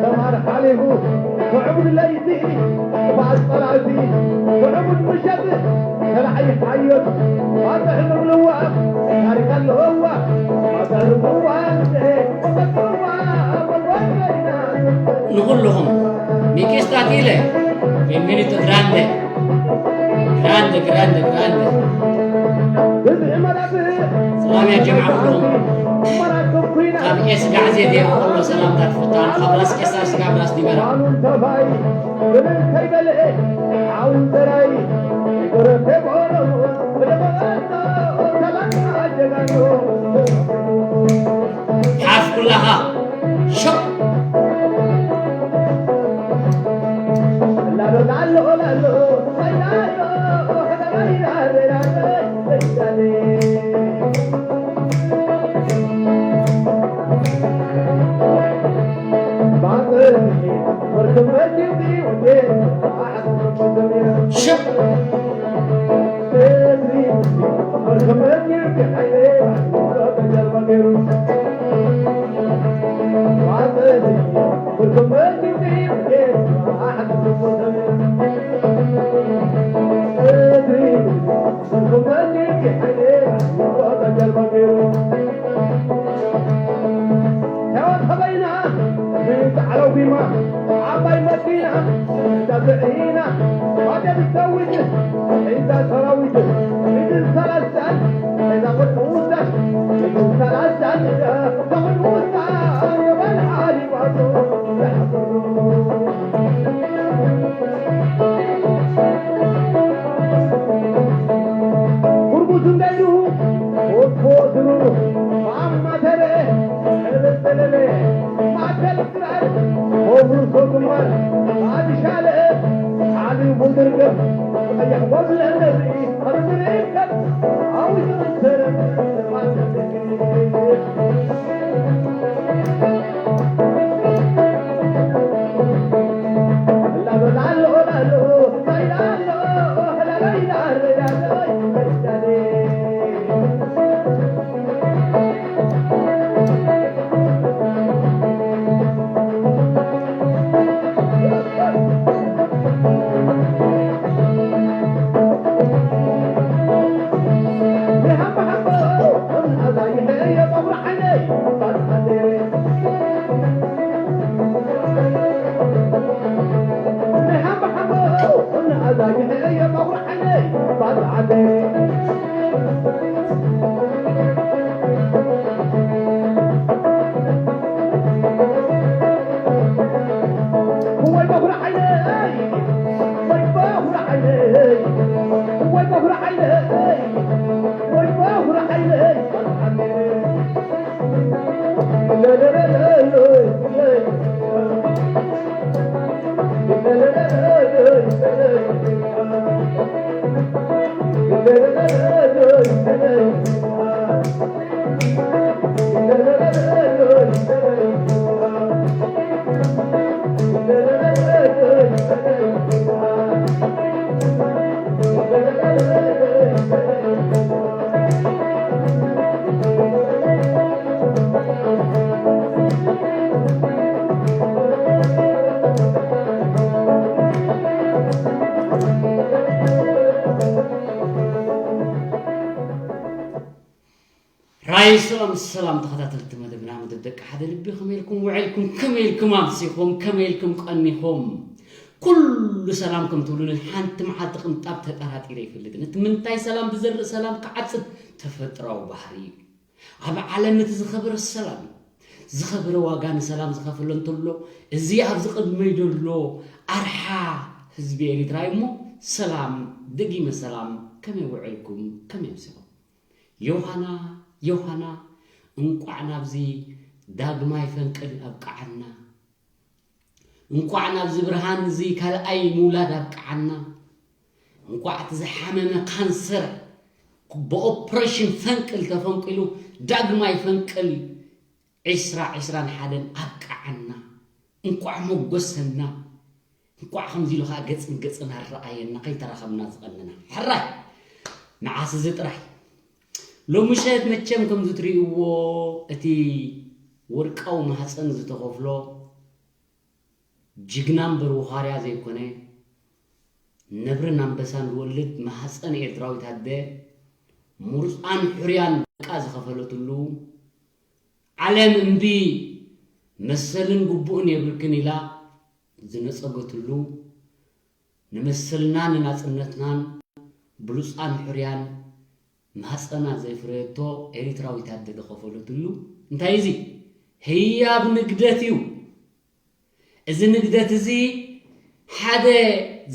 ተማር ሓሊፉ፣ ስዑብ ለይቲ፣ ባጽ ጸላእቲ፣ ስዑብ ምሸት፣ ከልዓይ ሓዮት፣ ባጽዕ ምብልዋ፣ ታሪኽ ኣለዋ፣ ባጽዕ ምብልዋ፣ ወቀጥዋ፣ ወልወልና። ንኹልኹም፣ ሚኪ ስታቲለ፣ ቤንቬኒቶ ግራንደ፣ ግራንደ፣ ግራንደ፣ ግራንደ። ብዝሒ መላብእ፣ ሰላም ያ ጀምዓ ኩሎም። ካብ ኤስ ጋዕዜ ዴር ከሎ ሰላምታ ትፍታን፣ ካብ ራስ ኤስታር ስጋብ ራስ ዲመራ። ሓፍ ኩላኻ ሸቕ። ሽቕ። ዓባይ መኪና ሒዛ ብዒና፣ ወደብ ሰዊት ሒዛ ሰራዊት፣ ሚድል ሰላሳን ሒዛ ቅድሚ ውሳን፣ ሚድል ሰላሳን ሒዛ ቅድሚ ውሳን፣ የበል ዓሊ ባዶ። ጉርጉዝ እንደይዱ፣ ወፎ ድሩሩ፣ ማማ ተረ፣ ዕብር በለለ፣ ማተል ክራር፣ ወብሩ ሰጉማር፣ ማድሻለ፣ ዓሊ ቡድርገም፣ ቀይሕ ወብለ ነዚ፣ ኸብሪ ይርከብ፣ ኣዊ ዝምሰረ፣ ማተል ራይ ሰላም ሰላም ተኸታተልቲ መደብና፣ መደብ ደቂ ሓደ ልቢ፣ ከመይ ኢልኩም ውዒልኩም? ከመይ ኢልኩም ኣምሲኹም? ከመይ ኢልኩም ቀኒኹም? ኩሉ ሰላም ከም ትብሉንን ሓንቲ መዓልቲ ቅንጣብ ተጠራጢረ ኣይፈልጥን። እቲ ምንታይ ሰላም ዝዘርእ ሰላም ክዓጽድ ተፈጥሮኣዊ ባህሪ እዩ። ኣብ ዓለም እቲ ዝኸበረ ሰላም እዩ። ዝኸበረ ዋጋ ንሰላም ዝኸፈሎ እንተሎ፣ እዚ ኣብዚ ቅድመይ ዘሎ ኣርሓ ህዝቢ ኤሪትራ እዩ እሞ፣ ሰላም፣ ደጊመ ሰላም፣ ከመይ ውዒልኩም? ከመይ ኣምሲኹም? ዮሃና፣ ዮሃና፣ እንቋዕ ናብዚ ዳግማይ ፈንቅል ኣብቅዓና። እንቋዕ ናብዚ ብርሃን እዚ ካልኣይ ምውላድ ኣብቅዓና። እንቋዕ እቲ ዝሓመመ ካንሰር ብኦፕሬሽን ፈንቅል ተፈንቂሉ ዳግማይ ፈንቅል ዕስራ ዕስራን ሓደን ኣብቅዓና። እንቋዕ መጎሰና፣ እንቋዕ ከምዚ ኢሉ ኸዓ ገጽን ገጽን ኣረኣየና፣ ከይተራኸብና ዝቐነና። ሕራይ፣ መዓስ እዚ ጥራይ። ሎምሸት መቸም ከምዚ ትርእይዎ፣ እቲ ወርቃዊ ማህፀን ዝተኸፍሎ ጅግና እምበር ውኻርያ ዘይኮነ፣ ነብርን ኣንበሳን ዝወልድ ማህፀን ኤርትራዊት ኣደ፣ ሙርፃን ሕርያን ደቃ ዝኸፈለትሉ፣ ዓለም እምቢ መሰልን ግቡእን የብልክን ኢላ ዝነጸገትሉ፣ ንመሰልና ንናጽነትናን ብሉጻን ሕርያን ማህጸና ዘይፍረየቶ ኤሪትራዊት ኣደ ዝኸፈለትሉ እንታይ እዚ ህያብ ንግደት እዩ። እዚ ንግደት እዚ ሓደ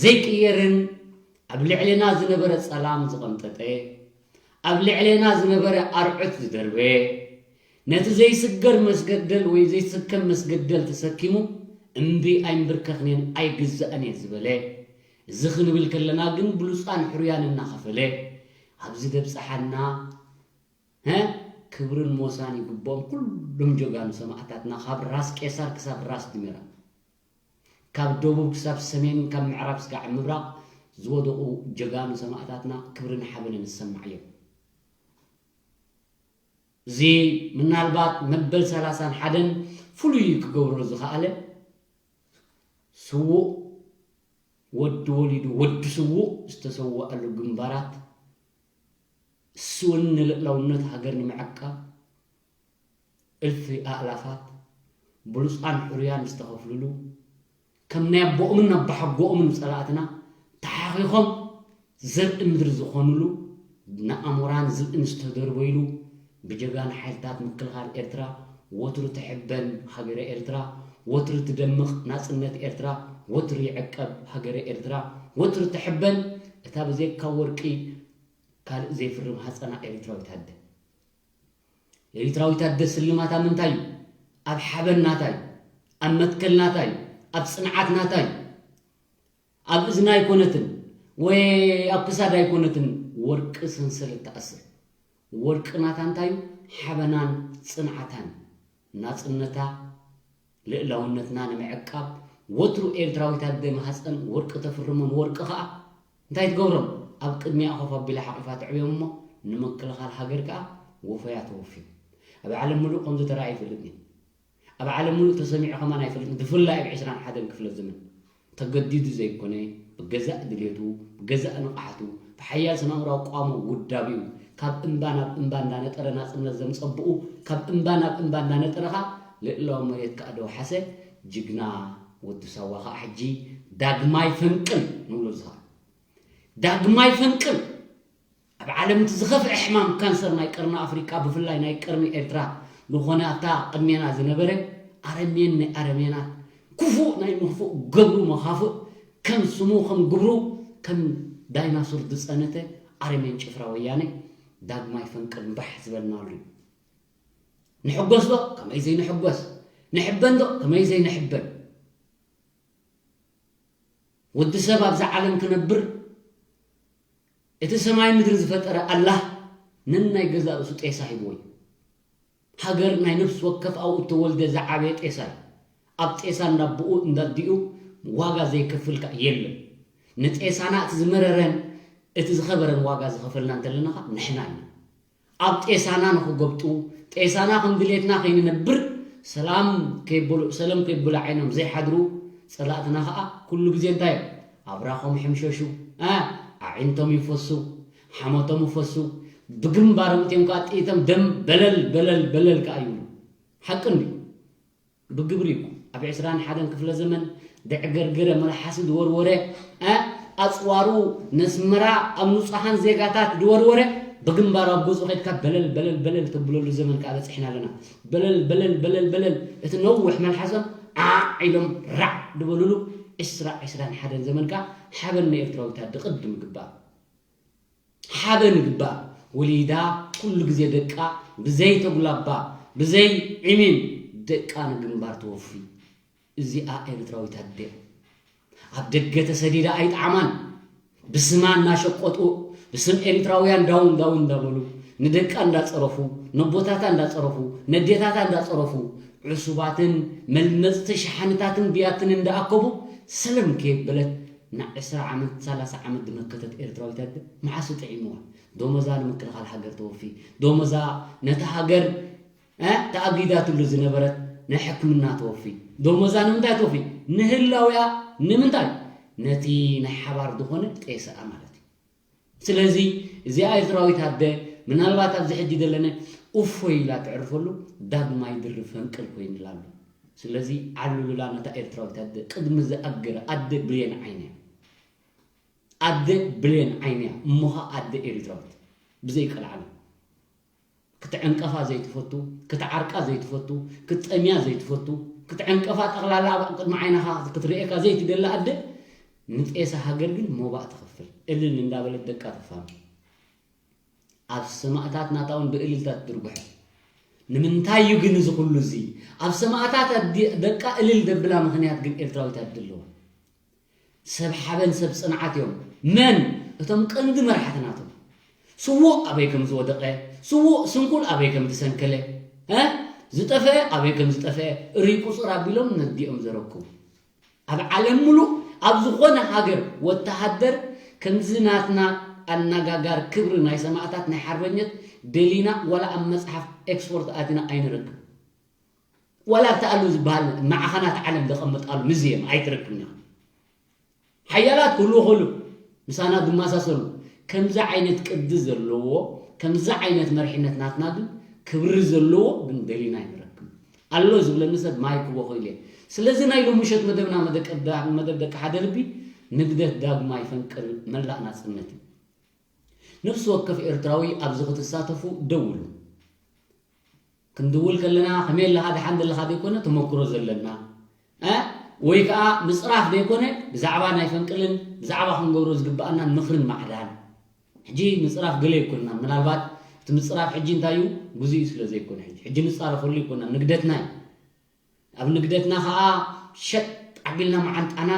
ዘይቅየርን ኣብ ልዕሌና ዝነበረ ጸላም ዝቐንጠጠ፣ ኣብ ልዕሌና ዝነበረ ኣርዑት ዝደርበየ፣ ነቲ ዘይስገር መስገደል ወይ ዘይስከም መስገደል ተሰኪሙ፣ እምቢ ኣይምብርከኽን እየን ኣይግዛእን እየ ዝበለ፣ እዚ ክንብል ከለና ግን ብሉጻን ሕሩያን እናኸፈለ ኣብዚ ደብጽሓና፣ ሀ፣ ክብርን ሞሳን ይግብኦም ኩሎም ጀጋኑ ሰማእታትና፣ ካብ ራስ ቄሳር ክሳብ ራስ ድሜራ፣ ካብ ደቡብ ክሳብ ሰሜን፣ ካብ ምዕራብ እስካዕ ምብራቕ ዝወደቑ ጀጋኑ ሰማእታትና ክብርን ሓበንን ይሰማዕ እዮም። እዚ ምናልባት መበል ሰላሳን ሓደን ፍሉይ ክገብሮ ዝኸኣለ፣ ስዉእ ወዲ ወሊዱ ወዲ ስዉእ ዝተሰወኣሉ ግንባራት፣ እሱ እውን ንልእላውነት ሃገር ንምዕቃብ እልፊ ኣእላፋት ብሉጻን ሕሩያን ዝተኸፍልሉ፣ ከም ናይ ኣቦኦምን ኣባሓጎኦምን ጸላእትና ተሓኺኾም ዘርኢ ምድሪ ዝኾኑሉ፣ ንኣሞራን ዝብእን ዝተደርበይሉ፣ ብጀጋኑ ሓይልታት ምክልኻል ኤርትራ ወትሩ ትሕበን ሃገረ ኤርትራ፣ ወትሩ ትደምቕ ናጽነት ኤርትራ፣ ወትሩ ይዕቀብ ሃገረ ኤርትራ፣ ወትሩ ትሕበን እታ ብዘይካ ወርቂ ካልእ ዘይፍርም ሃጸና ኤሪትራዊት ኣደ። ኤሪትራዊት ኣደ ስልማታ ምንታይ እዩ? ኣብ ሓበን ናታ እዩ፣ ኣብ መትከል ናታ እዩ፣ ኣብ ጽንዓት ናታ እዩ። ኣብ እዝና ኣይኮነትን ወይ ኣብ ክሳድ ኣይኮነትን ወርቂ ሰንሰለት ትኣስር። ወርቂ ናታ እንታይ እዩ? ሓበናን ጽንዓታን፣ ናጽነታ፣ ልእላውነትና ንምዕቃብ ወትሩ ኤርትራዊት ኣደ ማህጸን ወርቂ ተፍርሞ፣ ንወርቂ ከኣ እንታይ ትገብሮም? ኣብ ቅድሚኣ ኮፍ ኣቢላ ሓቒፋ ተዕብዮም እሞ ንምክልኻል ሃገር ከኣ ወፈያ ተወፍዩ። ኣብ ዓለም ምሉእ ከምዚ ተራእዩ ኣይፈልጥን እዩ። ኣብ ዓለም ምሉእ ተሰሚዑ ከማን ኣይፈልጥን፣ ብፍላይ ኣብ ዕስራን ሓደን ክፍለ ዘመን። ተገዲዱ ዘይኮነ፣ ብገዛእ ድሌቱ፣ ብገዛእ ንቕሓቱ፣ ብሓያል ስነ-ኣእምሮኣዊ ቅዋሙ ውዳቢኡ፣ ካብ እምባ ናብ እምባ እንዳነጠረ ናጽነት ዘምጸብኡ፣ ካብ እምባ ናብ እምባ እንዳነጠረ ኸኣ ልእላዊ መሬት ከኣ ደውሓሰ ጅግና ወዲ ሳዋ ኸኣ ሕጂ ዳግማይ ፈንቅል ንብሎ እዚ ኸኣ። ዳግማይ ፈንቅል! ኣብ ዓለም እቲ ዝኸፍአ ሕማም ካንሰር ናይ ቀርኒ ኣፍሪቃ፣ ብፍላይ ናይ ቀርኒ ኤርትራ ዝኾነ ኣብታ ቅድሜና ዝነበረ ኣረሜን ናይ ኣረሜናት፣ ክፉእ ናይ ምኽፉእ ገብሩ መኻፍእ፣ ከም ስሙ ከም ግብሩ ከም ዳይናሶር ዝጸነተ ኣረሜን ጭፍራ ወያነ ዳግማይ ፈንቅል እምባሕ ዝበልናሉ እዩ። ንሕጎስ ዶ? ከመይ ዘይንሕጎስ? ንሕበን ዶ? ከመይ ዘይንሕበን? ወዲ ሰብ ኣብዛ ዓለም ክነብር እቲ ሰማይ ምድሪ ዝፈጠረ ኣላህ ነናይ ገዛእ ርእሱ ጤሳ ሂብዎ እዩ። ሃገር ናይ ነፍሲ ወከፍ ኣብኡ እተወልደ ዝዓበየ ጤሳ እዩ። ኣብ ጤሳ እንዳቦኡ እንዳዲኡ ዋጋ ዘይከፍል ከኣ የለን። ንጤሳና እቲ ዝመረረን እቲ ዝኸበረን ዋጋ ዝኸፈልና እንተለና ከኣ ንሕና ኢና። ኣብ ጤሳና ንኽጎብጡ፣ ጤሳና ከም ድሌትና ከይንነብር፣ ሰላም ከይበሉ፣ ሰለም ከይበሉ ዓይኖም ዘይሓድሩ ጸላእትና ኸኣ ኩሉ ግዜ እንታይ እዮም? ኣብራኾም ይሕምሸሹ፣ እ፣ ኣዒንቶም ይፈሱ፣ ሓሞቶም ይፈሱ፣ ብግንባሮም እትዮም ከኣ ጥይቶም ደም በለል፣ በለል፣ በለል ከኣ ይብሉ። ሓቂ እንድዩ። ብግብሪ እዩ። ኣብ ዕስራን ሓደን ክፍለ ዘመን ደዕገርገረ፣ መልሓሱ ዝወርወረ፣ እ፣ ኣጽዋሩ ነስመራ ኣብ ንጹሃን ዜጋታት ዝወርወረ፣ ብግንባሩ ኣብ ገዝኡ ኸይድካ በለል፣ በለል፣ በለል ተብለሉ ዘመን ከኣ በጺሕና ኣለና። በለል፣ በለል፣ በለል፣ በለል፣ እቲ ነዊሕ መልሓሶም ዓዕ ኢሎም ራዕ ዝበሉሉ ዕስራ፣ ዕስራን ሓደን ዘመን ከኣ ሓበን ንኤርትራዊት ኣደ ቅድም ይግባእ። ሓበን ይግባእ። ወሊዳ ኩሉ ግዜ ደቃ ብዘይ ተጉላባ፣ ብዘይ ዕሚም ደቃ ንግንባር ተወፊ። እዚኣ ኤርትራዊት ኣደ እያ። ኣብ ደገ ተሰዲዳ ኣይጠዓማን። ብስማ እናሸቀጡ፣ ብስም ኤርትራውያን ዳውን ዳውን እንዳበሉ፣ ንደቃ እንዳጸረፉ፣ ነቦታታ እንዳጸረፉ፣ ነዴታታ እንዳጸረፉ፣ ዕሱባትን መልመጽቲ ሸሓንታትን ብያትን እንዳኣከቡ ሰለም ከየበለት ንዕስራ ዓመት፣ ሰላሳ ዓመት ዝመከተት ኤርትራዊት ኣደ መዓስ ጥዒምዋ? ደሞዛ ንምክልኻል ሃገር ተወፊ፣ ደሞዛ ነታ ሃገር፣ እ፣ ተኣጊዳትሉ ዝነበረት ናይ ሕክምና ተወፊ፣ ደሞዛ ንምንታይ ተወፊ? ንህላውያ። ንምንታይ? ነቲ ናይ ሓባር ዝኾነ ጤስኣ ማለት እዩ። ስለዚ እዚኣ ኤርትራዊት ኣደ ምናልባት ኣብዚ ሕጂ ዘለነ እፎይ ኢላ ትዕርፈሉ ዳግማይ ድርብ ፈንቅል ኮይኑላ ኣሎ። ስለዚ ዓልሉላ ነታ ኤርትራዊት ኣደ ቅድሚ ዝኣግር ኣደ ብሌን ዓይኒ እያ። ኣደ ብሌን ዓይኒ እያ። እሞኻ ኣደ ኤርትራዊት ብዘይቀልዓለም ክትዕንቀፋ ዘይትፈቱ፣ ክትዓርቃ ዘይትፈቱ፣ ክትጠምያ ዘይትፈቱ፣ ክትዕንቀፋ ጠቕላላ ኣብ ቅድሚ ዓይንኻ ክትርእየካ ዘይትደሊ ኣደ ንጤሳ ሃገር ግን ሞባእ ትኸፍል። እልል እንዳበለት ደቃ ተፋኑ። ኣብ ሰማእታት ናታ እውን ብእልልታ ትድርጉሐ። ንምንታይ እዩ ግን እዚ ኩሉ እዚ? ኣብ ሰማእታት ኣዲ-፣ ደቃ እልል ደብላ ምኽንያት ግን ኤርትራዊት ኣዲ ኣለዋ። ሰብ ሓበን ሰብ ጽንዓት እዮም። መን? እቶም ቀንዲ መራሕቲ ናቶም። ስዉእ ኣበይ ከም ዝወደቐ፣ ስዉእ ስንኩል ኣበይ ከም ዝሰንከለ፣ እ? ዝጠፈአ ኣበይ ከም ዝጠፈአ ርይ ቁጽር ኣቢሎም ነዲኦም ዘረክቡ። ኣብ ዓለም ምሉእ ኣብ ዝኾነ ሃገር ወተሃደር ከምዚ ናትና ኣነጋጋር ክብሪ ናይ ሰማእታት ናይ ሓርበኘት ደሊና ዋላ ኣብ መጽሓፍ ኤክስፖርት ኣቲና ኣይንረክብ። ዋላ ኣብቲ ኣሉ ዝበሃል ማዕኸናት ዓለም ዘቐምጣሉ ሙዚየም ኣይትረክብን ኢኻ። ሓያላት ክህልዉ ይኽእሉ፣ ምሳና ዝመሳሰሉ። ከምዚ ዓይነት ቅዲ ዘለዎ፣ ከምዚ ዓይነት መሪሕነት ናትና ግን ክብሪ ዘለዎ ግን ደሊና ኣይንረክብን። ኣሎ ዝብለኒ ሰብ ማይ ክቦ ክእል እየ። ስለዚ ናይ ሎሚ ምሸት መደብና መደቀ-፣ መደብ ደቂ ሓደ ልቢ ንግደት ዳግማይ ፈንቅል መላእ ናጽነት እዩ። ነፍሲ ወከፍ ኤርትራዊ ኣብዚ ክትሳተፉ ደውሉ። ክንድውል ከለና ከመይ ኣለኻ ደሓን ዘለኻ ዘይኮነ ተመክሮ ዘለና፣ እ፣ ወይ ከኣ ምጽራፍ ዘይኮነ ብዛዕባ ናይ ፈንቅልን ብዛዕባ ክንገብሮ ዝግብኣናን ምኽርን ማዕዳን። ሕጂ ምጽራፍ ገለ ኣይኮንና፣ ምናልባት እቲ ምጽራፍ ሕጂ እንታይ እዩ? ግዜኡ ስለ ዘይኮነ ሕጂ፣ ሕጂ ንጻረፈሉ ኣይኮንና፣ ንግደትና እዩ። ኣብ ንግደትና ኸኣ ሸጥ ኣቢልና መዓንጣና፣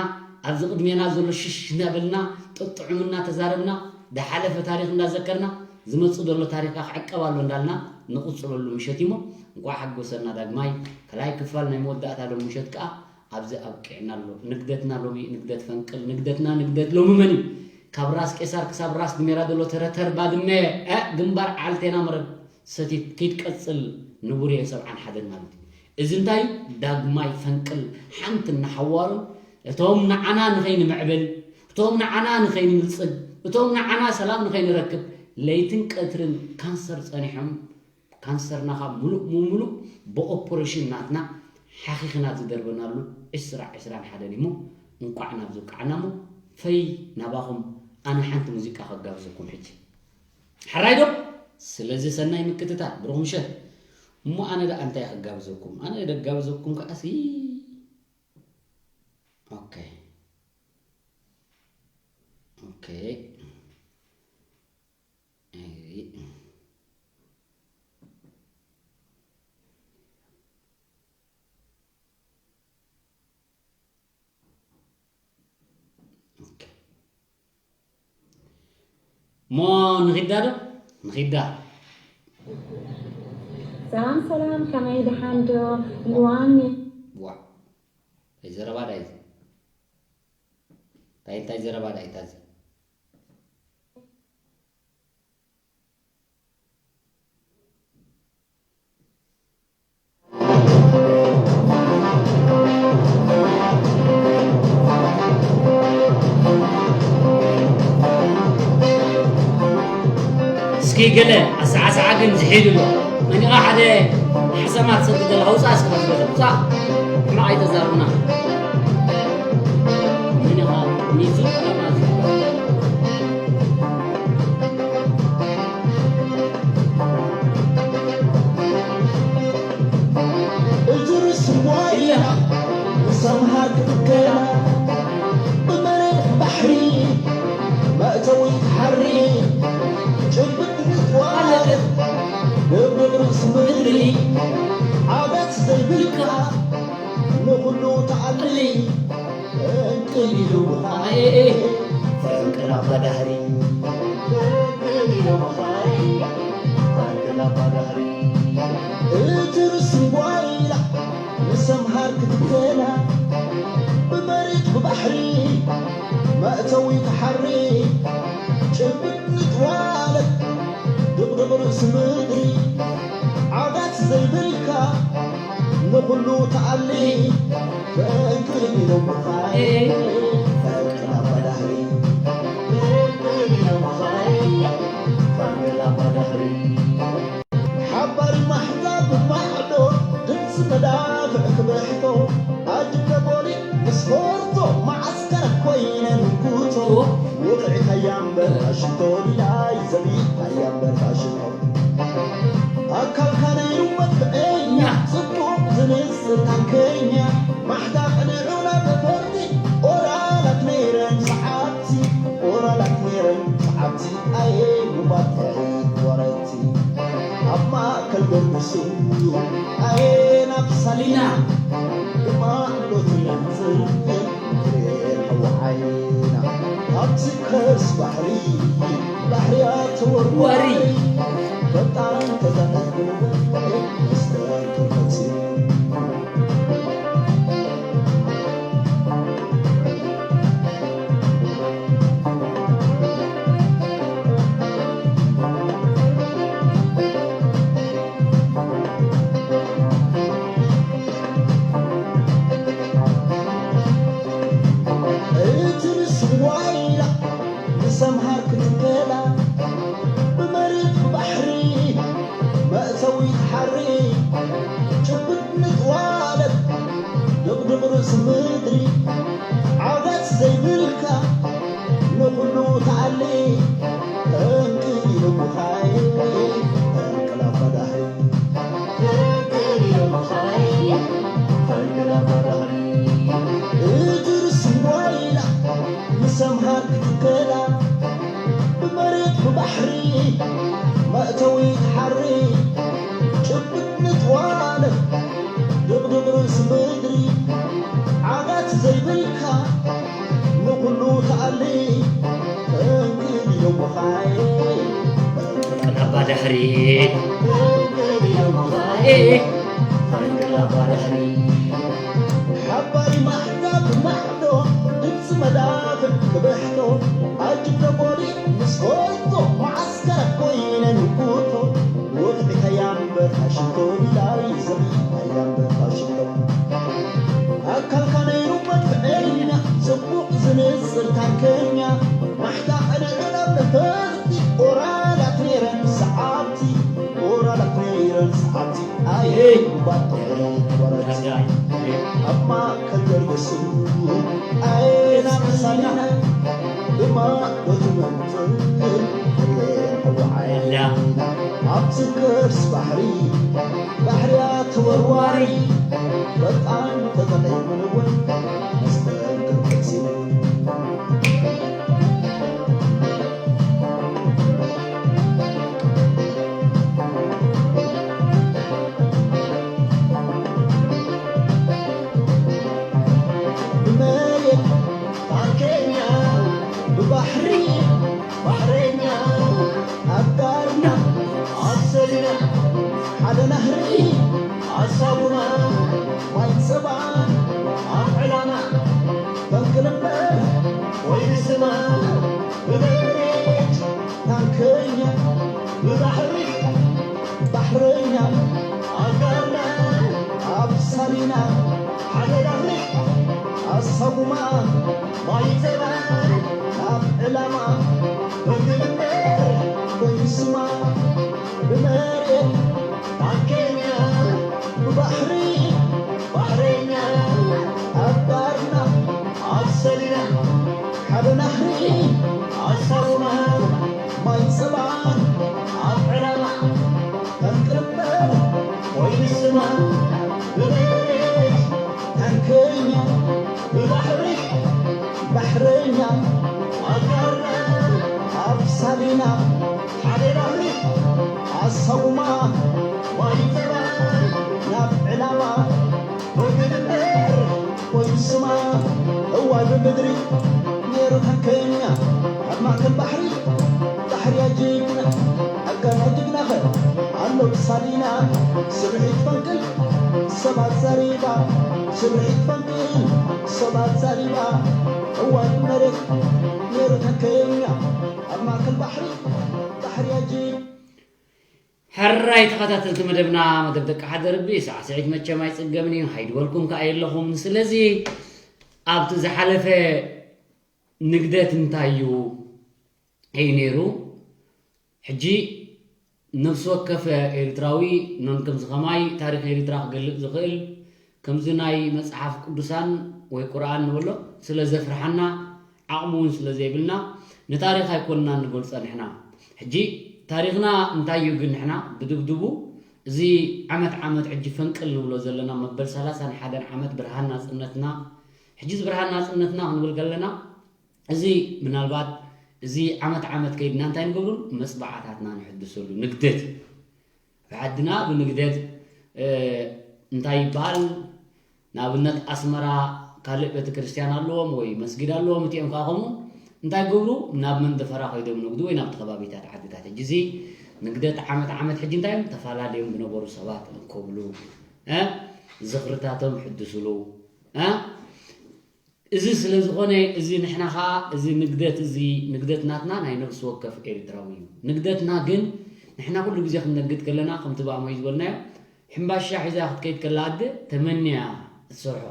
ኣብዚ ቅድሜና ዘሎ ሽሽ እናበልና፣ ጥጥዑም እናተዛረብና፣ ዝሓለፈ ታሪኽ እንዳዘከርና፣ ዝመጽእ ዘሎ ታሪኽ ከኣ ክዕቀብ ኣሎ እንዳልና ንቕጽለሉ ምሸት እዩሞ፣ እንቋዕ ሓጎሰና ዳግማይ። ካልኣይ ክፋል ናይ መወዳእታ ሎም ምሸት ከኣ ኣብዚ ኣብቂዕና ኣሎ። ንግደትና ሎሚ ንግደት ፈንቅል፣ ንግደትና ንግደት ሎሚ መን እዩ? ካብ ራስ ቄሳር ክሳብ ራስ ድሜራ ዘሎ ተረተር ባድመ፣ እ፣ ግንባር ዓልቴና መረብ ሰቲት ኪድ ቀጽል ንቡር እየ ሰብዓን ሓደን ማለት እዩ። እዚ እንታይ እዩ? ዳግማይ ፈንቅል ሓንቲ እናሓዋሩ እቶም ንዓና ንኸይንምዕብል፣ እቶም ንዓና ንኸይንብልጽግ፣ እቶም ንዓና ሰላም ንኸይንረክብ ለይትን ቀትርን ካንሰር ጸኒሖም፣ ካንሰርና ካብ ሙሉእ ሙሉእ ብኦፖሬሽን ናትና ሓኺኽና ዝደርበናሉ ዕስራ ዕስራን ሓደን እዩሞ እንቋዕ ናብዚ በቃዕናሞ ፈይ ናባኹም ኣነ ሓንቲ ሙዚቃ ከጋብዘኩም ሕጂ። ሕራይ ዶ? ስለዚ ሰናይ ምክትታል፣ ብሩኽ ምሸት። እሞ ኣነ ደኣ እንታይ ክጋብዘኩም? ኣነ ደጋብዘኩም ከኣሲ፣ ኦኬ። ኦኬ። ኣይ። ኦኬ። እሞ ንኺዳ ዶ? ንኺዳ። ሰላም ሰላም፣ ከመይ ደሓን ዶ? ልዋኒ። ዋ። እንታይ ዘረባ ዳይ? እንታይ፣ እንታይ ዘረባ ዳይ ታዚ? እስኪ ገለ ኣሰዓስዓ ግን ዝሒሉ ኣሎ። መኒኻ ሓደ ሓሰማ ትሰቲ ዘለኻ ውፃእ እስኪ ካብዚ ገዛ ውፃእ። ሕማቕ ኣይተዛርቡና። መኒኻ ሚዚ ቀዳማ ዝግበር። እጅርስ ዋይላ ንሰምሃ ክብከላ ብመሬት ባሕሪ መእተዊ ሓሪ ጭብጥ ንጥዋለት ንብርስ ምድሪ ዓበት ዘይብልካ ንኹሉ ተኣሊ እንቅሊሉ ብኻይ ፈንቅል ኣባ ዳህሪ ፈንቅል ኣባ ዳህሪ እጅርስ ዋይላ ክትከላ ብመሬት ብባሕሪ መእተዊ ተሓሪ ጭብጥ ንጥዋለት ድቕድቕ ርእሲ ምድሪ ዓጋት ዘይብልካ ንኹሉ ተኣሊ ፈንቅል ኢሎም ብኻይ ፈንቅል ኣባዳህሪ ፈንቅል ኢሎም ብኻይ ፈንቅል ኣባዳህሪ ሓባሪ ማሕዛብ ማዕዶ ድምፂ መዳፍዕ ክብሕቶ ኣጅበ ቦሊ ምስ ፎርቶ መዓስከር ኮይነ ንጉቶ ውቕዒ ካያ እምበር ኣሽቶ ሊላይ ዘቢት ካያ እምበር ኣሽቶ ኣካልካ ነይሩ መድፍዐኛ ጽቡቕ ዝንስር ታንከኛ ማሕዳ ቅንዑ ናብ ፈርዲ ኦራላት ነይረን ሰዓብቲ ኦራላት ነይረን ሰዓብቲ ኣየ ሙባትዒ ወረቲ ኣብ ማእከል ገርግሱ ኣየ ናብ ሳሊና ድማ ሎቲ ለምጽ ክሬን ሕወዓይና ኣብቲ ከርስ ባሕሪ ባሕርያ ተወርዋሪ ፈጣን ተዛናግን መስተር ተፈጺሙ እትንስ ዋይላ ንሰምሃር ክትከላ ብመሬት ብባሕሪ መእተዊ ትሓሪ ጭብጥ ንጥዋለት ድቕድቕ ርእሲ ምድሪ ዓጋት ዘይብልካ ንኹሉ ተኣሊ ፈንቅል ኢሉ ምዃይ ፈንቅል ኣባዳህሪ ፈንቅል ኢሉ ምዃይ ፈንቅል ኣባዳህሪ እድርስ ዋይላ ንሰምሃር ክትከላ ብመሬት ብባሕሪ መእተዊ ትሓሪ ጭብጥ ንጥዋለት ድቕድቕ ርእሲ ምድሪ ዓጋት ዘይብልካ ንኹሉ ተኣሊ ፈንቅል ኢሎም ምዃይ ፈንቅል ኣባዳህሪ ፈንቅል ኢሎም ምዃይ ፈንቅል ኣባዳህሪ ሓባሪ ማሕዛብ ማዕዶ ድምፂ መዳፍዕ ክብሕቶ ኣጅበ ቦሊ ምስ ፎርቶ መዓስከር ኮይነ ንጉቶ ወቕዒ ከያምበር ኣሽቶ ኢላይ ዘብኢ ከያምበር ኣሽቶ ኣካልካ ነይሩ መድፍዐኛ ጽቡቕ ዝንጽር ታንከኛ ማሕታ ቀንዕና ብፈርቲ ኦራላት ነይረን ሰዓብቲ ኦራላት ነይረን ሰዓብቲ ኣየ ባጥዕሪ ወረቲ ኣብ ማእከል ገርገሱ ኣየ ናብ ሳሊና ብማዕዶ ትመንጽእ ሕወዓይና ኣብቲ ከርስ ባሕሪ ባሕርያ ተወርዋሪ በጣም ተጠቒሙን እውን መስተንክር ቀሲቡ ብመሬት ባንከኛ ብባሕሪ ባሕረኛ ኣጋርና ኣሰሪና ሓደ ናህሪ ኣሳቡና ማይ ጸባን ኣብ ዕላማ ፈንቅል እምበር ወይ ንስማ ብመሬት ታንከኛ ብባሕሪ ባሕረኛ ኣጋርና ኣብ ሳሊና ሓደ ናህሪ ኣሳቡማ ማይ ጸባ ናብ ዕላማ ፈንቅል እምበር ወይ ንስማ ብመሬት ታንከኛ ብባሕሪ ባሕረኛ ኣብ ባርና ኣብ ሰሊና ሓደ ናህሪ ኣሳቡና ማይ ጸባን ኣብ ዕላማ ፈንቅል እምበር ወይ ንስማ ብመሬት ታንከኛ ብባሕሪ ባሕረኛ ኣጋርና ኣብ ሳሊና ሓደ ናህሪ ኣሳውማ ማይ ጸባ ናብ ዕላማ ወግድ እምበር ወይ ስማ እዋይ ብምድሪ ነይሩ ታንከኛ ኣብ ማእከል ባሕሪ ባሕርያ ጅግና ኣጋርና ጅግናኸ ሎምሳሊና ስምዒት ፈንቅል ሰባት ዘሪባ፣ ስምዒት ፈንቅል ሰባት ዘሪባ። እዋይ መሬት ነይሩ ተከኛ ኣብ ማእከል ባሕሪ፣ ባሕሪ ኣጂብ። ሕራይ ተኸታተልቲ መደብና፣ መደብ ደቂ ሓደ ርቢ ሳዕስዒት መቸም ኣይጽገምን እዩ። ሃይድበልኩም ከኣ የለኹም። ስለዚ ኣብቲ ዝሓለፈ ንግደት እንታይ እዩ እዩ ነይሩ? ሕጂ ነፍሲ ወከፍ ኤርትራዊ ነን ከምዚ ከማይ ታሪኽ ኤርትራ ክገልጽ ዝኽእል ከምዚ ናይ መጽሓፍ ቅዱሳን ወይ ቁርኣን ንበሎ ስለ ዘፍርሓና ዓቕሚ እውን ስለ ዘይብልና ንታሪኽ ኣይኮንና ንገልጾ ንሕና። ሕጂ ታሪኽና እንታይ እዩ ግን ንሕና ብድብድቡ እዚ ዓመት ዓመት ሕጂ ፈንቅል ንብሎ ዘለና መበል ሰላሳን ሓደን ዓመት ብርሃን ናጽነትና ሕጂ እዚ ብርሃን ናጽነትና ክንብል ከለና እዚ ምናልባት እዚ ዓመት ዓመት ከይድና እንታይ ንገብሩ መጽባዕታትና ንሕድሰሉ ንግደት ብዓድና ብንግደት እንታይ ይበሃል ንኣብነት ኣስመራ ካልእ ቤተክርስትያን ኣለዎም ወይ መስጊድ ኣለዎም እቲኦም ከዓ ከምኡ እንታይ ገብሩ ናብ መንደፈራ ከይዶም ንግዱ ወይ ናብቲ ከባቢታት ዓድታት ሕጂ እዚ ንግደት ዓመት ዓመት ሕጂ እንታይ እዮም ተፈላለዮም ዝነበሩ ሰባት እንከብሉ ዝኽርታቶም ሕድስሉ እዚ ስለ ዝኾነ እዚ ንሕና ኸዓ እዚ ንግደት እዚ ንግደት ናትና ናይ ነፍሲ ወከፍ ኤርትራዊ እዩ። ንግደትና ግን ንሕና ኩሉ ግዜ ክንነግድ ከለና ከምቲ ብኣሞይ ዝበልናዮ ሕምባሻ ሒዛ ክትከይድ ከላ ኣደ ተመንያ እትሰርሖ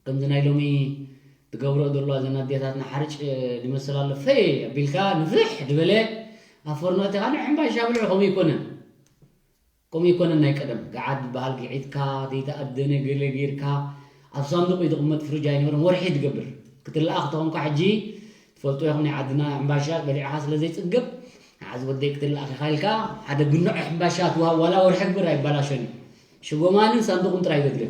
ከምዚ ናይ ሎሚ ትገብሮ ዘለዋ እዘን ኣዴታትና ሓርጭ ድመስል ኣሎ ፈይ ኣቢልካ ንፍሕ ድበለ ኣብ ፈርኖ እቲኻ ንሕምባሻ ብልዑ ከምኡ ይኮነን። ከምኡ ኣይኮነን ናይ ቀደም። ገዓት ዝበሃል ግዒትካ፣ ዘይተኣደነ ገለ ጌርካ፣ ኣብ ሳንዱቕ እዩ ዝቕመጥ ፍርጅ ኣይነበረን። ወርሒ ትገብር። ክትለኣኽ ተኾንካ ሕጂ ትፈልጡ ኢኹም ናይ ዓድና ሕምባሻ በሊዕኻ ስለ ዘይጽግብ፣ ንሓዚ ወደይ ክትለኣኽ ኢኻ ኢልካ ሓደ ግንዖ ሕምባሻ ትወሃብ ዋላ ወርሒ ግብር ኣይበላሾን እዩ። ሽጎማንን ሳንዱቕን ጥራይ ዘድልዮ።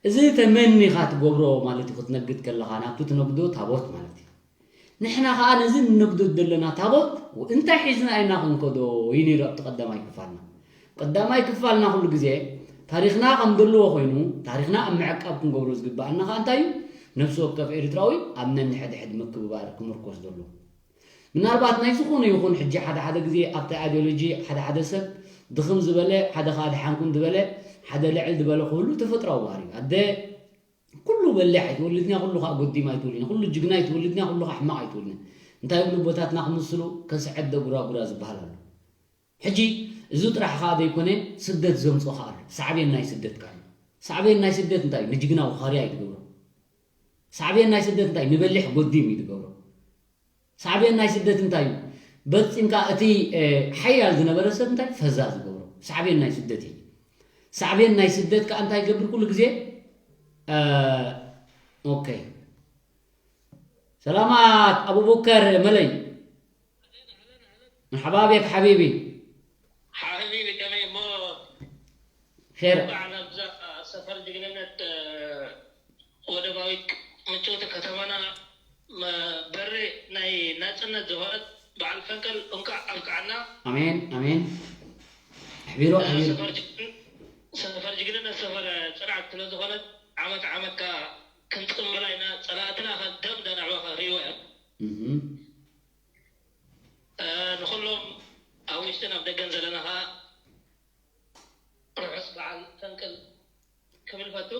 እዚ ተመኒኻ ትገብሮ ማለት እዩ ክትነግድ ከለኻ ናብቲ ትነግዶ ታቦት ማለት እዩ። ንሕና ኸዓ ነዚ ንነግዶ ዘለና ታቦት እንታይ ሒዝና ኢና ክንከዶ እዩ ነይሩ ኣብቲ ቀዳማይ ክፋልና። ቀዳማይ ክፋልና ኩሉ ግዜ ታሪኽና ከም ዘለዎ ኮይኑ ታሪኽና ኣብ ምዕቃብ ክንገብሮ ዝግበኣና ኸዓ እንታይ እዩ? ነፍሲ ወከፍ ኤርትራዊ ኣብ ነንሕድሕድ ምክብባር ክምርኮስ ዘሎ። ምናልባት ናይ ዝኾነ ይኹን ሕጂ ሓደ ሓደ ግዜ ኣብቲ ኣይዲዮሎጂ ሓደ ሓደ ሰብ ድኽም ዝበለ ሓደ ኸዓ ድሓንኩም ዝበለ ሓደ ልዕል ዝበለ ክህሉ ተፈጥራዊ ባህሪ እዩ። ኣደ ኩሉ በሊሕ ኣይትወልድን እያ፣ ኩሉ ከዓ ጎዲም ኣይትወልድን እያ፣ ኩሉ ጅግና ኣይትወልድን እያ፣ ኩሉ ከዓ ሕማቕ ኣይትወልድን እያ። እንታይ ይብሉ ኣቦታትና ክምስሉ ከስዐት ደጉራጉራ ዝበሃል ኣሎ። ሕጂ እዚ ጥራሕ ከዓ ዘይኮነ ስደት ዘምፅኦ ከዓ ኣሎ። ሳዕቤን ናይ ስደት ከዓ ኣሎ። ሳዕቤን ናይ ስደት እንታይ እዩ? ንጅግና ውኻርያ እዩ ትገብሮ። ሳዕቤን ናይ ስደት እንታይ? ንበሊሕ ጎዲም እዩ ትገብሮ። ሳዕቤን ናይ ስደት እንታይ እዩ? በፂምካ እቲ ሓያል ዝነበረ ሰብ እንታይ ፈዛ ዝገብሮ ሳዕቤን ናይ ስደት እዩ። ሳዕቤን ናይ ስደት ከዓ እንታይ ይገብር ኩሉ ግዜ? ኦኬ ሰላማት ኣቡበከር መለይ መርሓባ ቤክ ሓቢቢ ሓቢቢ ከመይ እሞ ር በዓል ኣብዛ ሰፈር ጅግንነት ወደባዊት ምችውቲ ከተማና በሪ ናይ ናፅነት ዝኾነት በዓል ፈንቅል እንኳዕ ኣብቅዓና። ኣሜን ኣሜን። ኣሕቢሮ ኣሕቢሮ። ሰፈር ጅግንነት ሰፈር ፅንዓት ስለዝኾነት ዓመት ዓመት ከዓ ክንፅምበላ ኢና። ፀላእትና ከዓ ደም ደናዕባ ከዓ ሪእዎ እዮም። ንኩሎም ኣብ ውሽጥን ኣብ ደገን ዘለና ከዓ ርሑስ በዓል ፈንቅል ክብል ፈቱ።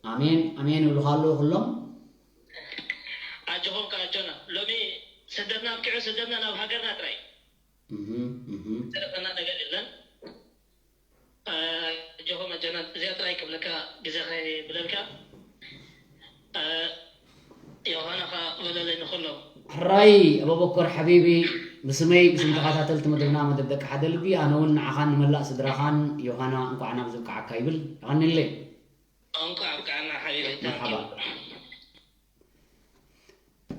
ኣሜን ኣሜን ይብሉኻ ኣለዉ ኩሎም። ኣጆኹም ከኣጆና ሎሚ ስደትና ኣብቂዑ ስደትና ናብ ሃገርና ጥራይ እህ፣ እህ። ተረፈና ነገር የለን። ኣጆኹም ኣጆና እዚኣ ጥራይ ክብለካ ግዜ ከይብለልካ ዮሃና ኸዓ በለለይ ንኹሎም። ሕራይ ኣበበኮር ሓቢቢ ብስመይ ብስም ተኸታተልቲ መደብና መደብ ደቂ ሓደ ልቢ ኣነ እውን ንዓኻን ንመላእ ስድራኻን ዮሃና እንኳዕ ናብ ዘብቅዓካ ይብል። የቐንየለይ። እንኳዕ ኣብቅዓና ሓቢቢ መርሓባ።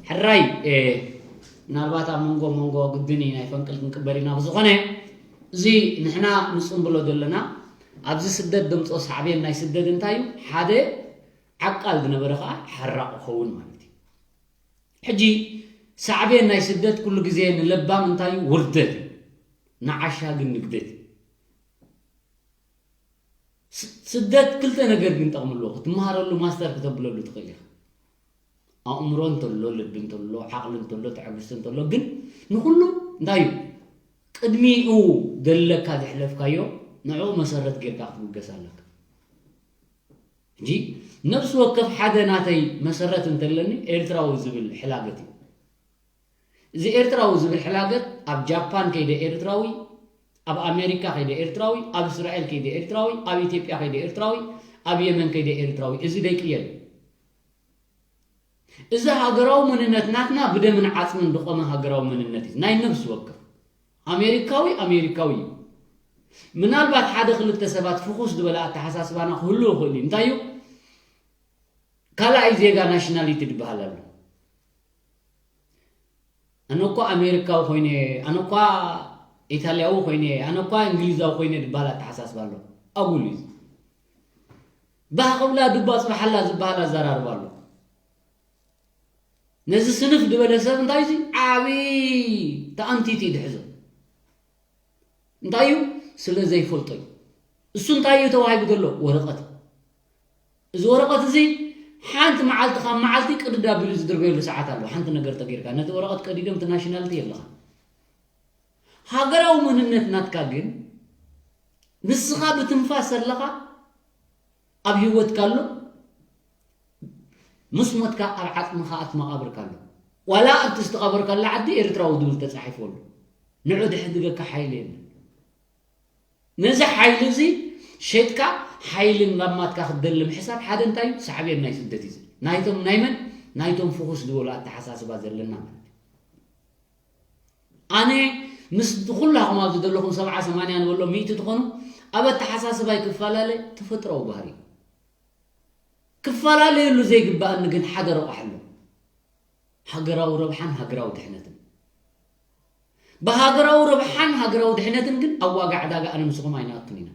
ሕራይ ምናልባት ኣብ መንጎ መንጎ ግድን እዩ ናይ ፈንቅል ክንቅበል ኢና ብዝኾነ እዚ ንሕና ንፅንብሎ ዘለና ኣብዚ ስደት ደምፆ ሳዕቤን ናይ ስደት እንታይ እዩ ሓደ ዓቃል ዝነበረ ከዓ ሓራቕ ክኸውን ማለት እዩ ሕጂ ሳዕቤን ናይ ስደት ኩሉ ግዜ ንለባም እንታይ እዩ ውርደት እዩ ንዓሻ ግን ንግደት እዩ ስደት ክልተ ነገር ግን ጠቕሚ ኣለዎ ክትመሃረሉ ማስተር ክተብለሉ ትኽእል ኢኻ ኣእምሮ እንተሎ ልቢ እንተሎ ዓቕሊ እንተሎ ትዕግስቲ እንተሎ ግን ንኩሉ እንታይ እዩ ቅድሚኡ ዘለካ ዘሕለፍካዮ ንዕኡ መሰረት ጌርካ ክትብገስ ኣለካ። ሕጂ ነፍሲ ወከፍ ሓደ ናተይ መሰረት እንተለኒ ኤርትራዊ ዝብል ሕላገት እዩ። እዚ ኤርትራዊ ዝብል ሕላገት ኣብ ጃፓን ከይደ ኤርትራዊ፣ ኣብ ኣሜሪካ ከይደ ኤርትራዊ፣ ኣብ እስራኤል ከይደ ኤርትራዊ፣ ኣብ ኢትዮጵያ ከይደ ኤርትራዊ፣ ኣብ የመን ከይደ ኤርትራዊ፣ እዚ ደይቅየር። እዚ ሃገራዊ መንነት ናትና ብደምን ዓጽምን ዝቖመ ሃገራዊ መንነት እዩ። ናይ ነብሲ ወከፍ ኣሜሪካዊ ኣሜሪካዊ እዩ። ምናልባት ሓደ ክልተ ሰባት ፍኹስ ዝበለ ኣተሓሳስባና ክህሉ ይኽእል እዩ። እንታይ እዩ? ካልኣይ ዜጋ ናሽናሊቲ ዝበሃል ኣሎ። ኣነ እኳ ኣሜሪካዊ ኮይነ፣ ኣነ እኳ ኢታልያዊ ኮይነ፣ ኣነ እኳ እንግሊዛዊ ኮይነ ዝበሃል ኣተሓሳስባ ኣሎ። ኣጉል እዩ። ባህ ክብላ ዱባ ጽባሓላ ዝበሃል ኣዘራርባ ኣሎ። ነዚ ስንፍ ዝበለ ሰብ እንታይ እዚ ዓቢ ተኣንቲቲ ድሕዞ። እንታይ እዩ? ስለ ዘይፈልጦ እዩ። እሱ እንታይ እዩ ተዋሂቡ ዘሎ? ወረቐት። እዚ ወረቐት እዚ ሓንቲ መዓልቲ ካብ መዓልቲ ቅድድ ኣቢሉ ዝድርበየሉ ሰዓት ኣሎ። ሓንቲ ነገር ተገይርካ ነቲ ወረቐት ቀዲዶም እቲ ናሽናልቲ የለኻ። ሃገራዊ መንነት ናትካ ግን ንስኻ ብትንፋስ ኣለኻ፣ ኣብ ህይወትካ ኣሎ፣ ምስ ሞትካ ኣብ ዓጽምኻ ኣብቲ መቓብርካ ኣሎ። ዋላ ኣብቲ ዝተቐበርካላ ዓዲ ኤርትራዊ ዝብል ተጻሒፉ ኣሎ። ንዑ ድሕግገካ ሓይሊ የለን። ነዚ ሓይሊ እዚ ሸጥካ ሓይሊ ናብ ማትካ ክትደሊ ምሕሳብ ሓደ እንታይ እዩ? ሳዕቤን ናይ ስደት እዩ። ናይቶም ናይ መን? ናይቶም ፍኹስ ዝበሉ ኣተሓሳስባ ዘለና ማለት እዩ። ኣነ ምስ ኩላኹም ኣብዚ ዘለኹም ሰብዓ ሰማንያ ንበሎ ሚእቲ ትኾኑ ኣብ ኣተሓሳስባይ ክፈላለ ተፈጥሮዊ ባህሪ እዩ። ክፈላለየሉ ዘይግባኣኒ ግን ሓደ ረቋሕ ኣሎ። ሃገራዊ ረብሓን ሃገራዊ ድሕነትን። ብሃገራዊ ረብሓን ሃገራዊ ድሕነትን ግን ኣብ ዋጋ ዕዳጋ ኣነ ምስኹም ኣይንኣቱን ኢና።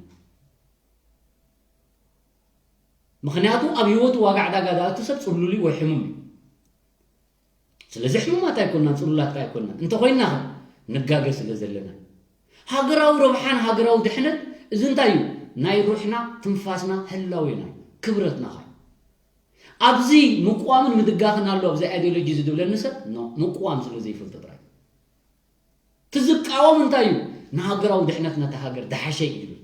ምኽንያቱ ኣብ ህይወቱ ዋጋ ዕዳጋ ዝኣቱ ሰብ ጽሉል እዩ ወይ ሕሙም እዩ። ስለዚ ሕሙማት ኣይኮንናን፣ ጽሉላት ከኣ ኣይኮንናን። እንተኾይንና ኸ ንጋገ ስለ ዘለና። ሃገራዊ ረብሓን ሃገራዊ ድሕነት እዚ እንታይ እዩ? ናይ ሩሕና፣ ትንፋስና፣ ህላዌና እዩ። ክብረትና ኸ እዩ። ኣብዚ ምቅዋምን ምድጋፍን ኣሎ፣ ኣብዚ ኣይዲዮሎጂ እዚ ዝብለኒ ሰብ፣ ኖ፣ ምቅዋም ስለ ዘይፈልጦ ጥራይ። እቲ ዝቃወም እንታይ እዩ? ንሃገራዊ ድሕነት ነታ ሃገር ዝሓሸ እዩ ዝብል።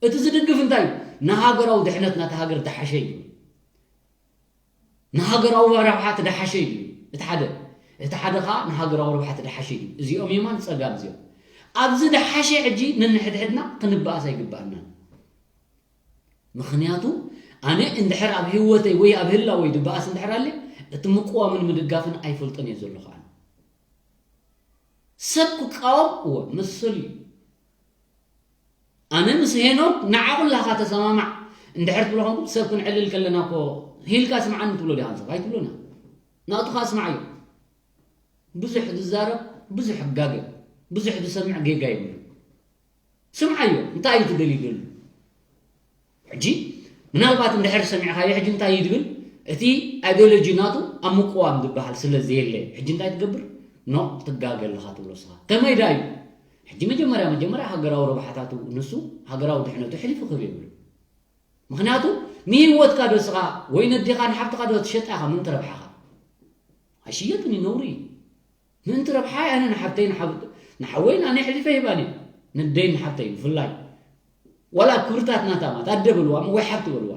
እቲ ዝድግፍ እንታይ እዩ? ንሃገራዊ ድሕነት ነታ ሃገር ዝሓሸ እዩ ዝብል። ንሃገራዊ ረብሓ እቲ ዝሓሸ እዩ ዝብል። እቲ ሓደ። እቲ ሓደ ኸዓ ንሃገራዊ ረብሓ እቲ ዝሓሸ እዩ ዝብል። እዚኦም የማን ጸጋም እዚኦም። ኣብዚ ዝሓሸ ሕጂ ነንሕድሕድና ክንበኣስ ኣይግባኣናን። ምኽንያቱ ኣነ እንድሕር ኣብ ህይወተይ ወይ ኣብ ህላወይ ድበኣስ እንድሕር ኣለ፣ እቲ ምቅዋምን ምድጋፍን ኣይፈልጦን እየ ዘለኹ ኣነ። ሰብ ክቃወም እወ መሰሉ እዩ። ኣነ ምስ ሄኖክ ንዓ ኩላኻ ተሰማማዕ እንድሕር ትብሎ ኾንኩም ሰብ ክንዕልል ከለና እኮ ሂልካ ስምዓኒ ትብሎ ዲኻ ንስኻ? ኣይትብሎን ኢኻ። ናቱ ኸኣ ስምዓዮ። ብዙሕ ዝዛረብ ብዙሕ ክጋገ፣ ብዙሕ ዝሰምዕ ጌጋ ይብሉ። ስምዓዮ፣ እንታይ እዩ ትደልዩ ዘሎ? ሕጂ ምናልባት እንድሕር ሰሚዕኻዮ ሕጂ እንታይ እዩ ዝብል? እቲ ኣይዲዮሎጂ ናቱ ኣብ ምቅዋም ዝበሃል ስለ ዘየለ ሕጂ እንታይ ትገብር? ኖ ትጋገ ኣለኻ ትብሎ ንስኻ። ከመይ ደኣ እዩ? ሕጂ መጀመርያ መጀመርያ ሃገራዊ ረብሓታቱ ንሱ ሃገራዊ ድሕነቱ ኣሕሊፉ ክህብ የብሉን። ምኽንያቱ ንህይወትካ ዶ ንስኻ ወይ ነዴኻ ንሓብትኻ ዶ ትሸጣ ኢኻ ምእንቲ ረብሓኻ? ኣይሽየጥን እዩ፣ ነውሪ እዩ። ምእንቲ ረብሓይ ኣነ ንሓብተይ ንሓው-፣ ንሓወይ ንኣነ ኣሕሊፈ ሂባን እየ። ነደይ ንሓብተይ ብፍላይ ዋላ ኣብ ክብርታት ናታ ማለት ኣደ በልዋ እሞ ወይ ሓብቲ በልዋ።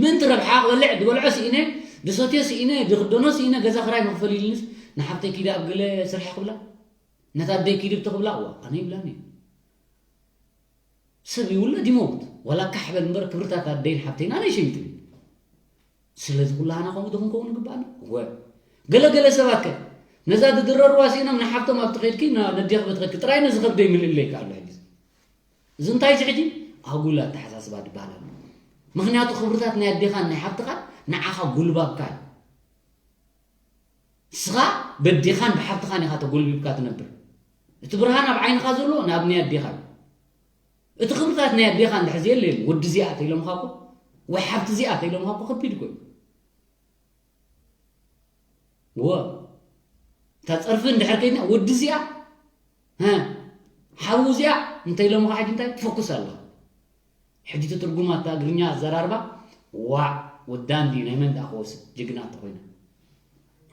ምእንቲ ረብሓ ክበልዕ ዝበልዖ ስኢነ፣ ዝሰትዮ ስኢነ፣ ዝኽደኖ ስኢነ፣ ገዛ ክራይ መኽፈል ኢልንስ ንሓብተይ ኪዲ ኣብ ገለ ስርሒ ክብላ፣ ነታ ኣደይ ኪዲ ብቲ ክብላ፣ እዋ ኣነ ይብላን እየ። ሰብ ይውለድ ይመውት፣ ዋላ ካሕ በል እምበር ክብርታት ኣደይን ሓብተይን ኣነ ይሸይጥን። ስለዚ ኩላህና ከምኡ ዶ ክንከውን ይግባኣና? እወ። ገለ ገለ ሰባት ከ ነዛ ዝድረርዋ ስኢኖም ንሓብቶም ኣብቲ ከድኪ ና-፣ ነዴኺ በቲ ከድኪ ጥራይ ነዚ ከብደይ ምልእለይ ከኣሎ ሕጂ። እዚ እንታይ እዚ ሕጂ? ኣጉል ኣተሓሳስባ ዝበሃል ኣሎ። ምኽንያቱ ክብርታት ናይ ኣዴኻን ናይ ሓብትኻን ንዓኻ ጉልባብካ እዩ። ንስኻ በዴኻን ብሓብትኻን ኢኻ ተጎልቢብካ ትነብር። እቲ ብርሃን ኣብ ዓይንኻ ዘሎ ናብ ናይ ኣዴኻ እዩ። እቲ ክብርታት ናይ ኣዴኻ እንድሕር ዘየለ የለን። ወዲ እዚኣ ተኢሎምኻ እኮ፣ ወይ ሓብቲ እዚኣ ተኢሎምኻ እኮ ከቢድ እኮ እዩ። እወ። እታ ጸርፊ እንድሕር ከይድና፣ ወዲ እዚኣ፣ ሀ፣ ሓዉ እዚኣ እንተኢሎምኻ ሕጂ እንታይ ትፈኩስ ኣለኻ? ሕጂ እቲ ትርጉም ኣታ እግርኛ ኣዘራርባ፣ ዋዕ፣ ወዳ እንድዩ፣ ናይ መን ደኣ ክወስድ? ጅግና እንተኾይኑ።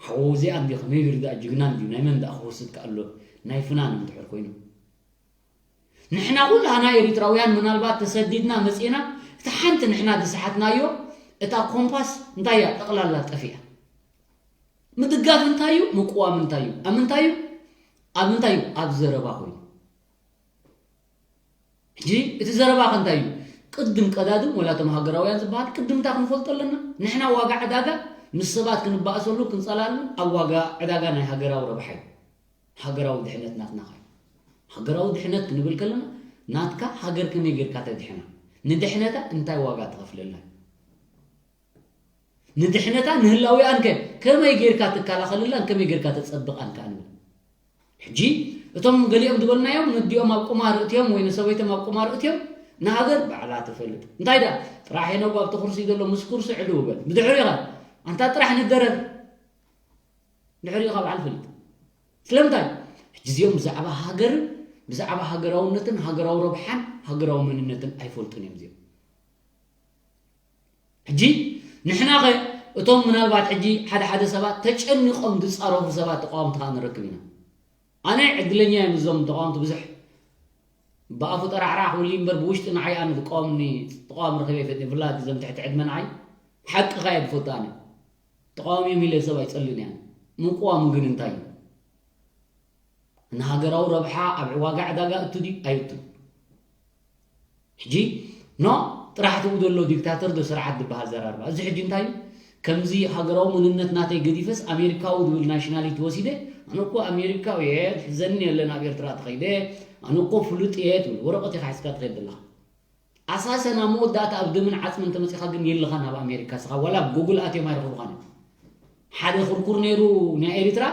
ሓዉ እዚኣ እንድዩ፣ ከመይ ገይሩ ደኣ ጅግና እንድዩ፣ ናይ መን ደኣ ክወስድ ከኣሎ? ናይ ፍናን እንድሕር ኮይኑ። ንሕና ኩላና ኤሪትራውያን ምናልባት ተሰዲድና መጺእና፣ እቲ ሓንቲ ንሕና ዝሰሓትናዮ እታ ኮምፓስ እንታይ እያ? ጠቕላላ ጠፊኣ። ምድጋፍ እንታይ እዩ? ምቅዋም እንታይ እዩ? ኣብ ምንታይ እዩ? ኣብ ምንታይ እዩ? ኣብ ዘረባ ኮይኑ። ሕጂ እቲ ዘረባ ከ እንታይ እዩ? ቅድም ቀዳድም ወላ እቶም ሃገራውያን ዝበሃል ቅድምታ ክንፈልጦ ኣለና። ንሕና ዋጋ ዕዳጋ ምስ ሰባት ክንባእሰሉ ክንጸላሉ ኣብ ዋጋ ዕዳጋ ናይ ሃገራዊ ረብሓ እዩ። ሃገራዊ ድሕነት ናትና ኸ እዩ። ሃገራዊ ድሕነት ክንብል ከለና ናትካ ሃገር ከመይ ጌርካ ተድሕና? ንድሕነታ እንታይ ዋጋ ትኸፍለላ? ንድሕነታ ንህላዊኣን ከ ከመይ ጌርካ ትከላኸለላን ከመይ ጌርካ ተጸብቓን ከኣ ንብል። ሕጂ እቶም ገሊኦም ዝበልናዮም ነዲኦም ኣብ ቁማር እትዮም ወይ ንሰበይቶም ኣብ ቁማር እትዮም ንሃገር ባዕላ ትፈልጥ። እንታይ ደኣ ጥራሕ ሄኖግ ኣብቲ ኩርሲ ዘሎ ምስ ኩርሲ ዕልው በል። ብድሕሪኻ ኣንታ ጥራሕ ንደረር። ድሕሪኡ ካብ ዓል ፍልጥ። ስለምንታይ? ሕጂ እዚኦም ብዛዕባ ሃገርን ብዛዕባ ሃገራውነትን ሃገራዊ ረብሓን ሃገራዊ መንነትን ኣይፈልጡን እዮም እዚኦም። ሕጂ ንሕና ኸ እቶም ምናልባት ሕጂ ሓደ ሓደ ሰባት ተጨኒቖም ዝጻረፉ ሰባት ተቃወምቲ ኸኣ ንረክብ ኢና። ኣነ ዕድለኛ እየ ምስዞም ተቃወምቲ ብዙሕ ብኣፉ ጠራዕራዕ ክብል እምበር ብውሽጢ ንዓይ ኣነ ዝቃወምኒ ተቃዋሚ ረኺበ ይፈልጥ እየ። ብፍላይ እዞም ትሕቲ ዕድመ ንዓይ ሓቅኻ እየ ዝፈቱ ኣነ። ተቃዋሚ እዮም ኢለ ሰብ ኣይጸልን እየ። ምቅዋሙ ግን እንታይ እዩ? ንሃገራዊ ረብሓ ኣብ ዋጋ ዕዳጋ እቱ ድዩ ኣይእቱን? ሕጂ ኖ ጥራሕ ትብኡ ዘሎ ዲክታተር ዶ ስርዓት ዝበሃል ዘራርባ። እዚ ሕጂ እንታይ እዩ? ከምዚ ሃገራዊ መንነት ናተይ ገዲፈስ ኣሜሪካዊ ዝብል ናሽናሊቲ ወሲደ ኣነ እኮ ኣሜሪካዊ እየ ዝሕዘኒ የለን ኣብ ኤርትራ ተኸይደ ኣነ እኮ ፍሉጥ እየ ትብል ወረቐት ኢኻ ሒዝካ ትኸይድ ዘለኻ። ኣሳሰና መወዳእታ ኣብ ደምን ዓጽምን ተመጺኻ ግን የለኻን ኣብ ኣሜሪካ ስኻ ዋላ ኣብ ጉግል ኣትዮም ኣይረኽቡኻን እዮም። ሓደ ኩርኩር ነይሩ ናይ ኤሪትራ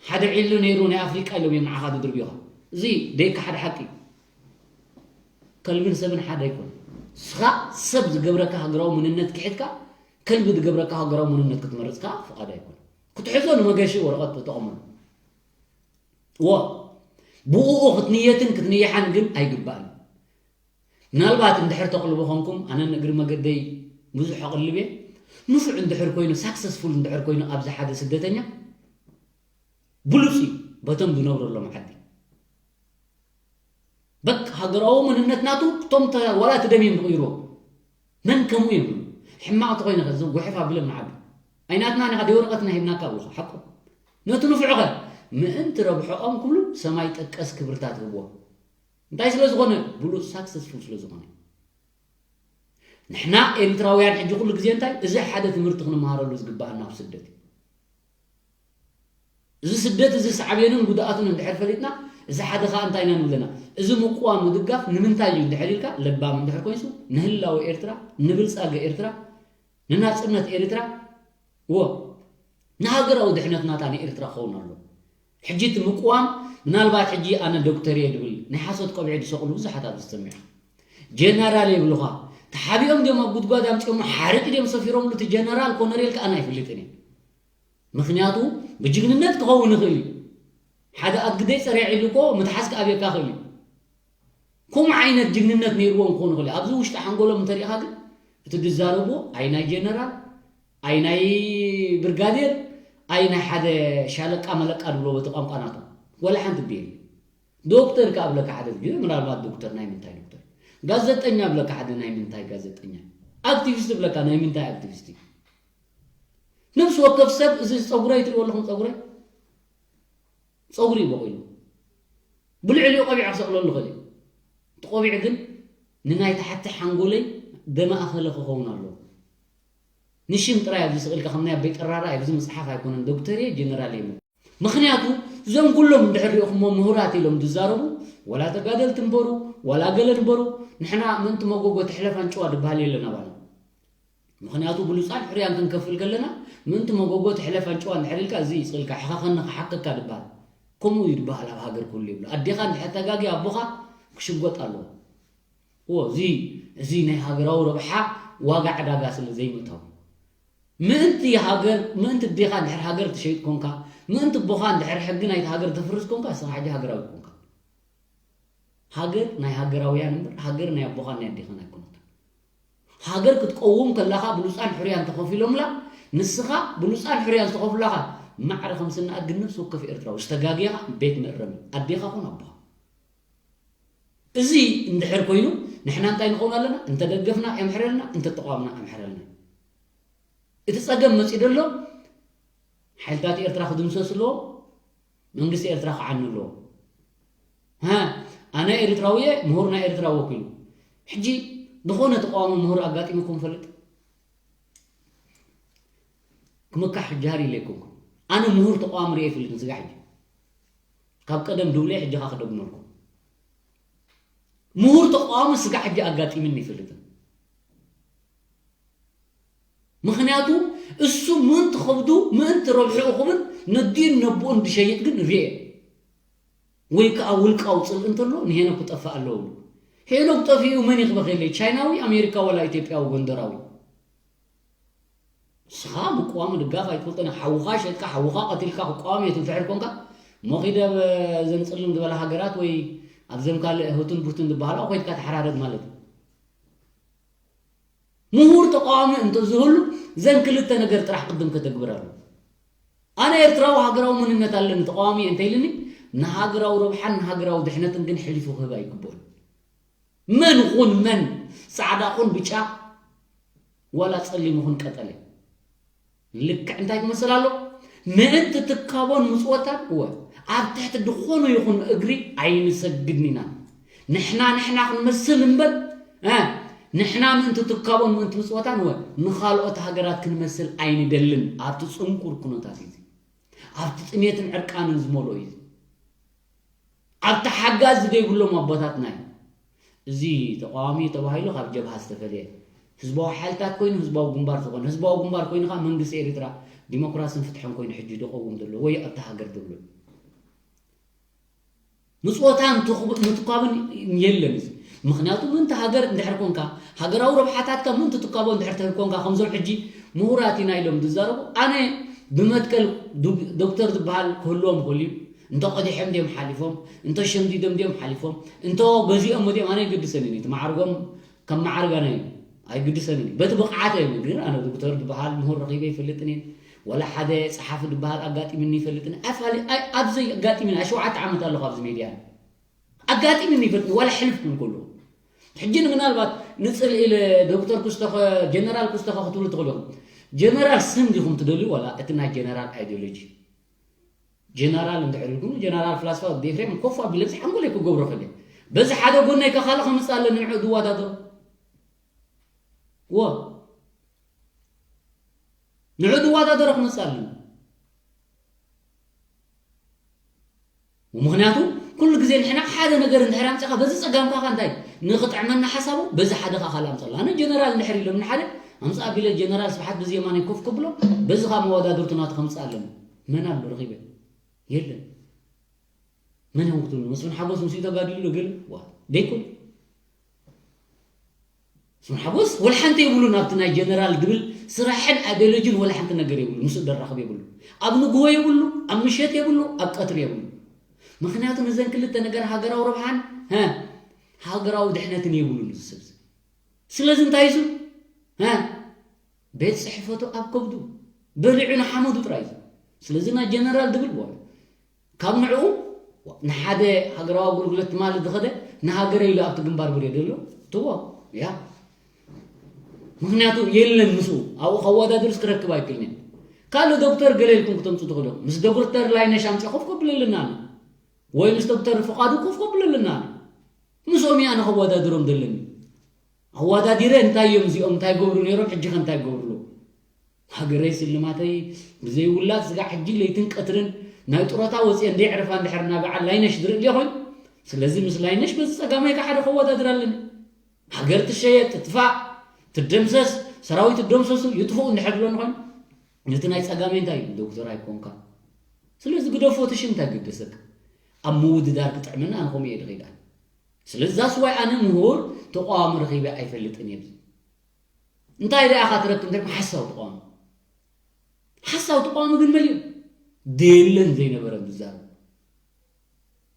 ሓደ ዒሉ ነይሩ ናይ ኣፍሪቃ ኢሎም እዮም ንዓኻ ዝድርብዩኻ። እዚ ደይካ ሓደ ሓቂ እዩ። ከልብን ሰብን ሓደ ኣይኮን። ስኻ ሰብ ዝገብረካ ሃገራዊ መንነት ክሒድካ ከልቢ ዝገብረካ ሃገራዊ መንነት ክትመርጽካ ፍቓድ ኣይኮን። ክትሕዞ ንመገሺ ወረቐት ተጠቐመሉ። ዎ ብኡ ክትንየትን ክትንየሓን ግን ኣይግባእን። ምናልባት እንድሕር ተቕልቡ ኾንኩም ኣነ ንእግሪ መገደይ ብዙሕ ኣቕልብ እየ። ንፉዕ እንድሕር ኮይኑ ሳክሰስፉል እንድሕር ኮይኑ ኣብዚ ሓደ ስደተኛ ብሉፅ እዩ በቶም ዝነብረሎም ዓዲ። በቃ ሃገራዊ መንነት ናቱ እቶም ተ- ዋላ እቲ ደም እዮም ዝቕይርዎ። መን ከምኡ እዮም ሕማቕ ተኾይነ ከዚ ጉሕፍ ኣቢሎም ንዓቢ ኣይናትና ኒኻ ደይ ወረቐትና ሂብናካ ኣለኻ ሓቁ ነቲ ንፉዕኸ ምእንቲ ረብሖኦም ክብሉ ሰማይ ጠቀስ ክብርታት ህብዎ እንታይ ስለ ዝኾነ ብሉፅ ሳክሰስፉል ስለ ዝኾነ ንሕና ኤርትራውያን ሕጂ ኩሉ ግዜ እንታይ እዚ ሓደ ትምህርቲ ክንመሃረሉ ዝግባኣና ኣብ ስደት እዩ እዚ ስደት እዚ ሳዕቤኑን ጉድኣቱን እንድሕር ፈሊጥና እዚ ሓደ ከዓ እንታይ ኢና ንብለና እዚ ምቁዋም ምድጋፍ ንምንታይ እዩ እንድሕር ኢልካ ለባም እንድሕር ኮይንሱ ንህላወ ኤርትራ ንብልፃገ ኤርትራ ንናፅነት ኤርትራ ዎ ንሃገራዊ ድሕነት ናታ ንኤርትራ ክኸውን ኣለዎ ሕጂ እቲ ምቁዋም ምናልባት ሕጂ ኣነ ዶክተር እየ ድብል ናይ ሓሶት ቆቢዕ ዝሰቕሉ ብዙሓት ኣብ ዝሰምዕ ጀነራል የብሉኻ ተሓቢኦም ድዮም ኣብ ጉድጓድ ኣምፅኦሞ ሓርጭ ድዮም ሰፊሮምሉ እቲ ጀነራል ኮነሬል ከዓ ኣይፍልጥን እየ ምኽንያቱ ብጅግንነት ክኸውን ይኽእል እዩ ሓደ ኣግደይ ፀሪያ ኢሉ እኮ ምትሓዝ ክኣብየካ ይኽእል እዩ ከምኡ ዓይነት ጅግንነት ነይርዎም ክኾኑ ይኽእል ኣብዚ ውሽጢ ሓንጎሎም እንተሪኢኻ ግን እቲ ዝዛረብዎ ኣይ ናይ ጀነራል ኣይ ናይ ብርጋዴር ኣይ ናይ ሓደ ሻለቃ መለቃ ድብሎ በቲ ቋንቋ ናቶም ወላ ሓንቲ ብየል ዶክተር ከኣ ብለካ ሓደ ቪድዮ ምናልባት ዶክተር ናይ ምንታይ ዶክተር ጋዜጠኛ ብለካ ሓደ ናይ ምንታይ ጋዜጠኛ ኣክቲቪስት ብለካ ናይ ምንታይ ኣክቲቪስት እዩ ነብሲ ወከፍ ሰብ እዚ ፀጉረይ ትሪእዎ ኣለኹም ፀጉረይ ፀጉሪ እዩ በቂሉ ብልዕሊኡ ቀቢዐ ክሰቕለሉ ኽእል እቲ ቆቢዕ ግን ንናይ ታሕቲ ሓንጎለይ ደማእኸለ ክኸውን ኣለዎ ንሽም ጥራይ ኣብዚ ስቕ ኢልካ ከም ናይ ኣቦይ ጠራራ ኣብዚ ምፅሓፍ ኣይኮነን ዶክተር እየ ጀነራል እየ ምኽንያቱ እዞም ኩሎም እንድሕር ሪእኹሞ ምሁራት ኢሎም ዝዛረቡ ወላ ተጋደልቲ እምበሩ ወላ ገለ እምበሩ ንሕና ምእንቲ መጎጎ ትሕለፍ ኣንጭዋ ዝበሃል የለን ኣባና ምኽንያቱ ብሉፃን ሕርያን ክንከፍል ከለና ምእንቲ መጎጎ ትሕለፍ ኣንጭዋ እንድሕር ኢልካ እዚ ይፅልካ ሕኸኸኒ ክሓከካ ዝበሃል ከምኡ እዩ ዝበሃል ኣብ ሃገር ኩሉ ይብሉ ኣዴኻ እንድሕር ተጋጊ ኣቦኻ ክሽጎጥ ኣለዎ እዎ እዚ እዚ ናይ ሃገራዊ ረብሓ ዋጋ ዕዳጋ ስለ ዘይምእታው ምእንቲ ሃገር ምእንቲ ኣዴኻ እንድሕር ሃገር ትሸይጥ ኮንካ ምእንቲ ኣቦኻ እንድሕር ሕጊ ናይቲ ሃገር ተፍርስ ኮንካ እስኻ ሕጂ ሃገራዊ ኮንካ ሃገር ናይ ሃገራውያን እምበር ሃገር ናይ ኣቦኻን ናይ ኣዴኻን ኣይኮነትን። ሃገር ክትቀውም ከላኻ ብሉፃን ሕሩያን ተኸፊሎምላ ንስኻ ብሉፃን ሕሩያን ዝተኸፍሉላኻ ማዕረ ከም ስነ ኣድጊ ነፍሲ ወከፍ ኤርትራዊ ዝተጋግየኻ ቤት መእረሚ ኣዴኻ ኮን ኣቦኻ። እዚ እንድሕር ኮይኑ ንሕና እንታይ ንኸውን ኣለና? እንተደገፍና የምሕረልና፣ እንተተቋምና የምሕረልና። እቲ ጸገም መጺኡ ዘሎ ሓይልታት ኤርትራ ክድምሰስ ኣለዎ፣ መንግስቲ ኤርትራ ክዓኒ ኣለዎ። ሃ፣ ኣነ ኤርትራዊ እየ፣ ምሁር ናይ ኤርትራ ወኪሉ። ሕጂ ዝኾነ ተቃዋሚ ምሁር ኣጋጢሙኩም ፈልጥ? ክምካሕ ጃህር ኢለ ኣይኮንኩን። ኣነ ምሁር ተቃዋሚ ርእየ ይፈልጥን ስጋ ሕጂ። ካብ ቀደም ድብለ ሕጂ ካ ክደግመልኩም። ምሁር ተቃዋሚ ስጋ ሕጂ ኣጋጢምኒ ይፈልጥን። ምኽንያቱ እሱ ምእንቲ ከብዱ፣ ምእንቲ ረብሕኡ ክብል ነዲኡን ነቦኡን ዝሸይጥ ግን ርእየ። ወይ ከዓ ውልቃዊ ጽልኢ እንተሎ ንሄኖክ ክጠፍእ ኣለዎ። ሄኖክ ጠፊኡ መን ይኽበኸለይ? ቻይናዊ፣ ኣሜሪካ፣ ወላ ኢትዮጵያዊ፣ ጎንደራዊ? ንስኻ ምቅዋም ምድጋፍ ኣይትፈልጦን ኢኻ። ሓውኻ ሸጥካ፣ ሓውኻ ቀቲልካ ክቃወም እየ ትብል ድሕር ኮንካ፣ እሞ ኺድ ኣብ እዘን ጽልም ዝበላ ሃገራት ወይ ኣብዘም ካልእ ህቱን ቡቱን ዝበሃላ ኮይድካ ተሓራረድ ማለት እዩ። ምሁር ተቃዋሚ እንተዝህሉ ዘን ክልተ ነገር ጥራሕ ቅድም ከተግብር ኣሎ። ኣነ ኤርትራዊ ሃገራዊ መንነት ኣለኒ ተቃዋሚ እየ እንተኢልኒ፣ ንሃገራዊ ረብሓን ንሃገራዊ ድሕነትን ግን ሕሊፉ ክህብ ኣይግብኦን። መን ኹን መን፣ ጻዕዳ ኹን ብጫ፣ ዋላ ጸሊም ኹን ቀጠለ፣ ልክዕ እንታይ ክመስል ኣሎ? ምእንቲ ትካቦን ምጽወታን፣ እወ፣ ኣብ ትሕቲ ድኾኑ ይኹን እግሪ ኣይንሰግድን ኢና። ንሕና ንሕና ክንመስል እምበር፣ እ፣ ንሕና ምእንቲ ትካቦን ምእንቲ ምጽወታን፣ እወ፣ ንኻልኦት ሃገራት ክንመስል ኣይንደልን። ኣብቲ ጽንኩር ኩነታት እዩ እዚ። ኣብቲ ጥሜትን ዕርቃንን ዝመልኦ እዩ እዚ። ኣብቲ ሓጋዚ ዘይብሎም ኣቦታትና እዩ። እዚ ተቃዋሚ ተባሂሉ ካብ ጀብሃ ዝተፈልየ ህዝባዊ ሓይልታት ኮይኑ ህዝባዊ ግንባር ዝኾነ፣ ህዝባዊ ግንባር ኮይኑ ከዓ መንግስቲ ኤርትራ ዲሞክራስን ፍትሕን ኮይኑ ሕጂ ዝኸውን ዘሎ ወይ ኣብቲ ሃገር ዘሎ። ምጽወታን ትኹብ-፣ ምትኳብን የለን እዚ። ምኽንያቱ ምእንቲ ሃገር እንድሕር ኮንካ፣ ሃገራዊ ረብሓታትካ ምእንቲ ትካቦ እንድሕር ተህር ኮንካ፣ ከምዞም ሕጂ ምሁራት ኢና ኢሎም ዝዛረቡ፣ ኣነ ብመትከል ዱ-፣ ዶክተር ዝበሃል ክህልዎም ይኽእል እዩ። እንተ ቀዲሖም ድዮም ሓሊፎም፣ እንተ ሸምዲዶም ድዮም ሓሊፎም፣ እንተ ገዚኦም ድዮም፣ ኣነ ኣይግድሰንን እዩ። እቲ ማዕርጎም ከም ማዕርግ ኣነ ኣይግድሰንን እዩ። በቲ ብቕዓት እዮም። ግን ኣነ ዶክተር ዝበሃል ምሁር ረኺበ ይፈልጥን እየ። ዋላ ሓደ ጸሓፊ ዝበሃል ኣጋጢምኒ ይፈልጥን። ኣፋሊ-፣ ኣይ-፣ ኣብዚ ኣጋጢምኒ፣ ኣይ ሸውዓተ ዓመት ኣለኹ ኣብዚ ሜድያ። ኣጋጢምኒ ይፈልጥ፣ ዋላ ሕልፍ ክብል ከሎ። ሕጂ ምናልባት ንጽል ኢለ ዶክተር ኩስተኸ፣ ጀነራል ኩስተኸ ክትብሉ ትኽእሉ ኢኹም። ጀነራል ስም ዲኹም ትደልዩ ዋላ እቲ ናይ ጀነራል ኣይዲዮሎጂ? ጀነራል እንድሕር ኢልኩም፣ ጀነራል ፍላስፋ ወዲ ኤፍሬም ኮፍ ኣቢለ እዚ ሓንጎለይ ክገብሮ ከለ። በዚ ሓደ ጎነይ ከ ካልእ ከምጽእ ኣለኒ ንዕኡ ዝወዳደሮ። ዎ። ንዕኡ ዝወዳደሮ ክመጽእ ኣለኒ። ምኽንያቱ ኩሉ ግዜ ንሕና ሓደ ነገር እንድሕር ኣምጺእካ በዚ ጸጋምካ ከ እንታይ ንኽጥዕመና ሓሳቡ በዚ ሓደ ከ ካልእ ኣምጽእ ኣሎ። ኣነ ጀነራል እንድሕር ኢሎም ንሓደ ኣምጽእ ኣቢለ ጀነራል ስብሓት በዚ የማነይ ኮፍ ከብሎ በዚ ከ መወዳድርቱ ናቱ ከምጽእ ኣለኒ። መን ኣሎ ረኺበ? የለን። መን እዮም ክትብሉ? መስፍን ሓጎስ ምስኡ ተጋዲሉ ዶ ገለ? ዋ፣ ደይኮን። መስፍን ሓጎስ ወላ ሓንቲ የብሉን ኣብቲ ናይ ጀነራል ድብል ስራሕን ኣይዲዮሎጂን ወላ ሓንቲ ነገር የብሉ። ምስኡ ደራኽብ የብሉ። ኣብ ንግሆ የብሉ፣ ኣብ ምሸት የብሉ፣ ኣብ ቀትሪ የብሉ። ምኽንያቱ ነዘን ክልተ ነገር ሃገራዊ ረብሓን፣ ሀ፣ ሃገራዊ ድሕነትን የብሉን እዚ ሰብ እዚ። ስለዚ እንታይ እዩ? ሀ? ቤት ጽሕፈቱ ኣብ ከብዱ። በሊዑ ንሓመዱ ጥራይ እዩ። ስለዚ ናይ ጀነራል ድብል በሉ። ካብ ንዕኡ ንሓደ ሃገራዊ ኣገልግሎት ትማሊ ዝኸደ ንሃገረ ኢሉ ኣብቲ ግንባር ብሬ ዘሎ ትዎ፣ ያ። ምኽንያቱ የለን ምስኡ። ኣብኡ ከወዳድርስ ክረክብ ኣይክእልን እየ። ካልእ ዶክተር ገለ ኢልኩም ክተምጹ ትኽእሉ ኢኹም። ምስ ዶክተር ላይነሽ ኣምጺ ኮፍ ከብለልና ኣሎ። ወይ ምስ ዶክተር ፍቓዱ ኮፍ ከብለልና ኣሎ። ምስኦም እየ ኣነ ከወዳድሮም ዘለኒ። ኣወዳዲረ እንታይ እዮም እዚኦም፣ እንታይ ገብሩ ነይሮም፣ ሕጂ ከ እንታይ ገብሩ ኣለዉ? ሃገረይ ስልማተይ ብዘይ ውላድ ስጋዕ ሕጂ ለይትን ቀትርን ናይ ጡረታ ወፅየ እንደ ዕረፋ እንድሕር እናበዓ ላይነሽ ዝርኢ ድየ ኮይኑ? ስለዚ ምስ ላይነሽ በዚ ፀጋመይ ከ ሓደ ከወዳድር ኣለኒ። ሃገር ትሸየጥ፣ ትጥፋእ፣ ትደምሰስ፣ ሰራዊት ትደምሰሱ፣ ይጥፍኡ እንድሕር ዝብለኒ ኮይኑ? ነቲ ናይ ፀጋመይ እንታይ እዩ? ዶክተር ኣይኮንካ። ስለዚ ግደፎ፣ እቲ ሽም እንታይ ገደሰካ? ኣብ ምውድዳር ክጥዕመና ኣነ ከምኡ እየ ድኸይድ ኣነ። ስለዚ that's why ኣነ ምሁር ተቃዋሚ ረኺበ ኣይፈልጥን እየ። እንታይ ደኣ ኢኻ ትረክብ እንተ ሓሳዊ ተቃዋሚ? ሓሳዊ ተቃዋሚ ግን መሊኡ ደየለን ዘይነበረን ዝዛረብ።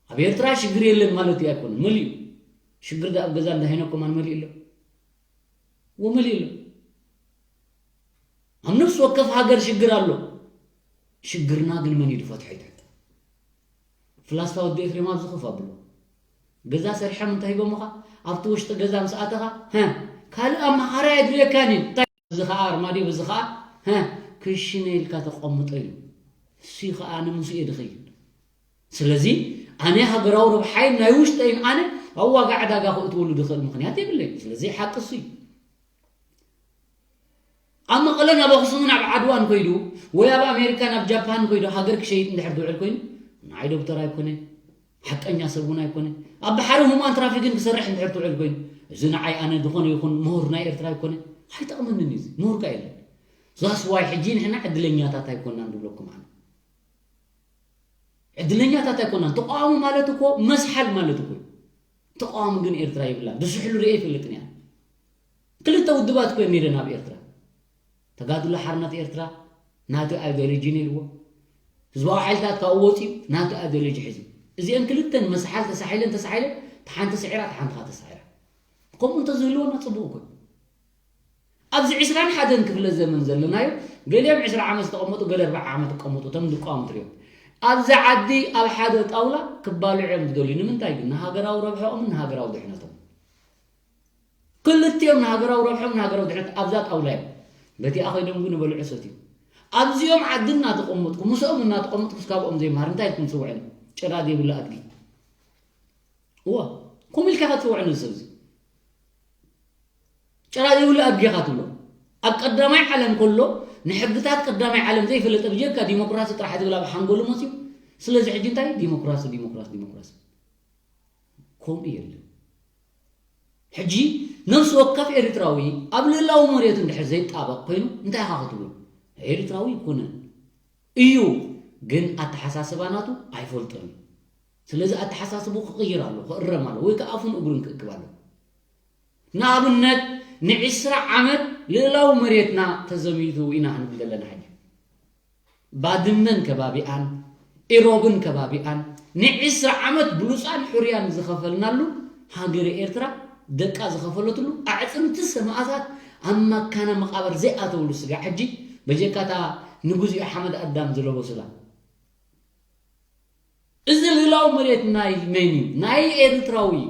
ኣብ ኤርትራ ሽግር የለን ማለት እዩ ኣይኮነን፣ መሊኡ። ሽግር ደኣ ኣብ ገዛ እንዳ ሄኖክ ከማን መሊኡ ኣሎ። ወመሊኡ ኣሎ። ኣብ ነፍሲ ወከፍ ሃገር ሽግር ኣሎ። ሽግርና ግን መን እዩ ዝፈትሖ ይትሕት። ፍላስፋ ወዲ ኤፍሬም ኣብዚ ኮፍ ኣብሎ። ገዛ ሰሪሖም እንተሂቦምኻ ኣብቲ ውሽጢ ገዛ ምስ ኣተኻ፣ ሀ፣ ካልእ ኣመኻሪ ኣየድልየካን እዩ። እንታይ እዚ ኸዓ ኣርማድዮ፣ እዚ ኸዓ፣ ሀ፣ ክሽነ ኢልካ ተቐምጦ እዩ። እሱ ኸዓ ኣነ ምስኡ እየ ድኸይድ። ስለዚ ኣነ ሃገራዊ ረብሓይን ናይ ውሽጠይን ኣነ ኣብ ዋጋ ዕዳጋ ከእትወሉ ድኽእል ምኽንያት የብለይን። ስለዚ ሓቂ እሱ እዩ። ኣብ መቐለ ናብ ኣኽሱምን ኣብ ዓድዋን ኮይዱ ወይ ኣብ ኣሜሪካ ናብ ጃፓን ኮይዱ ሃገር ክሸይጥ እንድሕር ዝውዕል ኮይኑ ንዓይ ዶክተር ኣይኮነ፣ ሓቀኛ ሰብ እውን ኣይኮነ። ኣብ ባሕሪ ሁማን ትራፊክን ክሰርሕ እንድሕር ትውዕል ኮይኑ እዚ ንዓይ ኣነ ዝኾነ ይኹን ምሁር ናይ ኤርትራ ኣይኮነ፣ ኣይጠቕመንን እዩ። እዚ ምሁርካ የለን። ዛስዋይ ሕጂ ንሕና ዕድለኛታት ኣይኮናን ዝብለኩም ኣነ። ዕድለኛታት ኣይኮናን። ተቃዋሚ ማለት እኮ መስሓል ማለት እኮ እዩ። ተቃዋሚ ግን ኤርትራ ይብላን። ዝስሕሉ ርእየ ይፈልጥን እያ። ክልተ ውድባት እኮ ነይረን ኣብ ኤርትራ። ተጋድሎ ሓርነት ኤርትራ ናቱ ኣይዲዮሎጂ ነይርዎ። ህዝባዊ ሓይልታት ካብኡ ወፂኡ ናቱ ኣይዲዮሎጂ ሒዙ። እዚአን ክልተን መስሓል ተሳሒለን ተሳሒለን፣ እታ ሓንቲ ስዒራ፣ እታ ሓንቲ ኸዓ ተሳዒራ። ከምኡ እንተዝህልወና ፅቡቅ እኮ እዩ። ኣብዚ ዕስራን ሓደን ክፍለ ዘመን ዘለናዮ፣ ገሊኦም ዕስራ ዓመት ዝተቐመጡ፣ ገለ ኣርብዓ ዓመት ክቀመጡ፣ እቶም ዝቃወሙ ትሪኦም። ኣብዚ ዓዲ ኣብ ሓደ ጣውላ ክባልዑ እዮም ዝደልዩ። ንምንታይ ግን? ንሃገራዊ ረብሐኦምን ንሃገራዊ ድሕነቶም። ክልቲኦም ንሃገራዊ ረብሐኦም ንሃገራዊ ድሕነት ኣብዛ ጣውላ እዮም። በቲኣ ከይዶም ግን ይበልዑ ሰትዩ። ኣብዚኦም ዓዲ እናተቐመጥኩ፣ ምስኦም እናተቐመጥኩ እስካብኦም ዘይምሃር እንታይ ኢልኩም ትስውዕኒ? ጭራ ዘይብሉ ኣድጊ። እወ፣ ከምኡ ኢልካ ኢኻ ትስውዕኒ እዚ ሰብ እዚ። ጭራ ዘይብሉ ኣድጊ ኢኻ ትብሎ። ኣብ ቀዳማይ ዓለም ከሎ ንሕግታት ቀዳማይ ዓለም ዘይፈለጠ ብጀካ ዲሞክራሲ ጥራሕ ዝብል ኣብ ሓንጎሉ መፅዩ። ስለዚ ሕጂ እንታይ? ዲሞክራሲ፣ ዲሞክራሲ፣ ዲሞክራሲ። ከምኡ የለን። ሕጂ ነፍሲ ወከፍ ኤርትራዊ ኣብ ልእላዊ መሬቱ እንድሕር ዘይጣበቕ ኮይኑ እንታይ ኢኻ ክትብሎ? ኤርትራዊ ኣይኮነን እዩ፣ ግን ኣተሓሳስባ ናቱ ኣይፈልጦን እዩ። ስለዚ ኣተሓሳስቡ ክቕይር ኣሎ፣ ክእረም ኣሎ፣ ወይ ከዓ ኣፉን እግሩን ክእክብ ኣሎ። ንኣብነት ንዒስራ ዓመት ልእላዊ መሬትና ተዘሚቱ ኢና ክንብል ዘለና ሕጂ። ባድመን ከባቢኣን፣ ኢሮብን ከባቢኣን ንዒስራ ዓመት ብሉጻን ሕሩያን ዝኸፈልናሉ ሃገረ ኤርትራ ደቃ ዝኸፈለትሉ ኣዕጽምቲ ሰማእታት ኣብ መካነ መቓብር ዘይኣተውሉ ስጋ ሕጂ በጀካታ ንግዚኡ ሓመድ ኣዳም ዝለበሱላ። እዚ ልእላዊ መሬት ናይ መን እዩ? ናይ ኤርትራዊ እዩ።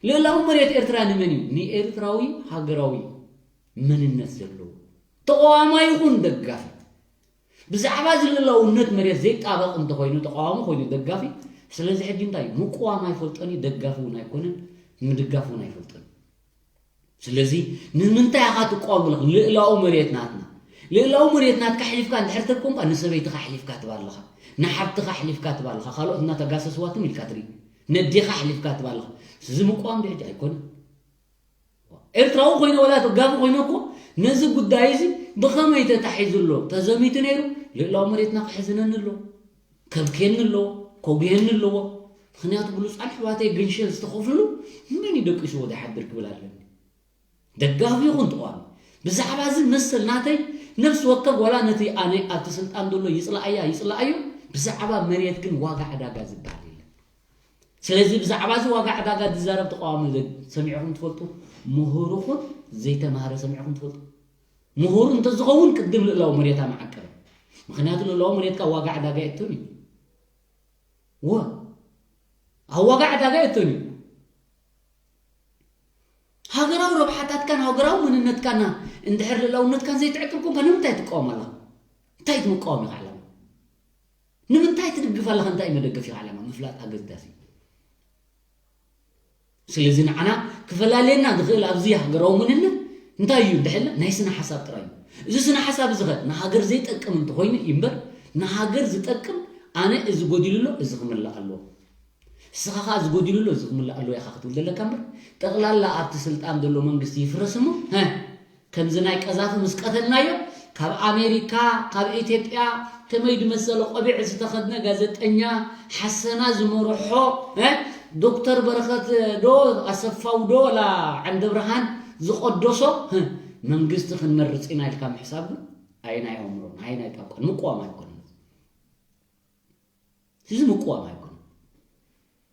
ልእላዊ መሬት ኤርትራ ንመን እዩ? ንኤርትራዊ ሃገራዊ መንነት ዘለዎ ተቃዋማይ ይኹን ደጋፊ። ብዛዕባ እዚ ልእላውነት መሬት ዘይጣበቕ እንተኾይኑ ተቃዋሚ ኮይኑ ደጋፊ፣ ስለዚ ሕጂ እንታይ እዩ? ምቅዋም ኣይፈልጦን እዩ፣ ደጋፊ እውን ኣይኮነን፣ ምድጋፍ እውን ኣይፈልጦን እዩ። ስለዚ ንምንታይ ኢኻ ትቃወም ኣለኻ? ልእላዊ መሬት ናትና። ልእላዊ መሬት ናትካ ኣሕሊፍካ እንድሕር ተርኮምካ ንሰበይትኻ ኣሕሊፍካ ትባ ኣለኻ፣ ንሓብትኻ ኣሕሊፍካ ትባ ኣለኻ፣ ካልኦት እናተጋሰስዋ ትም ኢልካ ትርኢ። ነዴኻ ኣሕሊፍካ ትባ ኣለኻ። እዚ ምቋም ዶ ሕጂ ኣይኮነን? ኤርትራዊ ኮይነ ወላ ተጋቢ ኮይነ እኮ ነዚ ጉዳይ እዚ ብኸመይ ተታሒዙ ኣሎ? ተዘሚቱ ነይሩ ልእላዊ መሬትና ክሕዝነኒ ኣለዎ፣ ከብክየኒ ኣለዎ፣ ከጉየኒ ኣለዎ። ምኽንያቱ ብሉጻን ኣሕዋተይ ገንሸል ዝተኸፍሉ መን እዩ ደቂስዎ ዝሓድር ክብል ኣለኒ። ደጋፊ ይኹን ተቃዋሚ ብዛዕባ እዚ መሰል ናተይ ነፍሲ ወከፍ ዋላ ነቲ ኣነ ኣብቲ ስልጣን ዘሎ ይጽላኣያ ይጽላኣዮ ብዛዕባ መሬት ግን ዋጋ ዕዳጋ ዝበሃል የለን። ስለዚ ብዛዕባ እዚ ዋጋ ዕዳጋ ዝዛረብ ተቃዋሚ ዘ- ሰሚዕኹም ትፈልጡ? ምሁር ይኹን ዘይተማህረ ሰሚዕኹም ትፈልጡ? ምሁር እንተዝኸውን ቅድም ልእላዊ መሬታ መዓቀበ። ምኽንያቱ ልእላዊ መሬትካ ዋጋ ዕዳጋ የእቶን እዩ። ወ ኣብ ዋጋ ዕዳጋ የእቶን እዩ። ሃገራዊ ረብሓታትካን ሃገራዊ መንነትካና እንድሕር ልእላውነትካን ዘይትዕቅብ ኮንካ ንምንታይ ትቃወም ኣለኻ? እንታይ ትምቃወም ኢኻ ዕላማ? ንምንታይ ትድግፍ ኣለኻ? እንታይ እዩ መደገፊኻ ዕላማ? ምፍላጥ ኣገዳሲ እዩ። ስለዚ ንዓና ክፈላልየና ዝኽእል ኣብዚ ሃገራዊ መንነት እንታይ እዩ እንድሕልና ናይ ስነ ሓሳብ ጥራይ እዩ። እዚ ስነ ሓሳብ እዚ ኸ ንሃገር ዘይጠቅም እንተኾይኑ እዩ እምበር ንሃገር ዝጠቅም ኣነ እዚ ጎዲሉ ኣሎ እዚ ክምላእ ኣለዎ። ንስኻ ኸዓ እዚ ጎዲሉ ኣሎ እዚ ክምላእ ኣለዎ ኢኻ ክትብል ዘለካ እምበር ጠቕላላ ኣብቲ ስልጣን ዘሎ መንግስቲ ይፍረስ እሞ ሀ ከምዚ ናይ ቀዛፊ ምስ ቀተልናዮ ካብ ኣሜሪካ ካብ ኢትዮጵያ ከመይ ዝመሰለ ቆቢዕ ዝተኸድነ ጋዜጠኛ ሓሰና ዝመርሖ እ ዶክተር በረኸት ዶ ኣሰፋው ዶ ወላ ዓንደብርሃን ዝቐደሶ እ መንግስቲ ክንመርፅ ኢና ኢልካ ምሕሳብ ግን ኣየናይ ኣእምሮ ኣየናይ ጣቋን ምቋም ኣይኮነን። እዚ ምቁዋም ኣይኮነን።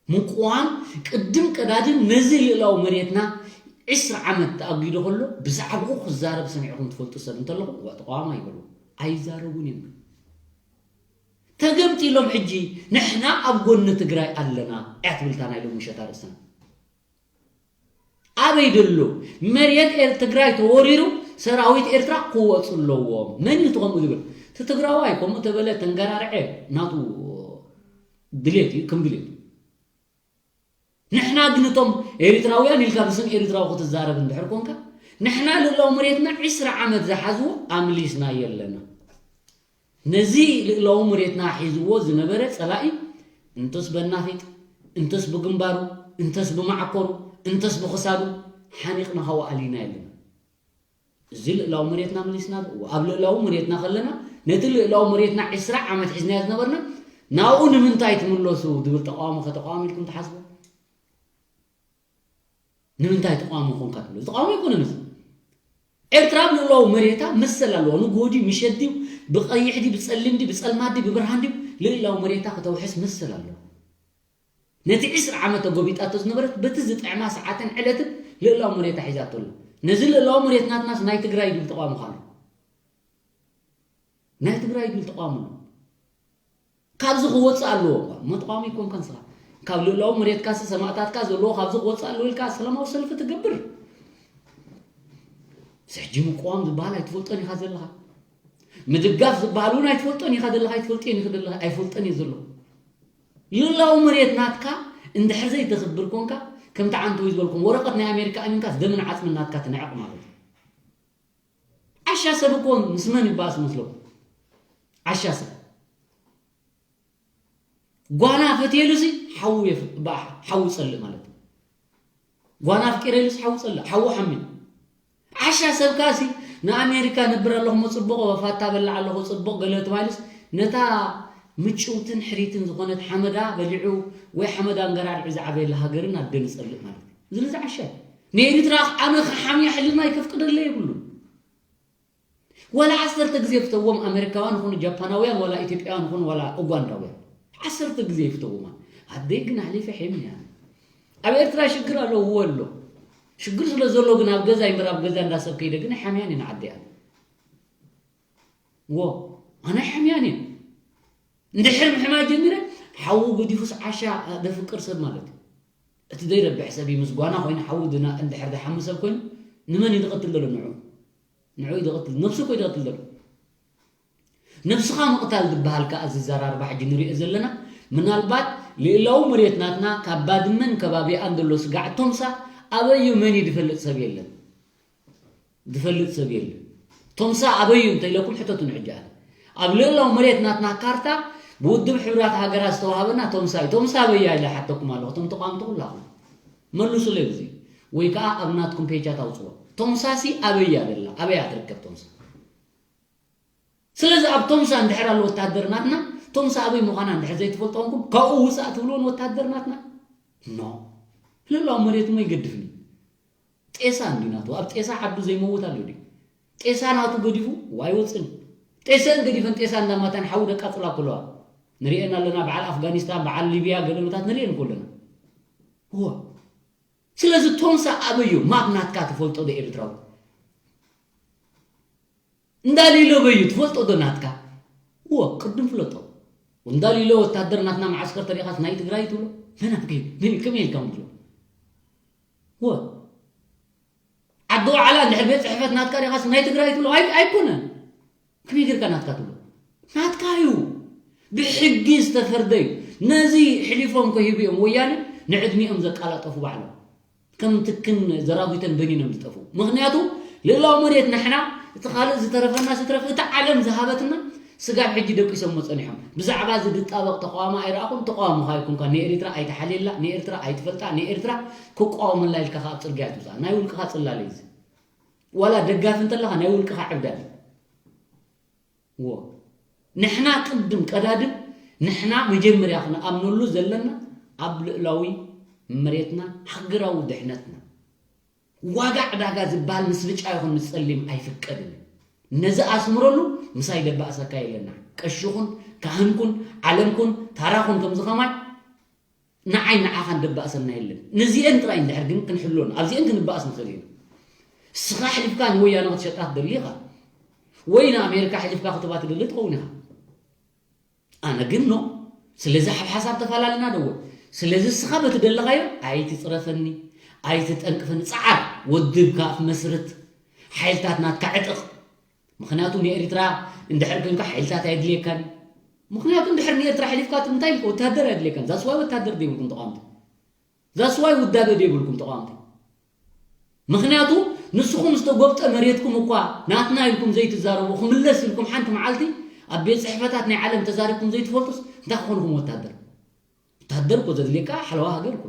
ምቁዋም ቅድም ቀዳድም ነዚ ልእላዊ መሬትና ዕስራ ዓመት ተኣጊዱ ከሎ ብዛዕባኡ ክዛረብ ሰሚዕኹም ትፈልጡ ሰብ እንተለኹም ዋ ተቃዋማይ ይበሉ ኣይዛረቡን እዮም። ተገምጢሎም ሕጂ ንሕና ኣብ ጎኒ ትግራይ ኣለና እያ ትብል እታ ናይ ሎሚ ምሸት ኣርእስትና። ኣበይ ደሎ መሬት ኤር-፣ ትግራይ ተወሪሩ ሰራዊት ኤርትራ ክወፁ ኣለዎም። መን እዩ እቲ ከምኡ ዝብል? እቲ ትግራዋይ ከምኡ ተበለ ተንገራርዐ ናቱ ድሌት እዩ፣ ከም ድሌቱ። ንሕና ግን እቶም ኤሪትራውያን ኢልካ ብስም ኤሪትራዊ ክትዛረብ እንድሕር ኮንካ፣ ንሕና ልእላው መሬትና ዕስራ ዓመት ዝሓዝዎ ኣምሊስናዮ ኣለና። ነዚ ልእላዊ መሬትና ሒዝዎ ዝነበረ ጸላኢ እንተስ በናፊጥ፣ እንተስ ብግንባሩ፣ እንተስ ብማዕኮሩ፣ እንተስ ብኽሳዱ ሓኒቕና ከወኣሊና ኣለና። እዚ ልእላዊ መሬትና መሊስና ዶ? ኣብ ልእላዊ መሬትና ከለና፣ ነቲ ልእላዊ መሬትና ዕስራ ዓመት ሒዝናዮ ዝነበርና፣ ናብኡ ንምንታይ ትምለሱ ዝብል ተቃውሞ ከተቃውሙ ኢልኩም ትሓስቡ? ንምንታይ ተቃውሞ ኮንካ ትብሉ? ተቃውሞ ኣይኮነን እዚ። ኤርትራ ኣብ ልእላዊ መሬታ መሰል ኣለዎ። ንግሆ ድዩ፣ ምሸት ድዩ፣ ብቐይሕ ድዩ፣ ብጸሊም ድዩ፣ ብጸልማት ድዩ፣ ብብርሃን ድዩ፣ ልእላዊ መሬታ ከተውሕስ መሰል ኣለዎ። ነቲ ዕስራ ዓመት ተጎቢጣቶ ዝነበረት በቲ ዝጥዕማ ሰዓትን ዕለትን ልእላዊ መሬታ ሒዛቶ ኣላ። ነዚ ልእላዊ መሬት ናትናስ ናይ ትግራይ ድብል ተቃውሞ ኣሎ። ናይ ትግራይ ድብል ተቃውሞ ኣሎ። ካብዚ ክወፅእ ኣለዎ እኳ። እሞ ተቃዋሚ ይኮንካ ንስኻ። ካብ ልእላዊ መሬትካ ሰማእታትካ ዘለዎ ካብዚ ክወፅእ ኣለዎ ኢልካ ሰላማዊ ሰልፊ ትገብር። ሕጂ ምቅዋም ዝበሃል ኣይትፈልጦን ኢኻ ዘለኻ። ምድጋፍ ዝበሃል እውን ኣይትፈልጦን ኢኻ ዘለኻ፣ ኣይትፈልጥን ኢኺ ዘለኻ፣ ኣይፈልጠን እየ ዘለኹ። ልእላዊ መሬት ናትካ እንድሕር ዘይተኽብር ኮንካ፣ ከምቲ ዓንተወይ ዝበልኩም፣ ወረቐት ናይ ኣሜሪካ ኣሚንካስ ደምን ዓጽምን ናትካ ትንዕቕ ማለት እዩ። ዓሻ ሰብ እኮ ምስ መን ይባእስ መስለኩም? ዓሻ ሰብ። ጓና ፈትየሉሲ ሓዉ የፍ-፣ በ-፣ ሓዉ ጸልእ ማለት እዩ። ጓና ኣፍቂረሉስ ሓዉ ጸልእ፣ ሓዉ ሓሚ። ዓሻ ሰብካሲ ንኣሜሪካ ነብር ኣለኹ፣ ሞ ጽቡቕ ፋታ በልዕ ኣለኹ፣ ጽቡቕ ገለ ተባሂሉስ፣ ነታ ምጭውትን ሕሪትን ዝኾነት ሓመዳ በሊዑ ወይ ሓመዳ እንገራርዑ ዝዓበየላ ሃገርን ኣደን ይጸልእ ማለት እዩ። እዚ ልዚ ዓሻ እዩ። ንኤሪትራ ኣነ ክሓምያ ሕልና ይከፍቅደለ የብሉን። ዋላ ዓሰርተ ግዜ ፍተዎም፣ ኣሜሪካውያን ይኹኑ ጃፓናውያን፣ ዋላ ኢትዮጵያውያን ይኹኑ፣ ዋላ ኡጋንዳውያን። ዓሰርተ ግዜ ይፍተዎም። ኣደይ ግን ኣሕሊፈ ሒምያ። ኣብ ኤርትራ ሽግር ኣሎ፣ እወ ኣሎ። ሽግር ስለ ዘሎ ግን ኣብ ገዛ ይንበር፣ ኣብ ገዛ እንዳሰብ ከይደ ግን ሓምያን ኢና ዓደይ ኣነ። እወ፣ ኣነ ሓምያን እየ። እንድሕር ምሕማይ ጀሚረ፣ ሓዉ ገዲፉስ ዓሻ ደፍቅር ሰብ ማለት እዩ። እቲ ዘይረብሕ ሰብ እዩ፣ ምስ ጓና ኮይኑ ሓዉ ድና እንድሕር ዝሓሚ ሰብ ኮይኑ፣ ንመን እዩ ዝቐትል ዘሎ ንዑ? ንዑ እዩ ዝቐትል፣ ነብሱ እኮ እዩ ዝቐትል ዘሎ። ነብስኻ ምቕታል ዝበሃል ከኣ እዚ ዘራርባ ሕጂ ንሪኦ ዘለና፣ ምናልባት ልእላዊ መሬት ናትና ካብ ባድመን ከባቢኣን ዘሎ ስጋዕ ቶምሳ ኣበይ እዩ መን እዩ ዝፈልጥ ሰብ የለን። ዝፈልጥ ሰብ የለን። ቶምሳ ኣበይ እዩ እንተ ኢለኩም ሕተቱኒ ሕጂ ኣነ። ኣብ ልእላዊ መሬት ናትና ካርታ ብውድብ ሕቡራት ሃገራት ዝተዋሃበና ቶምሳ እዩ። ቶምሳ ኣበይ እያ ኢለ ሓተኩም ኣለኹ። እቶም ተቋምቲ ኩላኹም መልሱለይ ብዚ። ወይ ከኣ ኣብ ናትኩም ፔጃት ኣውጽዎ። ቶምሳሲ ኣበይ እያ ዘላ? ኣበይ እያ ትርከብ ቶምሳ? ስለዚ ኣብ ቶምሳ እንድሕር ኣሎ ወታደር ናትና፣ ቶምሳ ኣበይ ምዃና እንድሕር ዘይትፈልጦ ኮንኩም፣ ካብኡ ውጻእ ትብልዎ ንወታደር ናትና? ኖ። ልእላዊ መሬት እሞ ይገድፍኒ። ጤሳ እንዲ ናቱ፣ ኣብ ጤሳ ዓዱ ዘይመውት ኣሎ ድዩ? ጤሳ ናቱ ገዲፉ ኣይወጽን። ጤሰን ገዲፈን ጤሳ እንዳማታን ሓዊ ደቃጽላ ከለዋ ንሪኤን ኣለና። በዓል ኣፍጋኒስታን፣ በዓል ሊብያ ገለመታት ንሪኤን እኮ ኣለና። እወ። ስለዚ ቶምሳ ኣበዩ ማብ ናትካ ትፈልጦ ዶ ኤርትራዊ? እንዳሊሎ በዩ ትፈልጦ ዶ ናትካ? እወ፣ ቅድም ፍለጦ። እንዳሊሎ ወታደር ናትና መዓስከር ተሪኻስ ናይ ትግራይ ትብሎ? መን ኣፍገዩ? መን እዩ? ከመይ ኢልካ ምትሎ? እወ። ዓዲ ዋዕላ እንድሕር ቤት ጽሕፈት ናትካ ዲኻስ ናይ ትግራይ ትብሎ? ኣይ-፣ ኣይኮነን። ከመይ ጌርካ ናትካ ትብሎ? ናትካ እዩ። ብሕጊ ዝተፈርደ እዩ። ነዚ ሕሊፎም ከሂቡ እዮም ወያነ ንዕድሚኦም ዘቃላጠፉ ባዕሎም። ከም ትክን ዘራጉተን በኒኖም ዝጠፍኡ። ምኽንያቱ ልእላዊ መሬት ንሕና፣ እቲ ካልእ ዝተረፈና ዝተረፈ፣ እቲ ዓለም ዝሃበትና ስጋብ ሕጂ ደቂሶሞ ጸኒሖም። ብዛዕባ እዚ ዝጣበቕ ተቃዋሚ ኣይረኣኹን፣ ተቃዋሚ ከኣ ኣይኮንካ። ንኤሪትራ ኣይትሓልየላ፣ ንኤርትራ ኣይትፈልጣ፣ ንኤርትራ ክቃወመላ ኢልካ ከኣ ኣብ ጽርግያ ኣይትውጻእ። ናይ ውልቅኻ ጽላለ እዩ እዚ። ዋላ ደጋፊ እንተለኻ ናይ ውልቅኻ ዕብዳል እዩ። እዎ። ንሕና ቅድም ቀዳድም፣ ንሕና መጀመርያ ክንኣምነሉ ዘለና ኣብ ልእላዊ መሬትና፣ ሃገራዊ ድሕነትና። ዋጋ ዕዳጋ ዝበሃል ምስ ብጫ ይኹን ምስ ጸሊም ኣይፍቀድን እዩ። ነዚ ኣስምረሉ፣ ምሳይ ደባእሰካ የለና። ቀሽኹን፣ ካህንኩን፣ ዓለምኩን፣ ታራኹን ከምዚ ከማይ ንዓይ ንዓኻን ደባእሰና የለን። ነዚኤን ጥራይ እንድሕር ግን ክንሕሎን፣ ኣብዚኤን ክንባእስ ንኽእል ኢና። እስኻ ኣሕሊፍካ ንወያነ ክትሸጣ ትደሊ ኢኻ። ወይ ንኣሜሪካ ኣሕሊፍካ ክትባ ትደሊ ትኸውን ኢኻ። ኣነ ግን ኖ። ስለዚ ኣብ ሓሳብ ተፈላለና ደወል። ስለዚ እስኻ በቲ ደለኻዮ ኣይትጽረፈኒ፣ ኣይትጠንቅፍን፣ ጻዓር ወድብካ መስርት፣ ሓይልታት ናትካ ዕጥቕ። ምኽንያቱ ንኤርትራ እንድሕር ኮንካ ሓይልታት ኣየድልየካን። ምኽንያቱ እንድሕር ንኤርትራ ሓሊፍካ እንታይ ኢልካ ወታደር ኣየድልየካን። ዛስዋይ ወታደር ዘይብልኩም ተቓወምቲ፣ ዛስዋይ ውዳበ ዘይብልኩም ተቓወምቲ። ምኽንያቱ ንስኹም ዝተጎብጠ መሬትኩም እኳ ናትና ኢልኩም ዘይትዛረቡ፣ ክምለስ ኢልኩም ሓንቲ መዓልቲ ኣብ ቤት ጽሕፈታት ናይ ዓለም ተዛሪብኩም ዘይትፈልጡስ እንታይ ክኾንኩም ወታደር? ወታደር እኮ ዘድልየካ ሓለዋ ሃገር እኮ።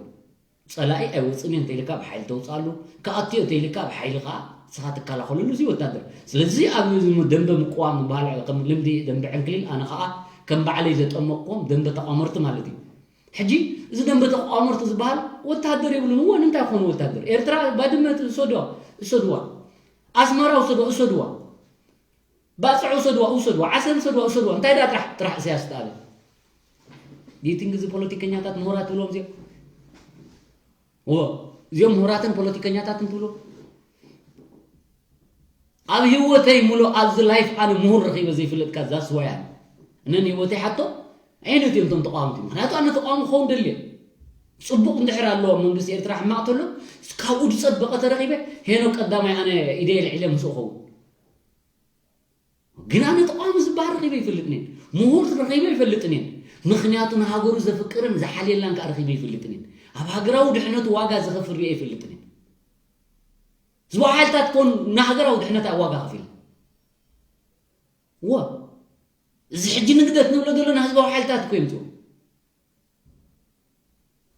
ጸላኢ ኣይወጽእን እየ እንተኢልካ ብሓይሊ ተውጽኣሉ፣ ክኣቱ እየ እንተኢልካ ብሓይሊ ከኣ ንስኻ ትከላኸለሉ እዚ ወታደር። ስለዚ ኣብ ደንበ ምቅዋም ምባል ከም ልምዲ ደንበ ዕንክሊል ኣነ ከኣ ከም ባዕለይ ዘጠመቅዎም ደንበ ተቋመርቲ ማለት እዩ። ሕጂ እዚ ደንበ ተቋመርቲ ዝበሃል ወታደር የብሉን። እወ ንምንታይ ክኾኑ ወታደር? ኤርትራ ባድመ እሰድዋ፣ እሰድዋ። ኣስመራ ውሰድዋ፣ እሰድዋ። ባጽዕ ውሰድዋ፣ ውሰድዋ። ዓሰብ ውሰድዋ፣ ውሰድዋ። እንታይ ደኣ ጥራሕ፣ ጥራሕ ኢሳያስ ተኣለ። Do you think እዚ ፖለቲከኛታት ምሁራት ትብሎም እዚኦም? እዎ፣ እዚኦም ምሁራትን ፖለቲከኛታትን ትብሎ? ኣብ ህይወተይ ሙሉእ ኣብዚ ላይፍ ኣነ ምሁር ረኺበ ዘይፈልጥ፣ that's why ኣነ። እነን ህይወተይ ሓቶ ዓይነት እዮም እቶም ተቃወምቲ። ምኽንያቱ ኣነ ተቃዋሚ ክኸውን ደልየ። ጽቡቕ እንድሕር ኣለዎ መንግስቲ ኤርትራ ሕማቕ ተሎ፣ ካብኡ ዝጸበቐ ተረኺበ፣ ሄኖክ ቀዳማይ ኣነ ኢደየ ልዒለ ምስኡ ኸውን። ግን ኣነ ተቃዋሚ ዝበሃል ረኺበ ኣይፈልጥን እየ። ምሁር ረኺበ ኣይፈልጥን እየ። ምኽንያቱ ንሃገሩ ዘፍቅርን ዝሓልየላን ከኣ ረኺበ ኣይፈልጥን እየ። ኣብ ሃገራዊ ድሕነቱ ዋጋ ዝኸፍል ሪኤ ኣይፈልጥን እየ። ህዝባዊ ሓይልታት ኮን ንሃገራዊ ድሕነት ኣብ ዋጋ ከፊል። እወ፣ እዚ ሕጂ ንግደት ንብሎ ዘለና ህዝባዊ ሓይልታት እኮ የምጽኡ።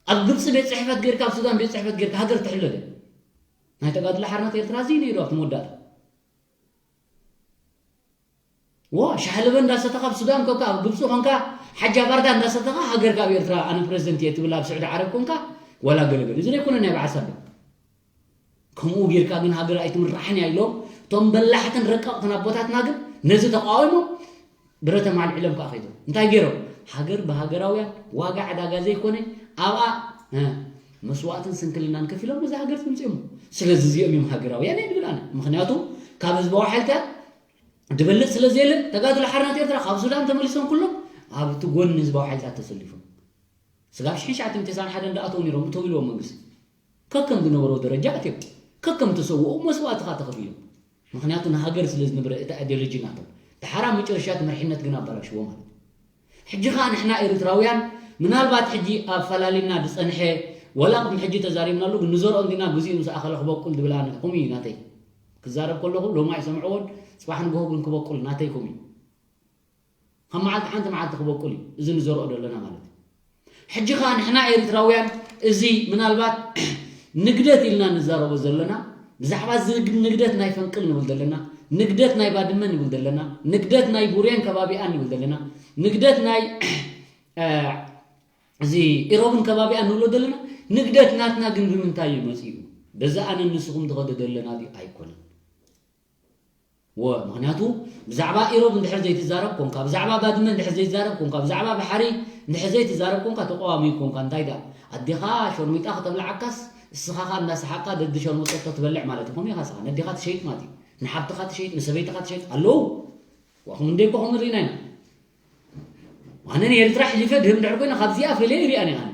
ኣብ ግብጺ ቤት ጽሕፈት ጌርካ፣ ኣብ ሱዳን ቤት ጽሕፈት ጌርካ ሃገር ትሕሎ ድያ? ናይ ተጋድሎ ሓርነት ኤርትራ እዚ ነይሩ ኣብቲ መወዳእታ። ዎ፣ ሻሕለበ እንዳሰተኻ ኣብ ሱዳን ኮንካ፣ ኣብ ግብጺ ኮንካ፣ ሓጃ ባርዳ እንዳሰተኻ ሃገርካ ኣብ ኤርትራ ኣነ ፕረዚደንት እየ ትብል፣ ኣብ ስዑዲ ዓረብ ኮንካ፣ ዋላ ገለገለ። እዚ ዘይኮነ ናይ በዓል ሳባ። ከምኡ ጌርካ ግን ሃገር ኣይትምራሕን እያ ኢሎም፣ እቶም በላሕትን ረቀቕትን ኣቦታትና ግን ነዚ ተቃዊሞም ብረቶም ኣልዒሎም ከኣ ከይዶም። እንታይ ገይሮም? ሃገር ብሃገራውያን ዋጋ ዕዳጋ ዘይኮነ ኣብኣ፣ እ፣ መስዋእትን ስንክልናን ከፊሎም ነዛ ሃገር ተምጺኦም። ስለዚ እዚኦም እዮም ሃገራውያን እየ ድብል ኣነ። ምኽንያቱ ካብ ህዝባዊ ሓይልታት ድበልጽ ስለ ዘየለ፣ ተጋድሎ ሓርነት ኤርትራ ካብ ሱዳን ተመሊሶም ኩሎም ኣብቲ ጎኒ ህዝባዊ ሓይልታት ተሰሊፎም። ስጋብ ሽሕን ትሽዓተ ሚእትን ተስዓን ሓደን ደኣተው ነይሮም፣ እተው ኢልዎም መንግስቲ። ከከም ዝነበሮ ደረጃ ኣትዮም፣ ከከም ተሰውኦ መስዋእቲ ከኣ ተኸፊሎም። ምኽንያቱ ንሃገር ስለ ዝነበረ እቲ ኣይዲዮሎጂ ናቶም። ደሓር ኣብ መጨረሻ እቲ መሪሕነት ግን ኣበላሽዎ ማለት እዩ። ሕጂ ኸኣ ንሕና ኤርትራውያን ምናልባት ሕጂ ኣፈላሊና ዝጸንሐ፣ ወላ ቅድሚ ሕጂ ተዛሪብናሉ፣ ግን ንዘርኦ እንዲና ግዚኡ ምስ ኣኸለ ክበቁል ዝብል ኣነ ከምኡ እዩ ናተይ። ክዛረብ ከለኹ ሎማ ኣይሰምዕዎን፣ ጽባሕ ንግሆ ግን ክበቁል ናተይ ከምኡ እዩ። ካብ መዓልቲ ሓንቲ መዓልቲ ክበቁል እዩ፣ እዚ ንዘርኦ ዘለና ማለት እዩ። ሕጂ ኸኣ ንሕና ኤርትራውያን እዚ ምናልባት ንግደት ኢልና ንዛረቦ ዘለና፣ ብዛዕባ እዚ ንግደት ናይ ፈንቅል ንብል ዘለና፣ ንግደት ናይ ባድመ ንብል ዘለና፣ ንግደት ናይ ቡሬን ከባቢኣን ንብል ዘለና፣ ንግደት ናይ፣ እ፣ እዚ ኢሮብን ከባቢኣን ንብሎ ዘለና፣ ንግደት ናትና ግን ብምንታይ እዩ መጺኡ? በዚ ኣነን ንስኹም ዝኸደ ዘለና ድዩ? ኣይኮነን። ወ-፣ ምኽንያቱ ብዛዕባ ኢሮብ እንድሕር ዘይትዛረብ ኮንካ፣ ብዛዕባ ባድመ እንድሕር ዘይትዛረብ ኮንካ፣ ብዛዕባ ባሕሪ እንድሕር ዘይትዛረብ ኮንካ፣ ተቃዋሚ ኮንካ፣ እንታይ ደኣ? ኣዴኻ ሸርሚጣ ከተብልዓካስ፣ እስኻ ኸኣ እንዳሰሓቅካ ደዲ ሸርሙጠቶ ትበልዕ ማለት እዩ። ከምኡ ኢኻ እስኻ። ነዴኻ ትሸይጥ ማለት እዩ። ንሓብትኻ ትሸይጥ፣ ንሰበይትኻ ትሸይጥ ኣለዉ። ዋኹም እንደ እኮ ከምኡ ርኢና ኢና። ኣነ ንኤርትራ ሕሊፈ ድህብ እንድሕር ኮይነ፣ ካብዚኣ ፈልየ ይሪኣን እየ ኣነ።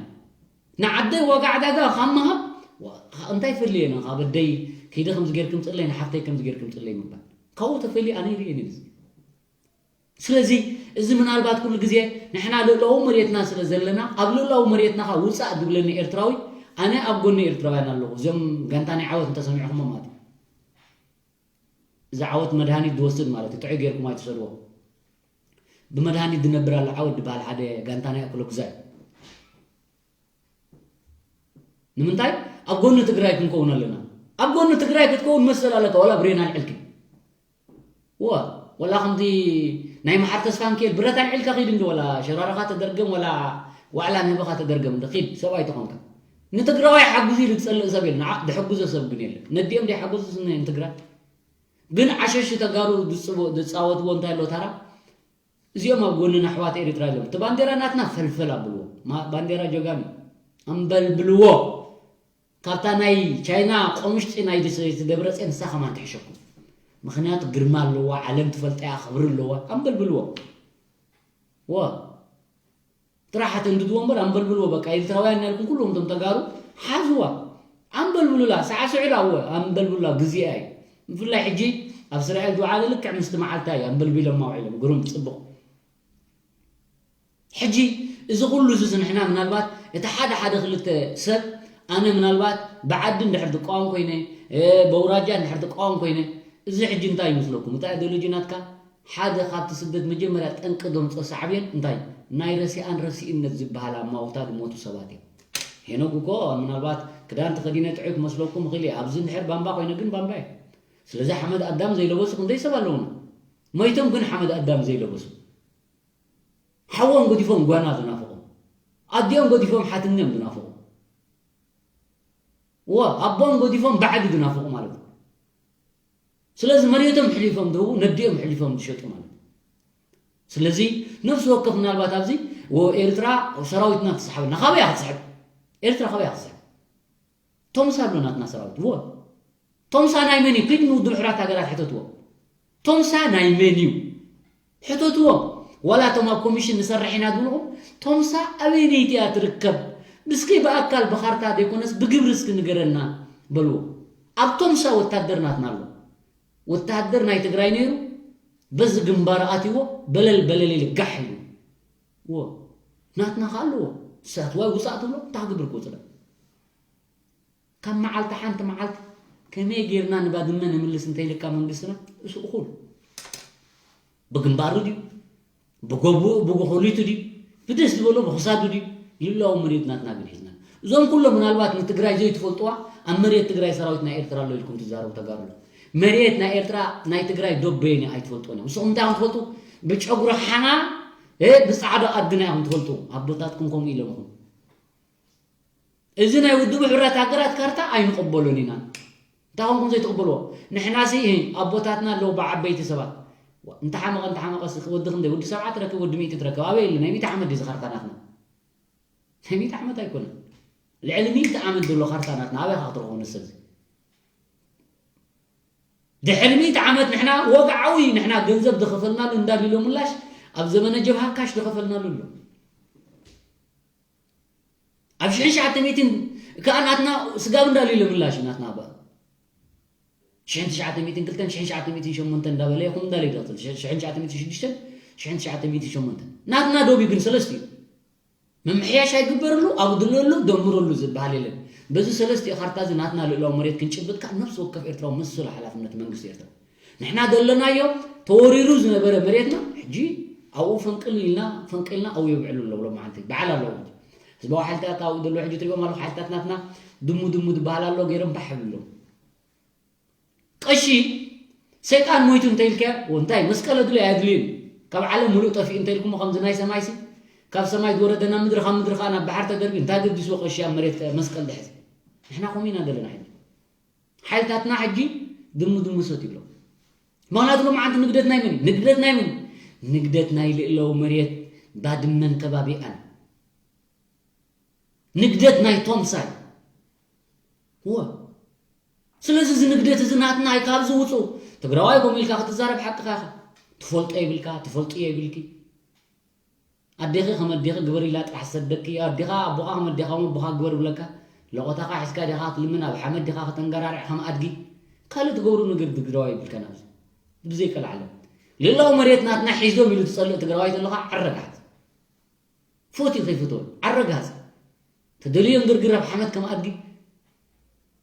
ንዓደይ ዋጋ ዕዳጋ ካብ ምሃብ፣ ዋ-፣ እንታይ ፈልየ ኣነ ካብ ኣደይ ከይደ ከምዚ ጌርኪ ምጽለይ፣ ንሓፍተይ ከምዚ ጌርኪ ምጽለይ ምባል? ካብኡ ተፈልየ ኣነ ይርእየን እየ ነዚ። ስለዚ እዚ ምናልባት ኩሉ ግዜ ንሕና ልእላዊ መሬትና ስለ ዘለና፣ ኣብ ልእላዊ መሬትና ኸኣ ውጻእ ዝብለኒ ኤርትራዊ፣ ኣነ ኣብ ጎኒ ኤርትራውያን ኣለኹ። እዚኦም ጋንታ ናይ ዓወት እንተሰሚዕኹሞ ማለት እዩ። እዚ ዓወት መድሃኒት ዝወስድ ማለት እዩ። ጥዑይ ጌርኩም ኣይትውሰድዎ። ብመድሃኒት ዝነብር ኣሎ ዓወት ዝበሃል ሓደ ጋንታ ናይ ኣክለ ጉዛይ። ንምንታይ? ኣብ ጎኒ ትግራይ ክንከውን ኣለና። ኣብ ጎኒ ትግራይ ክትከውን መሰል ኣለካ፣ ዋላ ብሬን ኣልዕልኪ። ዋ፣ ዋላ ከምቲ ናይ መሓር ተስፋ ሚካኤል ብረት ኣልዒልካ ኺድ እንጂ፣ ዋላ ሸራርኻ ተደርገም፣ ዋላ ዋዕላ ንህብኻ ተደርገም እንደ ኺድ፣ ሰብኣይ ተኾንካ። ንትግራዋይ ሓግዙ ኢሉ ዝጸልእ ሰብ የለን፣ ዓ-፣ ዝሕግዞ ሰብ ግን የለን። ነዲኦም ዘይሓገዙ ስነ ንትግራይ። ግን ዓሸሽ ተጋሩ ዝጽቦ-፣ ዝጻወትዎ እንታይ ኣሎ ታራ? እዚኦም ኣብ ጎንና ኣሕዋት ኤርትራ ኣለዉ። እቲ ባንዴራ ናትና ፈልፈል ኣብልዎ። ማ-፣ ባንዴራ ጀጋኑ ኣንበልብልዎ። ካብታ ናይ ቻይና ቆምሽጢ ናይ ደስ-፣ ደብረጽዮን ንሳ ከማን ትሕሸኩም። ምኽንያቱ ግርማ ኣለዋ፣ ዓለም ትፈልጣ እያ፣ ክብሪ ኣለዋ። ኣንበልብልዎ። ዋ። ጥራሕ ኣተንድድዎ እምበር ኣንበልብልዎ። በቃ ኤርትራውያን ናልኩም ኩሎም እቶም ተጋሩ ሓዝዋ። ኣንበልብሉላ፣ ሳዕስዑላ፣ እወ፣ ኣንበልብሉላ፣ ግዜኣ እዩ። ብፍላይ ሕጂ ኣብ እስራኤል ዝወዓለ ልክዕ ምስቲ መዓልታ እዩ ኣንበልቢሎም ኣውዒሎም። ግሩም፣ ጽቡቕ። ሕጂ እዚ ኩሉ እዚ ንሕና ምናልባት እቲ ሓደ ሓደ ክልተ ሰብ፣ ኣነ ምናልባት ብዓዲ እንድሕር ዝቃወም ኮይነ፣ እ፣ በውራጃ እንድሕር ዝቃወም ኮይነ፣ እዚ ሕጂ እንታይ ይመስለኩም? እቲ ኣይዲዮሎጂ ናትካ ሓደ ካብቲ ስደት መጀመርያ ጠንቂ ዘምፅኦ ሳዕቤን እንታይ? ናይ ረሲኣን ረሲእነት ዝበሃል ኣማውታ ዝሞቱ ሰባት እዮም። ሄኖግ እኮ ምናልባት ክዳን ተኸዲነ ጥዑይ ክመስለኩም ይኽእል እየ። ኣብዚ እንድሕር ባምባ ኮይነ ግን ባምባ እየ። ስለዚ ሓመድ ኣዳም ዘይለበሱ ክንደይ ሰብ ኣለውና? ሞይቶም ግን ሓመድ ኣዳም ዘይለበሱ። ሓዎም ገዲፎም ጓና ዝናፍቑ። ኣዲኦም ገዲፎም ሓትኖም ዝናፍቑ። ዋ፣ ኣቦም ገዲፎም ባዕዲ ዝናፍቑ ማለት እዩ። ስለዚ መሬቶም ሕሊፎም ዝህቡ፣ ነዲኦም ሕሊፎም ዝሸጡ ማለት እዩ። ስለዚ ነፍሲ ወከፍ ምናልባት ኣብዚ፣ ወ-፣ ኤርትራ ሰራዊትና ትስሓበልና። ካበይ እያ ክትስሕብ? ኤርትራ ካበይ እያ ክትስሕብ? ቶምሳ ኣሎ ናትና ሰራዊት። እወ። ቶምሳ ናይ መን እዩ? ኪድ ንውድብ ሕራት ሃገራት ሕተትዎ። ቶምሳ ናይ መን እዩ? ሕተትዎ። ዋላ እቶም ኣብ ኮሚሽን ንሰርሕ ኢና ዝብልኹም፣ ቶምሳ ኣበይነይቲ እያ ትርከብ? እስኪ ብኣካል ብኻርታ ዘይኮነስ ብግብሪ እስኪ ንገረና በልዎ። ኣብ ቶምሳ ወታደር ናትና ኣሎ። ወታደር ናይ ትግራይ ነይሩ፣ በዚ ግንባር ኣትይዎ፣ በለል በለል ኢሉ ጋሕ ኢሉ። እዎ። ናትና ከ ኣለዎ። ንስኻ ትዋይ ውፃእ ትብሎ፣ እንታይ ክገብር ክወፅእ? ካብ መዓልቲ ሓንቲ መዓልቲ ከመይ ጌርና ንባድመ ንምልስ እንተይልካ መንግስትና፣ እሱ እኹል። ብግንባሩ ድዩ? ብጎቦ-፣ ብጎኾሊቱ ድዩ? ብደስ ዝበሎ ብኽሳዱ ድዩ? ልላዊ መሬት ናትና ግን ሒዝና። እዞም ኩሎም ምናልባት ንትግራይ ዘይትፈልጥዋ፣ ኣብ መሬት ትግራይ ሰራዊት ናይ ኤርትራ ኣሎ ኢልኩም ትዛረቡ ተጋሩ። መሬት ናይ ኤርትራ፣ ናይ ትግራይ ዶብ በየን እያ ኣይትፈልጥዎን እዮም። ንስኹም እንታይ ኢኹም ትፈልጡ? ብጨጉሪ ሓና፣ እ፣ ብጻዕዳ ኣድግና ኢኹም ትፈልጡ። ኣቦታትኩም ከምኡ ኢሎምኹም። እዚ ናይ ውድብ ሕብረት ሃገራት ካርታ ኣይንቕበሎን ኢና። እንታይ ኮንኩም ዘይትቕበልዎ? ንሕናሲ ኣቦታትና ኣለዉ ብዓበይቲ ሰባት። ዋ፣ እንተሓመቐ፣ እንተሓመቐ ሲ ወዲ ክንደይ? ወዲ ሰብዓ ትረክብ፣ ወዲ ሚእቲ ትረክብ። ኣበይ የለ? ናይ ሚእቲ ዓመት ድዩ እዚ ካርታ ናትና? ናይ ሚእቲ ዓመት ኣይኮነን። ልዕሊ ሚእቲ ዓመት ዘሎ ካርታ ናትና ኣበይ ኢኻ ክትረኽቦ ነዚ ሰብዚ? ድሕሪ ሚእቲ ዓመት ንሕና ወግዓዊ ንሕና ገንዘብ ዝኸፈልናሉ እንዳሊሎ ምላሽ ኣብ ዘመነ ጀብሃ ካሽ ዝኸፈልናሉ ኣሎ። ኣብ ሽሕን ትሽዓተ ሚእትን ከኣ ናትና ስጋብ እንዳሊሎ ምላሽ እዩ ናትና በ-፣ ሽሕን ትሽዓተ ሚእትን ክልተን፣ ሽሕን ትሽዓተ ሚእትን ሸሞንተን እንዳበለ ይኹን እንዳለ ይደቕጽል። ሽሕን ትሽዓተ ሚእትን ሽዱሽተን፣ ሽሕን ትሽዓተ ሚእትን ሸሞንተን። ናትና ዶብ እዩ ግን ሰለስተ እዩ። ምምሕያሽ ኣይግበረሉ፣ ኣጉድለሉ፣ ደምረሉ ዝበሃል የለን። በዚ ሰለስተ ካርታ እዚ ናትና ልእላዊ መሬት ክንጭብጥ ካብ ነፍሲ ወከፍ ኤርትራዊ መሰሉ ሓላፍነት መንግስቲ ኤርትራ። ንሕና ዘለናዮ ተወሪሩ ዝነበረ መሬትና ሕጂ ኣብኡ ፈንቅል ኢልና፣ ፈንቂልና ኣብኡ የብዕሉ ኣለዉ። ሎም መዓልቲ በዓል ኣለዉ። ህዝባዊ ሓይልታት ኣብኡ ዘለዉ ሕጂ ትሪኦም ኣለኹ። ሓይልታት ናትና ድሙ ድሙ ዝበሃል ኣሎ፣ ገይሮም ባሕ ይብሉ ኣለዉ። ቀሺ ሰይጣን ሞይቱ እንተ ኢልካዮ፣ እንታይ መስቀል ኣድልዮ ኣየድልዮን እዩ። ካብ ዓለም ምሉእ ጠፊኡ እንተ ኢልኩሞ፣ ከምዚ ናይ ሰማይሲ፣ ካብ ሰማይ ዝወረደ ናብ ምድሪ፣ ካብ ምድሪ ከኣ ናብ ባሕሪ ተደርብዩ፣ እንታይ ገዲስዎ ቀሺ ኣብ መሬት መስቀል ድሕዝ? ንሕና ከምኡ ኢና ዘለና ሕጂ። ሓይልታትና ሕጂ ድሙ ድሙ ሰት ይብሎ። ምኽንያቱ ሎማዓንቲ ንግደት ናይ መን እዩ? ንግደት ናይ መን እዩ? ንግደት ናይ ልእላዊ መሬት ባድመን ከባቢኣን። ንግደት ናይ ቶምሳይ። እወ። ስለዚ እዚ ንግደት እዚ ናትና እዩ፣ ካብዚ ውፁ። ትግራዋይ ኮም ኢልካ ክትዛረብ ሓቅኻ ኢኻ። ትፈልጦ የብልካ፣ ትፈልጥዮ የብልኪ። ኣዴኺ ከም ኣዴኺ ግበር ኢላ ጥራሕ ትሰደኪ። ኣዴኻ ኣቦኻ ከም ኣዴኻ ከም ኣቦኻ ግበር ብለካ። ለቖታኻ ሒዝካ ዲኻ ክትልምን፣ ኣብ ሓመድ ዲኻ ከተንገራርዕ ከም ኣድጊ። ካልእ ትገብሩ ነገር ትግራዋይ የብልካን ኣብዚ። ብዘይቀልዓለም። ልእላዊ መሬት ናትና ሒዞም ኢሉ ትጸልእ ትግራዋይ ተለኻ ዓረጋት። ፎት እዩ ከይፍትወን። ዓረጋዝ። ተደልዮ እንግርግር ኣብ ሓመድ ከም ኣድጊ።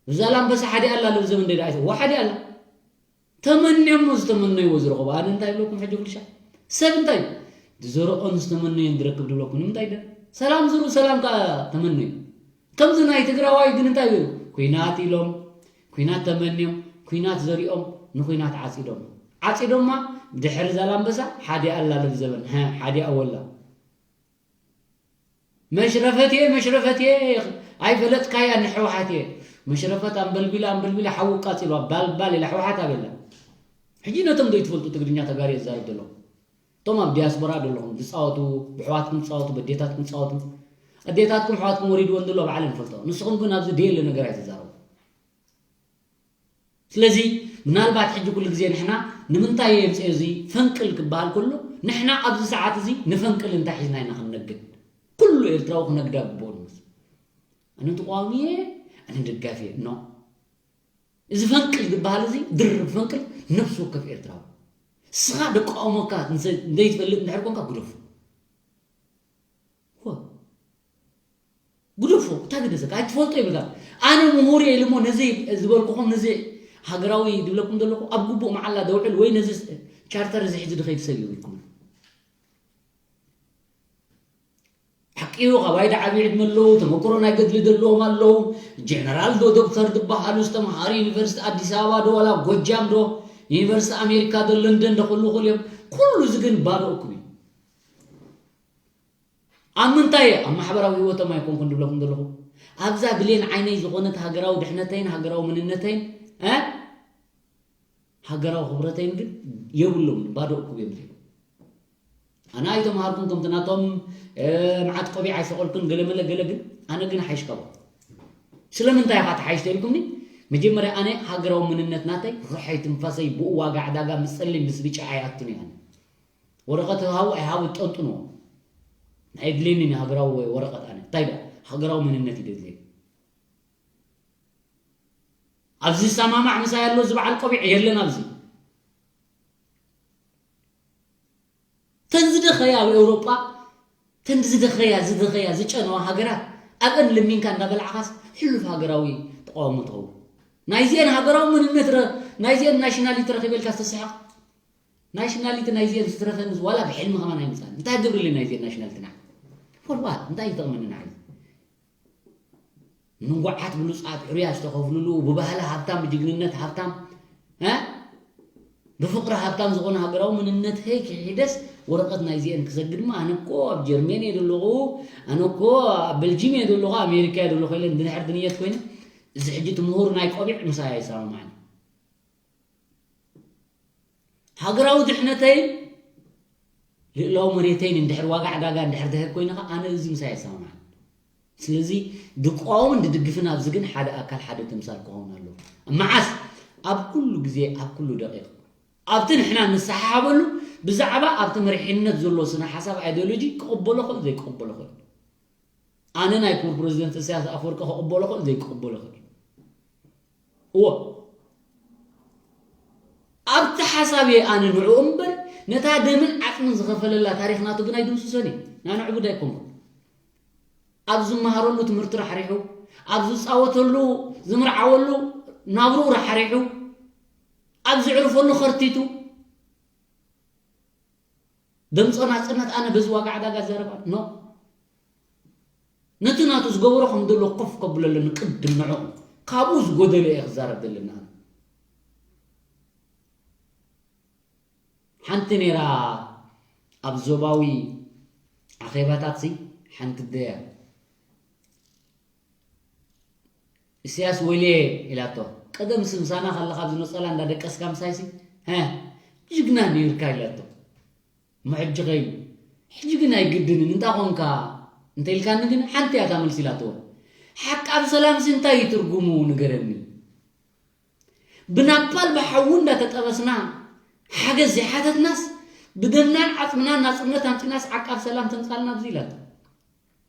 ብዛላምበሳ ሓደ ኣላ ለብ ዘመን ደዳ ኣይተ-፣ ዋ ሓደ ኣላ። ተመንዮሞ ዝተመነይዎ ዝረኸቡ። ኣነ እንታይ ይብለኩም ሕጂ ኩልሻ? ሰብ እንታይ እዩ? ዝዘርኦን ዝተመነዮን ዝረክብ ዝብለኩም። ንምንታይ ደ? ሰላም ዝሩ፣ ሰላም ከኣ ተመነዩ። ከምዚ ናይ ትግራዋይ ግን እንታይ ይብሉ? ኩናት ኢሎም፣ ኩናት ተመንዮም፣ ኩናት ዘሪኦም፣ ንኩናት ዓጺዶም። ዓጺዶማ ድሕሪ ዛላምበሳ ሓደ ኣላ ለብ ዘበን፣ ሀ፣ ሓደ ኣወላ። መሽረፈት እየ፣ መሽረፈት እየ፣ ኣይፈለጥካያ ንሕወሓት እየ። መሽረፈት ኣንበልቢላ፣ ኣንበልቢላ ሓዊ ቃጺልዋ፣ ባልባል ኢላ ሕወሓት ኣበላ። ሕጂ ነቶም ዘይትፈልጡ ትግርኛ ተጋሩ እየ ዝዛረብ ዘለኹ። እቶም ኣብ ዲያስፖራ ዘለኹም ዝጻወቱ፣ ብሕዋትኩም ትጻወቱ፣ በዴታትኩም ትጻወቱ። ኣዴታትኩም ሕዋትኩም ወሪድወን ዘሎ ባዕለን ይፈልጦ። ንስኹም ግን ኣብዚ ደየለ ነገር ኣይትዛረቡ። ስለዚ ምናልባት ሕጂ ኩሉ ግዜ ንሕና ንምንታይ የምፅኦ እዚ ፈንቅል ክበሃል ከሎ፣ ንሕና ኣብዚ ሰዓት እዚ ንፈንቅል እንታይ ሒዝና ኢና ክንነግድ? ኩሉ ኤርትራዊ ክነግዳ ግብኦ ንመስል። ኣነ ተቃዋሚ እየ፣ ኣነ ደጋፊ እየ። ኖ፣ እዚ ፈንቅል ዝበሃል እዚ ድርብ ፈንቅል ነፍሲ ወከፍ ኤርትራዊ፣ ስኻ ደቃውሞካ እንዘ-፣ ዘይትፈልጥ እንድሕር ኮንካ ግደፎ። ወ-፣ ግደፎ፣ እንታይ ግደሰካ? ኣይትፈልጦ ይብልካ። ኣነ ምሁር እየ ኢሉ እሞ ነዚ ዝበልኩኹም፣ ነዚ ሃገራዊ ዝብለኩም ዘለኹ፣ ኣብ ግቡእ መዓላ ደውዕል ወይ ነዚ ቻርተር እዚ ሒዙ ዝኸይድ ሰብ ይብልኩም። ሓቂ እዩ፣ ካብ ኣይዲ ዓብዪ ዕድመ ኣለዉ፣ ተመክሮ ናይ ገድሊ ዘለዎም ኣለዉ። ጀነራል ዶ ዶክተር ዝበሃሉ ዝተምሃሩ ዩኒቨርሲቲ ኣዲስ ኣበባ ዶ ዋላ ጎጃም ዶ ዩኒቨርሲቲ ኣሜሪካ ዶ ለንደን ዶ ኩሉ ኩሉ እዮም። ኩሉ እዚ ግን ባዶ እኩብ እዩ። ኣብ ምንታይ እየ? ኣብ ማሕበራዊ ህይወቶም ኣይኮንኩን ድብለኩም ዘለኹ። ኣብዛ ብሌን ዓይነይ ዝኾነት ሃገራዊ ድሕነተይን ሃገራዊ መንነተይን፣ እ? ሃገራዊ ክብረተይን ግን የብሎም፣ ባዶ እኩብ እዮም እዚኦም። ኣነ ኣይተምሃርኩን ከምቲ ናቶም፣ እ፣ መዓት ቆቢዕ ኣይሰቐልኩን፣ ገለ መለ ገለ፣ ግን ኣነ ግን ሓይሽ ካብኦም። ስለምንታይ ኢኻ ትሓይሽ ተልኩምኒ? መጀመርያ ኣነ ሃገራዊ መንነት ናተይ፣ ርሖይ ትንፋሰይ ብኡ ዋጋ ዕዳጋ ምስ ጸሊም ምስ ብጫ ኣይኣቱን እየ ኣነ። ወረቐት ሃቡ ኣይሃቡ ጠንጥንዎ። ኣይድልየኒ ንሃገራዊ ወረቐት ኣነ። እንታይ ደኣ? ሃገራዊ መንነት እዩ ደድልየኒ። ኣብዚ ዝሰማማዕ ምሳይ ኣሎ፣ እዚ በዓል ቆቢዕ የለን ኣብዚ። ተን ዝደኸያ ኣብ ኤውሮጳ፣ ተን ዝደኸያ፣ ዝደኸያ፣ ዝጨነዋ ሃገራት፣ ኣብአን ለሚንካ እንዳበላዕኻስ ሕሉፍ ሃገራዊ ተቃውሞ ትኸውን። ናይዚአን ሃገራዊ መንነት ረ-፣ ናይዚአን ናሽናሊቲ ረኺበልካ ዝተስሕቕ። ናሽናሊቲ ናይዚአን ዝትረፈኒ ዋላ ብሕልሚ ከማን ኣይምጻእን። እንታይ ገብርልኝ ናይዚአን ናሽናሊቲ ንዓይ? For what? እንታይ ይጠቕመኒ ንዓይ? ንንጉዓት ብሉጻት ሕሩያት ዝተኸፍልሉ፣ ብባህሊ ሃብታም፣ ብጅግንነት ሃብታም፣ እ? ብፍቕሪ ሃብታም ዝኾነ ሃገራዊ መንነተይ ክሒደስ ወረቐት ናይዚአን ክሰግድ እሞ ኣነ እኮ ኣብ ጀርመን እየ ዘለኹ፣ ኣነ እኮ ኣብ በልጂም እየ ዘለኹ፣ ኣሜሪካ እየ ዘለኹ ኢለ እንድሕር ድንየት ኮይነ፣ እዚ ሕጂ እቲ ምሁር ናይ ቆቢዕ ምሳይ ኣይሰማማዕን። ሃገራዊ ድሕነተይን ልእላዊ መሬተይን እንድሕር ዋጋ ዕዳጋ እንድሕር ድህብ ኮይነ ኸዓ ኣነ እዚ ምሳይ ኣይሰማማዕን። ስለዚ ድቃወምን ድድግፍን ኣብዚ ግን ሓደ ኣካል ሓደ ተምሳል ክኸውን ኣለዎ። መዓስ? ኣብ ኩሉ ግዜ፣ ኣብ ኩሉ ደቂቕ። ኣብቲ ንሕና ንሰሓሓበሉ ብዛዕባ ኣብቲ መሪሕነት ዘሎ ስነ ሓሳብ ኣይዲዮሎጂ ክቕበሎ ክእል ዘይክቕበሎ ክእል። ኣነ ናይ ክቡር ፕረዚደንት ኢሳያስ ኣፈወርቂ ክቕበሎ ክእል ዘይክቕበሎ ክእል። እዎ። ኣብቲ ሓሳብ እየ ኣነ ንዕኡ እምበር ነታ ደምን ዓጽምን ዝኸፈለላ ታሪኽ ናቱ ግን ኣይድምስሶን እየ። ናንዕኡ ጉዳይ ኣይኮንኩን። ኣብ ዝመሃረሉ ትምህርቲ ራሕሪሑ፣ ኣብ ዝጻወተሉ ዝምርዓወሉ ናብርኡ ራሕሪሑ፣ ኣብ ዝዕርፈሉ ኸርቲቱ፣ ደምጾ ናጽነት ኣነ በዚ ዋጋ ዕዳጋ ዘረባ ኖ። ነቲ ናቱ ዝገበሮ ከም ዘሎ ኮፍ ከብሎ ኣለኒ ቅድም ንዕኡ። ካብኡ ዝጎደለ እየ ክዛረብ ዘለና ኣነ። ሓንቲ ነይራ ኣብ ዞባዊ ኣኼባታት ሲ ሓንቲ ደያ። "እስያስ ወልየ" ኢላቶ። ቀደም ሲ ምሳና ከለኻ ኣብዚ ነጸላ እንዳደቀስካ ምሳይ ሲ፣ "ሀ፣ ጅግና ነይርካ" ኢላቶ። እሞ ሕጂ ከይኑ፣ "ሕጂ ግን ኣይግድንን፣ እንታይ ኾንካ?" እንተ ኢልካኒ ግን ሓንቲ እያ እታ መልሲ ኢላቶ። ሓቂ ኣብ ሰላም ሲ እንታይ እዩ ትርጉሙ ንገረኒ? ብናፓል ብሓዊ እንዳተጠበስና ሓገዝ ዘይሓተትናስ፣ ብደምናን ዓጽምናን ናጽነት ኣምጺናስ ዓቃብ ሰላም ተምጻልና ኣብዚ ኢላቶ።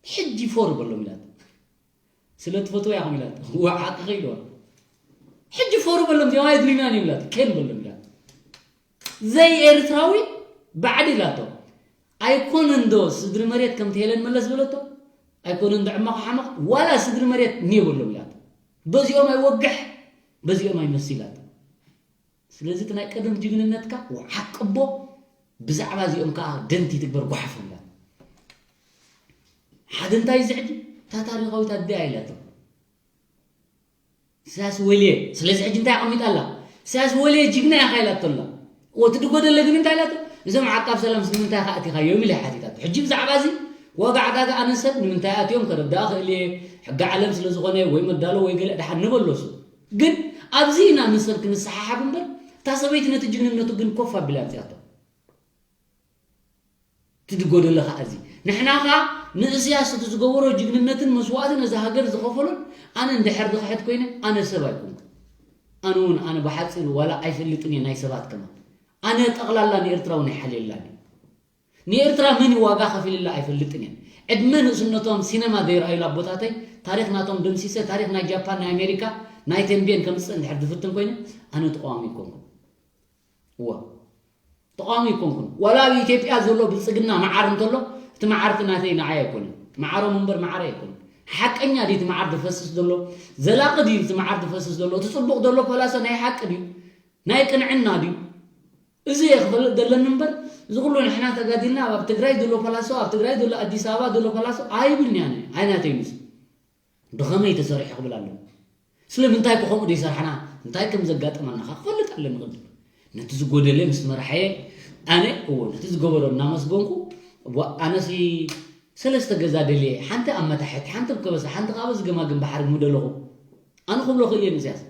ሕጂ ፎር በሎም ኢላቶ። ስለ ትፈትዎ ኢኹም ኢላቶ። ዋ፣ ሓቂ ከይድዋ። ሕጂ ፎር በሎም፣ እዚኦም ኣየድልዩናን እዮም ኢላቶ። ኬን በሎም ኢላቶ። ዘይ ኤርትራዊ ባዕዲ ኢላቶ። ኣይኮነን ዶ ስድሪ መሬት ከምቲ ሄለን መለስ ዝበለቶ? ኣይኮነን ዶ ዕማኹ ሓመቕ? ዋላ ስድሪ መሬት ኒዮ በሎም ኢላቶ። በዚኦም ኣይወግሕ፣ በዚኦም ኣይመስ ኢላቶ። ስለዚ እቲ ናይ ቀደም ጅግንነትካ ዓቅቦ፣ ብዛዕባ እዚኦም ከኣ ደንቲ ትግበር ጓሓፎም ኢላቶ። ሓደ እንታይ እዚ ሕጂ እታ ታሪኻዊት ኣደ እያ ኢላቶ። ኢሳያስ ወልየ፣ ስለዚ ሕጂ እንታይ ኣቐሚጣ ኣላ? ኢሳያስ ወልየ ጅግና ኢኻ ኢላቶ ኣላ። ወ-፣ እቲ ድጎደለ ግን እንታይ ኢላቶ? እዞም ዓቃብ ሰላምስ ንምንታይ ኢኻ ኣቲኻዮም ኢላ እያ ሓቲታቶ። ሕጂ ብዛዕባ እዚ ዋጋ ዕዳጋ ኣነ ሰብ ንምንታይ ኣትዮም ከረድኣ ክእል እየ። ሕጊ ዓለም ስለ ዝኾነ ወይ መዳሎ ወይ ገለ ድሓን ንበሎ እሱ። ግን ኣብዚ ኢና ምስ ሰብ ክንሰሓሓብ እምበር፣ እታ ሰበይቲ ነቲ ጅግንነቱ ግን ኮፍ ኣቢላ ኣምጺኣቶ። እቲ ዝጎደለ ኸኣ እዚ። ንሕና ኸኣ ንእስያስ እቲ ዝገበሮ ጅግንነትን መስዋእትን ነዛ ሃገር ዝኸፈሎን ኣነ እንድሕር ዝኽሕድ ኮይነ፣ ኣነ ሰብ ኣይኮንኩን። ኣነ እውን፣ ኣነ ብሓጺሩ ዋላ ኣይፈልጥን እየ ናይ ሰባት ከማን። ኣነ ጠቕላላ ንኤርትራ እውን ኣይሓልየላን እየ። ንኤርትራ መን እዩ ዋጋ ከፊልላ ኣይፈልጥን እየ። ዕድመ ንእስነቶም ሲነማ ዘይረኣዩላ ኣቦታተይ፣ ታሪኽ ናቶም ደምሲሰ፣ ታሪኽ ናይ ጃፓን፣ ናይ ኣሜሪካ፣ ናይ ተንቤን ከምፅእ እንድሕር ዝፍትን ኮይነ፣ ኣነ ተቃዋሚ ኣይኮንኩን። እዋ፣ ተቃዋሚ ኣይኮንኩን። ዋላ ኣብ ኢትዮጵያ ዘሎ ብልፅግና መዓር እንተሎ፣ እቲ መዓር እቲ ናተይ ንዓይ ኣይኮነን። መዓሮም እምበር መዓረይ ኣይኮነን። ሓቀኛ ድዩ እቲ መዓር ዝፈስስ ዘሎ? ዘላቂ ድዩ እቲ መዓር ዝፈስስ ዘሎ? እቲ ፅቡቕ ዘሎ ፈላሶ ናይ ሓቂ ድዩ? ናይ ቅንዕና ድዩ? እዚ እየ ክፈልጥ ዘለኒ እምበር፣ እዚ ኩሉ ንሕና ተጋዲልና ኣብ ትግራይ ዘሎ ፈላሶ፣ ኣብ ትግራይ ዘሎ ኣዲስ ኣበባ ዘሎ ፈላሶ ኣይብልን እየ ኣነ። ኣይናተይ ምስ ብኸመይ ተሰሪሑ ክብል ኣለኒ። ስለምንታይ ከ ከምኡ ዘይሰርሕና፣ እንታይ ከም ዘጋጠመና ከ ክፈልጥ ኣለኒ ቅድም። ነቲ ዝጎደለ ምስ መርሓየ፣ ኣነ፣ እዎ፣ ነቲ ዝገበሮ እናመስገንኩ፣ ዋ፣ ኣነሲ ሰለስተ ገዛ ደልየ፣ ሓንቲ ኣብ መታሕት፣ ሓንቲ ኣብ ከበሳ፣ ሓንቲ ከኣ በዚ ገማግም ባሕሪ ምደለኹ። ኣነ ክብሎ ክእል እየ ንእስያስ።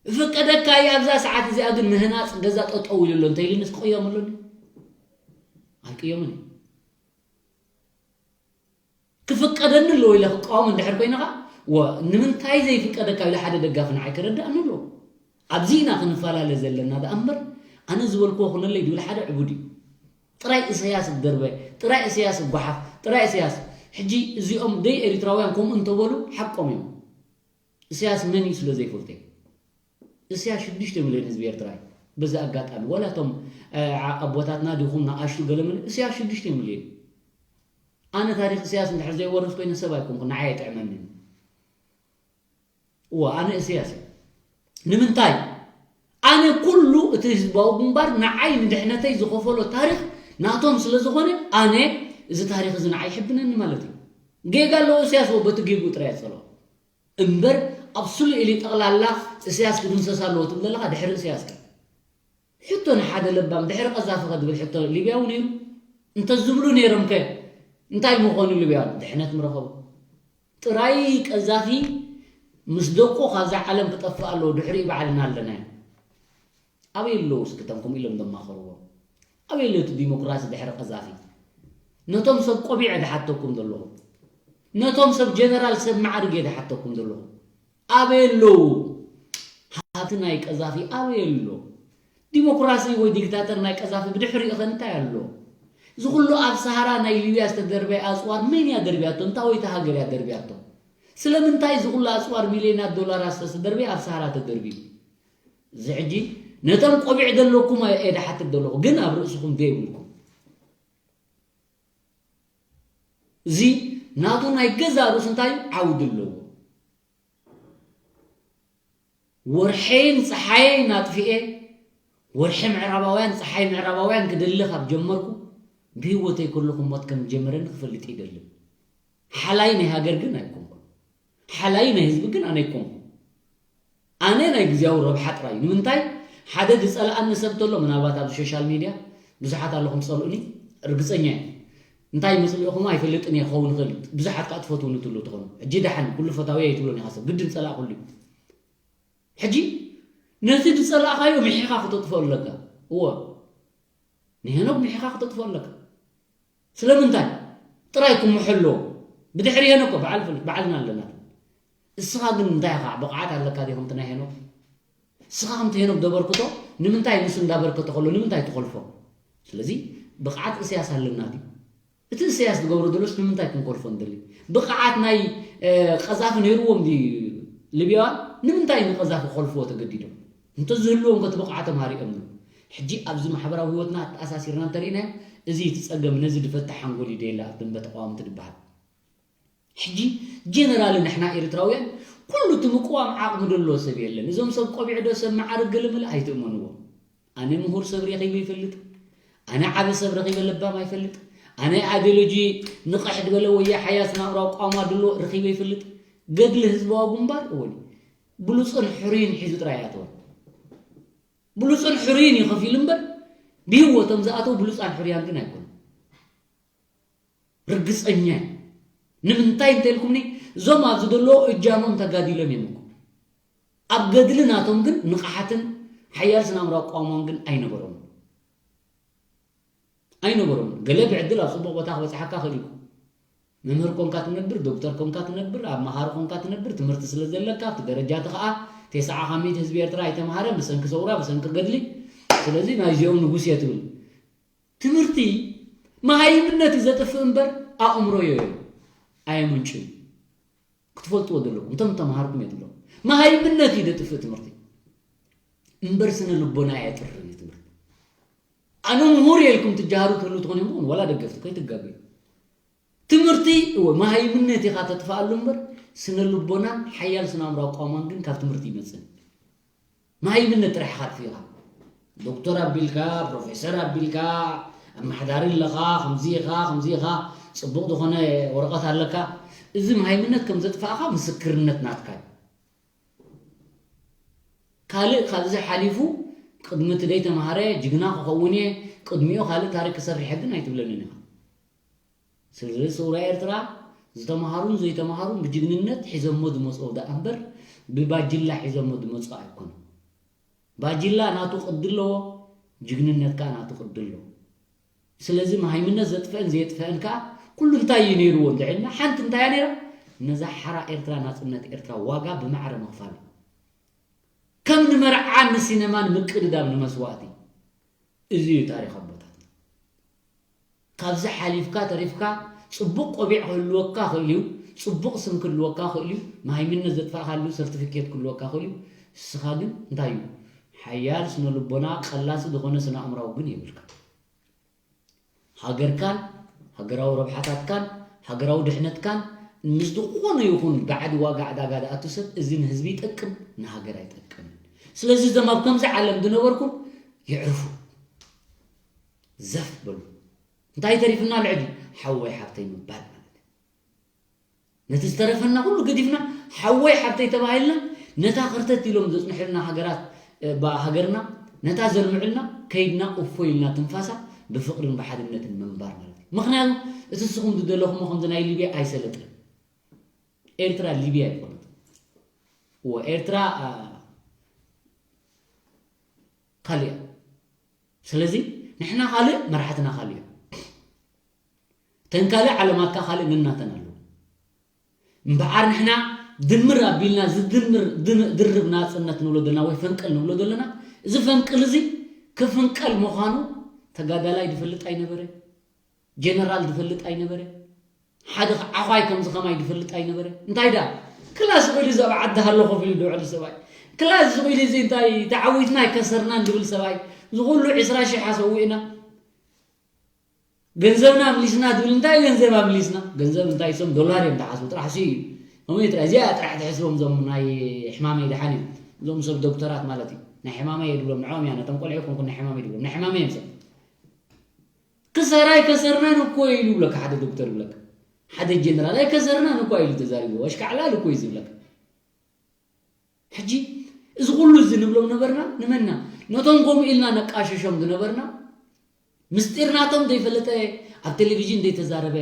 ዝፍቀደካ እዩ፣ ኣብዛ ሰዓት እዚኣ ግን ምህናጽ ገዛ ጠጠው ኢሉ ኣሎ እንተ ኢሉንስ ክቕየም ኣለኒ? ኣይቅየምን እዩ። ክፍቀደኒ ኣለዎ ኢለ ክቃወም እንድሕር ኮይነ ኸዓ፣ ወ-፣ ንምንታይ ዘይፍቀደካ ኢሉ ሓደ ደጋፊ ንዓይ ከረድኣኒ ኣለዎ። ኣብዚ ኢና ክንፈላለ ዘለና ደኣ እምበር፣ ኣነ ዝበልክዎ ኩነለይ ድብል ሓደ ዕቡድ እዩ። ጥራይ እሰያስ እደርበ፣ ጥራይ እሰያስ እጓሓፍ፣ ጥራይ እሰያስ። ሕጂ እዚኦም ደይ ኤሪትራውያን ከምኡ እንተበሉ ሓቆም እዮም። እሰያስ መን እዩ ስለ ዘይፈልጦ እዩ። እሰያስ ሽዱሽተ ሚልዮን ህዝቢ ኤርትራ እዩ። በዚ ኣጋጣሚ፣ ወላ እቶም፣ እ፣ ዓ-፣ ኣቦታትና ዲኹም ንኣሽቱ ገለመለ፣ እሰያስ ሽዱሽተ ሚልዮን እዩ። ኣነ ታሪኽ እሰያስ እንድሕር ዘይወርስ ኮይነ ሰብ ኣይኮንኩን፣ ንዓይ ኣይጥዕመንን። እዋ፣ ኣነ እሰያስ እየ። ንምንታይ? ኣነ ኩሉ እቲ ህዝባዊ ግንባር ንዓይ ንድሕነተይ ዝኸፈሎ ታሪኽ ናቶም ስለ ዝኾነ፣ ኣነ እዚ ታሪኽ እዚ ንዓይ ይሕብነኒ ማለት እዩ። ጌጋ ኣለዎ እሰያስ፣ ወ-፣ በቲ ጌግኡ ጥራይ የጸልኦ። እምበር ኣብ ስሉእ ኢሊ ጠቕላላ እሰያስ ክድምሰስ ኣለዎ ትብል ዘለኻ ድሕሪ እሰያስ ከ? ሕቶ ንሓደ ለባም ድሕሪ ቀዛፊ ከ ዝብል ሕቶ ሊብያዊ ነይሩ? እንተዝብሉ ነይሮም ከ እንታይ ምኾኑ ሊብያዊ? ድሕነት ምረኸቡ። ጥራይ ቀዛፊ ምስ ደቁ ካብዛ ዓለም ክጠፍእ ኣለዎ፣ ድሕሪኡ ባዕልና ኣለናዮ። ኣበይ ኣለዉ እስኪ እቶም ከምኡ ኢሎም ዘማኸርዎም? ኣበይ ኣሎ እቲ ዲሞክራሲ ድሕሪ ቀዛፊ? ነቶም ሰብ ቆቢዕ እየ ዝሓተኩም ዘለኹ። ነቶም ሰብ ጀነራል ሰብ ማዕርግ እየ ዝሓተኩም ዘለኹ። ኣበይ ኣለዉ? ሃብቲ ናይ ቀዛፊ ኣበይ ኣሎ? ዲሞክራሲ ወይ ዲክታተር ናይ ቀዛፊ ብድሕሪኡ ኸ እንታይ ኣሎ? እዚ ኩሉ ኣብ ሰሃራ ናይ ሊብያ ዝተደርበየ ኣጽዋር መን እያ ደርብያቶ? እንታወይቲ ሃገር እያ ደርብያቶ? ስለምንታይ እዚ ኩሉ ኣጽዋር ሚልዮናት ዶላራት ዝተደርበየ ኣብ ሰሃራ ተደርብዩ? እዚ ሕጂ ነቶም ቆቢዕ ዘለኩም እየ ዝሓትት ዘለኹ፣ ግን ኣብ ርእስኹም ዘይብልኩም። እዚ ናቱ ናይ ገዛ ርእሱ እንታይ ዓውዲ ኣለዎ? ወርሐይን ጸሓየይን ኣጥፊኤ፣ ወርሒ ምዕራባውያን፣ ጸሓይ ምዕራባውያን ክደሊ ካብ ጀመርኩ፣ ብህይወተይ ከለኹ ሞት ከም ዝጀመረኒ ክፈልጥ ይደልን። ሓላይ ናይ ሃገር ግን ኣይኮንኩን። ሓላይ ናይ ህዝቢ ግን ኣነ ኣይኮንኩን። ኣነ ናይ ግዝያዊ ረብሓ ጥራይ። ንምንታይ? ሓደ ዝጸልኣኒ ሰብ ተሎ፣ ምናልባት ኣብዚ ሶሻል ሚድያ ብዙሓት ኣለኹም ትጸልኡኒ፣ ርግጸኛ እየ። እንታይ መጽልእኹም ኣይፈልጥን እየ ክኸውን ይኽእል። ብዙሓት ከኣ ትፈትውኒ ትህሉ ትኾኑ። ሕጂ ደሓን፣ ኩሉ ፈታዊ ኣይትብሉን ኢኻ ሰብ። ግድን ጸላእ ኩሉ እዩ። ሕጂ ነቲ ዝጸላእኻዮ ምሒኻ ክተጥፍኦ ኣለካ። እወ። ንሄኖክ ምሒኻ ክተጥፍኦ ኣለካ። ስለምንታይ? ጥራይ ክምሑ ኣለዎ። ብድሕሪ ሄኖክ እኮ በዓል ፍል-፣ በዓልና ኣለና። እስኻ ግን እንታይ ኢኻ? ብቕዓት ኣለካ ዲኹም እቲ ናይ ሄኖክ? እስኻ ከምቲ ሄኖክ ዘበርክቶ ንምንታይ ንሱ እንዳበርከተ ከሎ ንምንታይ ትኾልፎ? ስለዚ ብቕዓት እስያስ ኣለና ድዩ? እቲ እስያስ ዝገብሮ ዘሎስ ንምንታይ ክንኮልፎ ንደሊ? ብቕዓት ናይ፣ እ፣ ቀዛፊ ነይርዎም ድዩ ሊብያውያን? ንምንታይ ንቀዛፊ ክኾልፍዎ ተገዲዶም? እንተዝህልዎም ከ እቲ ብቕዓቶም ሃሪኦምሉ። ሕጂ ኣብዚ ማሕበራዊ ህይወትና ኣተኣሳሲርና እንተርኢናዮ፣ እዚ እቲ ጸገም ነዚ ዝፈትሕ ሓንጎል እዩ ደየለ ኣብ ደንበ ተቃወምቲ ዝበሃል። ሕጂ ጀነራል ንሕና ኤርትራውያን ኩሉ እቲ ምቅዋም ዓቕሚ ደሎ ሰብ የለን። እዞም ሰብ ቆቢዕ ዶ ሰብ መዓርግ ገለመለ ኣይትእመንዎም። ኣነ ምሁር ሰብ ረኺበ ይፈልጥ። ኣነ ዓቢ ሰብ ረኺበ ለባም ኣይፈልጥ። ኣነ ኣይዲዮሎጂ ንቕሕ ዝበለ ወይ ሓያል ስነ ኣእምራዊ ኣቋውማ ደሎ ረኺበ ይፈልጥ። ገድሊ ህዝባዊ ግንባር እወን ብሉጽን ሕሩይን ሒዙ ጥራይ ኣተወ። ብሉጽን ሕሩይን እዩ ከፊሉ እምበር ብህይወቶም ዝኣተው ብሉጻን ሕሩያን ግን ኣይኮኑን። ርግጸኛ እየ። ንምንታይ እንተኢልኩምኒ፣ እዞም ኣብዚ ዘለዉ እጃሞም ተጋዲሎም እዮም እኮ። ኣብ ገድሊ ናቶም ግን ንቕሓትን ሓያል ስነ ኣእምራዊ ኣቋውማን ግን ኣይነበሮምን። ኣይነበሮምን። ገለ ብዕድል ኣብ ጽቡቕ ቦታ ክበጽሓካ ክእል እዩ። መምህር ኮንካ ትነብር፣ ዶክተር ኮንካ ትነብር፣ ኣማኻሪ ኮንካ ትነብር፣ ትምህርቲ ስለ ዘለካ፣ ኣብቲ ደረጃ እቲ ከኣ ተስዓ ካብ ሚእቲ ህዝቢ ኤርትራ ኣይተምሃረን፣ ብሰንኪ ሰውራ፣ ብሰንኪ ገድሊ። ስለዚ ናይዚኦም ንጉስ እየ ትብል። ትምህርቲ መሃይምነት እዩ ዘጥፍእ እምበር ኣእምሮ እዩ ኣየምንጭ እዩ። ክትፈልጥዎ ዘለኩም እቶም ተምሃርኩም የድሎም። መሃይምነት እዩ ዘጥፍእ ትምህርቲ እምበር ስነ ልቦና ኣየጥርን እዩ ትምህርቲ። ኣነ ምሁር እየ ኢልኩም ትጀሃሩ ትህሉ ትኾኑ ይኹን ዋላ ደገፍቲ ከይትጋገዩ። ትምህርቲ እወ መሃይምነት ኢኻ ተጥፍኣሉ እምበር ስነ ልቦናን ሓያል ስነ ኣእምሮ ኣቋማን ግን ካብ ትምህርቲ ይመጽእ። መሃይምነት ጥራሕ ኢኻ ኣጥፊእኻ። ዶክተር ኣቢልካ፣ ፕሮፌሰር ኣቢልካ፣ ኣመሓዳሪ ኣለኻ፣ ከምዚ ኢኻ፣ ከምዚ ኢኻ፣ ጽቡቕ ዝኾነ ወረቐት ኣለካ። እዚ መሃይምነት ከም ዘጥፋእኻ ምስክርነት ናትካ እዩ። ካልእ ካብዚ ሓሊፉ ቅድሚ እቲ ደይተምሃረ ጅግና ክኸውን እየ፣ ቅድሚኡ ካልእ ታሪክ ክሰርሕ እየ ግን ኣይትብለንን ኢኻ። ስለዚ ስውራ ኤርትራ ዝተምሃሩን ዘይተምሃሩን ብጅግንነት ሒዘሞ ዝመጽኦ ደኣ እምበር ብባጅላ ሒዘሞ ዝመጽኦ ኣይኮኑን። ባጅላ ናቱ ቅዲ ኣለዎ፣ ጅግንነት ከኣ ናቱ ቅዲ ኣለዎ። ስለዚ መሃይምነት ዘጥፍአን ዘየጥፍአን ከኣ ኩሉ እንታይ እዩ ነይርዎ እንተ ኢልና ሓንቲ እንታይ እያ ነይራ? ነዛ ሓራ ኤርትራ ናጽነት ኤርትራ ዋጋ ብማዕረ ምኽፋል እዩ። ከም ንመርዓ ንሲነማን ምቅድዳም ንመስዋእቲ። እዚ እዩ ታሪኽ ኣቦታትና። ካብዚ ሓሊፍካ ተሪፍካ ጽቡቕ ቆቢዕ ክህልወካ ክእል እዩ፣ ጽቡቕ ስም ክህልወካ ክእል እዩ፣ መሃይምነት ዘጥፋእካሉ ሰርቲፊኬት ክህልወካ ክእል እዩ። ንስኻ ግን እንታይ እዩ ሓያል ስነ ልቦና ቀላሲ ዝኾነ ስነ ኣእምራዊ ግን የብልካ። ሃገርካን ሃገራዊ ረብሓታትካን ሃገራዊ ድሕነትካን ምስ ዝኾነ ይኹን ባዕዲ ዋጋ ዕዳጋ ዝኣቱ ሰብ እዚ ንህዝቢ ይጠቅም ንሃገር ኣይጠቅምን። ስለዚ እዞም ኣብ ከምዚ ዓለም ዝነበርኩም ይዕርፉ፣ ዘፍ በሉ። እንታይ ተሪፍና ልዕሊ ሓወይ ሓብተይ ምባል ማለት እዩ። ነቲ ዝተረፈና ኩሉ ገዲፍና ሓወይ ሓብተይ ተባሂልና ነታ ከርተት ኢሎም ዘጽንሑልና ሃገራት ሃገርና ነታ ዘልምዕልና ከይድና እፎ ኢልና ትንፋሳ ብፍቕርን ብሓድነትን ምንባር ማለት እዩ። ምክንያቱ እቲ ንስኹም ዝደለኹሞ ከምዚ ናይ ሊብያ ኣይሰለጥን። ኤርትራ ሊብያ ኣይኮነት። እወ ኤርትራ ካልእ እያ። ስለዚ ንሕና ካልእ መራሕትና ካልእ እዮም። ተን ካልእ ዓለማትካ ካልእ ነናተን ኣለዉ። እምበኣር ንሕና ድምር ኣቢልና ዝድምር ድርብ ናጽነት ንብሎ ዘለና ወይ ፈንቅል ንብሎ ዘለና እዚ ፈንቅል እዚ ክፍንቀል ምዃኑ ተጋዳላይ ዝፈልጥ ኣይነበረ፣ ጀነራል ዝፈልጥ ኣይነበረ፣ ሓደ ዓዃይ ከምዚ ከማይ ዝፈልጥ ኣይነበረ። እንታይ ዳ ክላስ ኺሉ እዚ ኣብ ዓዲ ሃሎ ኮፍ ኢሉ ዝውዕል ሰብኣይ ክላስ ኺሉ እዚ እንታይ ተዓዊትና ኣይከሰርናን ዝብል ሰብኣይ ዝኹሉ ዕስራ ሽሕ ኣሰዊእና ገንዘብና ኣምሊስና ትብል እንታይ ገንዘብ ኣምሊስና ገንዘብ እንታይ እሶም ዶላር እዮም ዝሓስቡ ጥራሕ ሲ እዩ ከምኡ ጥራሕ እዚኣ ጥራሕ ትሕስቦም እዞም ናይ ሕማመይ ድሓን እዮም እዞም ሰብ ዶክተራት ማለት እዩ ናይ ሕማመይ እየ ድብሎም ንዕኦም እያ ነቶም ቆልዑ ኮንኩ ናይ ሕማመይ ድብሎም ናይ ሕማመይ እዮም ሰብ ክሳራ ኣይከሰርናን እኮ ኢሉ ይብለካ ሓደ ዶክተር ይብለካ ሓደ ጀነራል ኣይከሰርናን እኮ ኢሉ ተዛሪቡ ኣሽካዕላል እኮ እዩ ዝብለካ ሕጂ እዚ ኩሉ እዚ ንብሎም ነበርና ንመና ነቶም ከምኡ ኢልና ነቃሽሾም ዝነበርና ምስጢር ናቶም ዘይፈለጠ ኣብ ቴሌቪዥን ዘይተዛረበ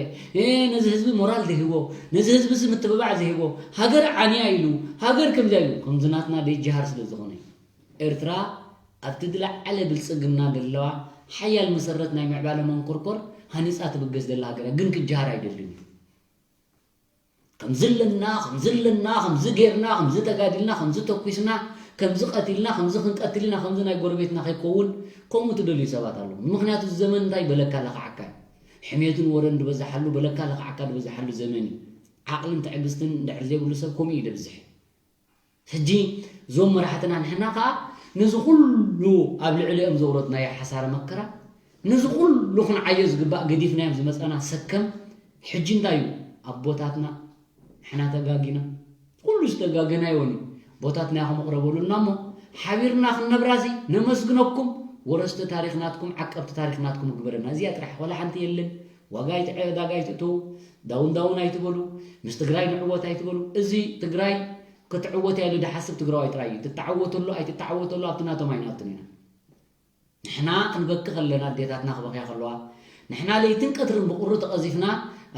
ነዚ ህዝቢ ሞራል ዝህቦ ነዚ ህዝቢ እዚ ምትብባዕ ዝህቦ ሃገር ዓንያ ኢሉ ሃገር ከምዚያ ኢሉ ከምዚ ናትና ደይጅሃር ስለ ዝኾነ ኤርትራ ኣብቲ ዝለዓለ ብልፅግና ዘለዋ ሓያል መሰረት ናይ ምዕባለ መንኮርኮር ሃኒፃ ትብገስ ዘላ ሃገር ግን ክጅሃር ኣይደልን እዩ ከምዚ ኣለና ከምዚ ኣለና ከምዚ ጌርና ከምዚ ተጋዲልና ከምዚ ተኩስና ከምዚ ቀቲልና ከምዚ ክንቀትል ኢና ከምዚ ናይ ጎረቤትና ከይከውን ከምኡ ትደልዩ ሰባት ኣለዉ ምክንያቱ እዚ ዘመን እንታይ በለካ ለኽዓካ እዩ ሕሜትን ወረን ዝበዝሓሉ በለካ ለኽዓካ ዝበዝሓሉ ዘመን እዩ ዓቕልን ትዕግስትን እንድሕር ዘይብሉ ሰብ ከምኡ እዩ ደብዝሕ ሕጂ እዞም መራሕትና ንሕና ከዓ ነዚ ኩሉ ኣብ ልዕሊኦም ዘውረድናዮ ሓሳረ መከራ ነዚ ኩሉ ክንዓዮ ዝግባእ ገዲፍናዮም ዝመፃና ሰከም ሕጂ እንታይ እዩ ኣቦታትና ንሕና ተጋጊና ኩሉ ዝተጋገናዮን እዩ ቦታትና ኢኹም ኣቕረበሉና እሞ ሓቢርና ክንነብራሲ ነመስግነኩም ወረስቲ ታሪክ ናትኩም ዓቀብቲ ታሪክ ናትኩም ግበረና እዚኣ ጥራሕ ዋላ ሓንቲ የለን ዋጋ ኣይትዕዳጋ ኣይትእተዉ ዳውን ዳውን ኣይትበሉ ምስ ትግራይ ንዕወት ኣይትበሉ እዚ ትግራይ ክትዕወት እያ ኢሉ ዝሓስብ ትግራዋይ ጥራይ እዩ ትተዓወተሉ ኣይትተዓወተሉ ኣብቲ ናቶም ኣይንኣቱን ኢና ንሕና ክንበኪ ከለና ኣዴታትና ክበኽያ ከለዋ ንሕና ለይትን ቀትርን ብቁሪ ተቐዚፍና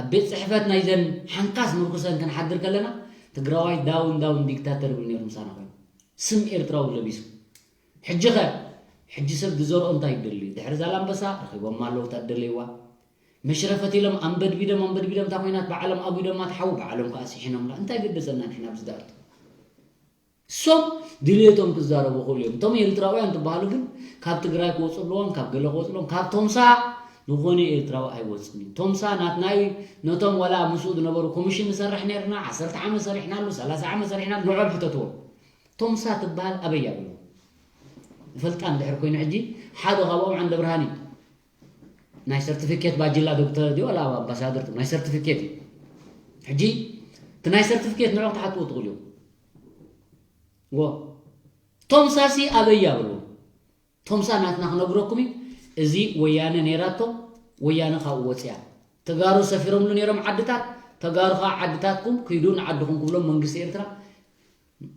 ኣብ ቤት ፅሕፈት ናይዘን ሓንካስ ምርኩሰን ክንሓድር ከለና ትግራዋይ ዳውን ዳውን ዲክታተር ይብል ነይሩ ምሳና ኮይኑ ስም ኤርትራዊ ለቢሱ ሕጂ ኸ ሕጂ ሰብ ዝዘርኦ እንታይ ይደሊ ድሕሪ ዛላምበሳ ረኺቦማ ኣለዉ እታ ዝደለይዋ መሽረፈት ኢሎም ኣንበድቢዶም ኣንበድቢዶም እታ ኮይናት ባዕሎም ኣጒዶማ ትሓዉ ባዕሎም ከዓ ስሒኖምላ እንታይ ገደሰና ንሕና ኣብዚ ዝኣቱ እሶም ድልየቶም ክዛረቡ ክእሉ እዮም እቶም ኤርትራውያን ትበሃሉ ግን ካብ ትግራይ ክወፁ ኣለዎም ካብ ገለ ክወፁ ኣለዎም ካብ ቶምሳ ዝኾነ ኤርትራዊ ኣይወፅን እዩ። ቶምሳ ናትና እዩ። ነቶም ዋላ ምስኡ ዝነበሩ ኮሚሽን ንሰርሕ ነርና፣ ዓሰርተ ዓመት ሰሪሕናሉ፣ ሰላሳ ዓመት ሰሪሕናሉ፣ ንዕኦም ሕተትዎም። ቶምሳ ትበሃል ኣበይ እያ ብሎ። ይፈልጣ እንድሕር ኮይኑ ሕጂ ሓደ ካብኦም ዓንደ ብርሃን እዩ። ናይ ሰርቲፊኬት ባጅላ ዶክተር ድዩ ዋላ ኣምባሳደር ናይ ሰርቲፊኬት እዩ። ሕጂ እቲ ናይ ሰርቲፊኬት ንዕኦም ክትሓትዎ ትኽእሉ እዮም። ዎ ቶምሳሲ ኣበይ እያ ብሎ። ቶምሳ ናትና ክነግረኩም እዩ። እዚ ወያነ ነይራቶ፣ ወያነ ካብኡ ወፅያ። ተጋሩ ሰፊሮምሉ ነይሮም ዓድታት፣ ተጋሩ ከዓ ዓድታትኩም ክይዱ ንዓድኹም ክብሎም መንግስቲ ኤርትራ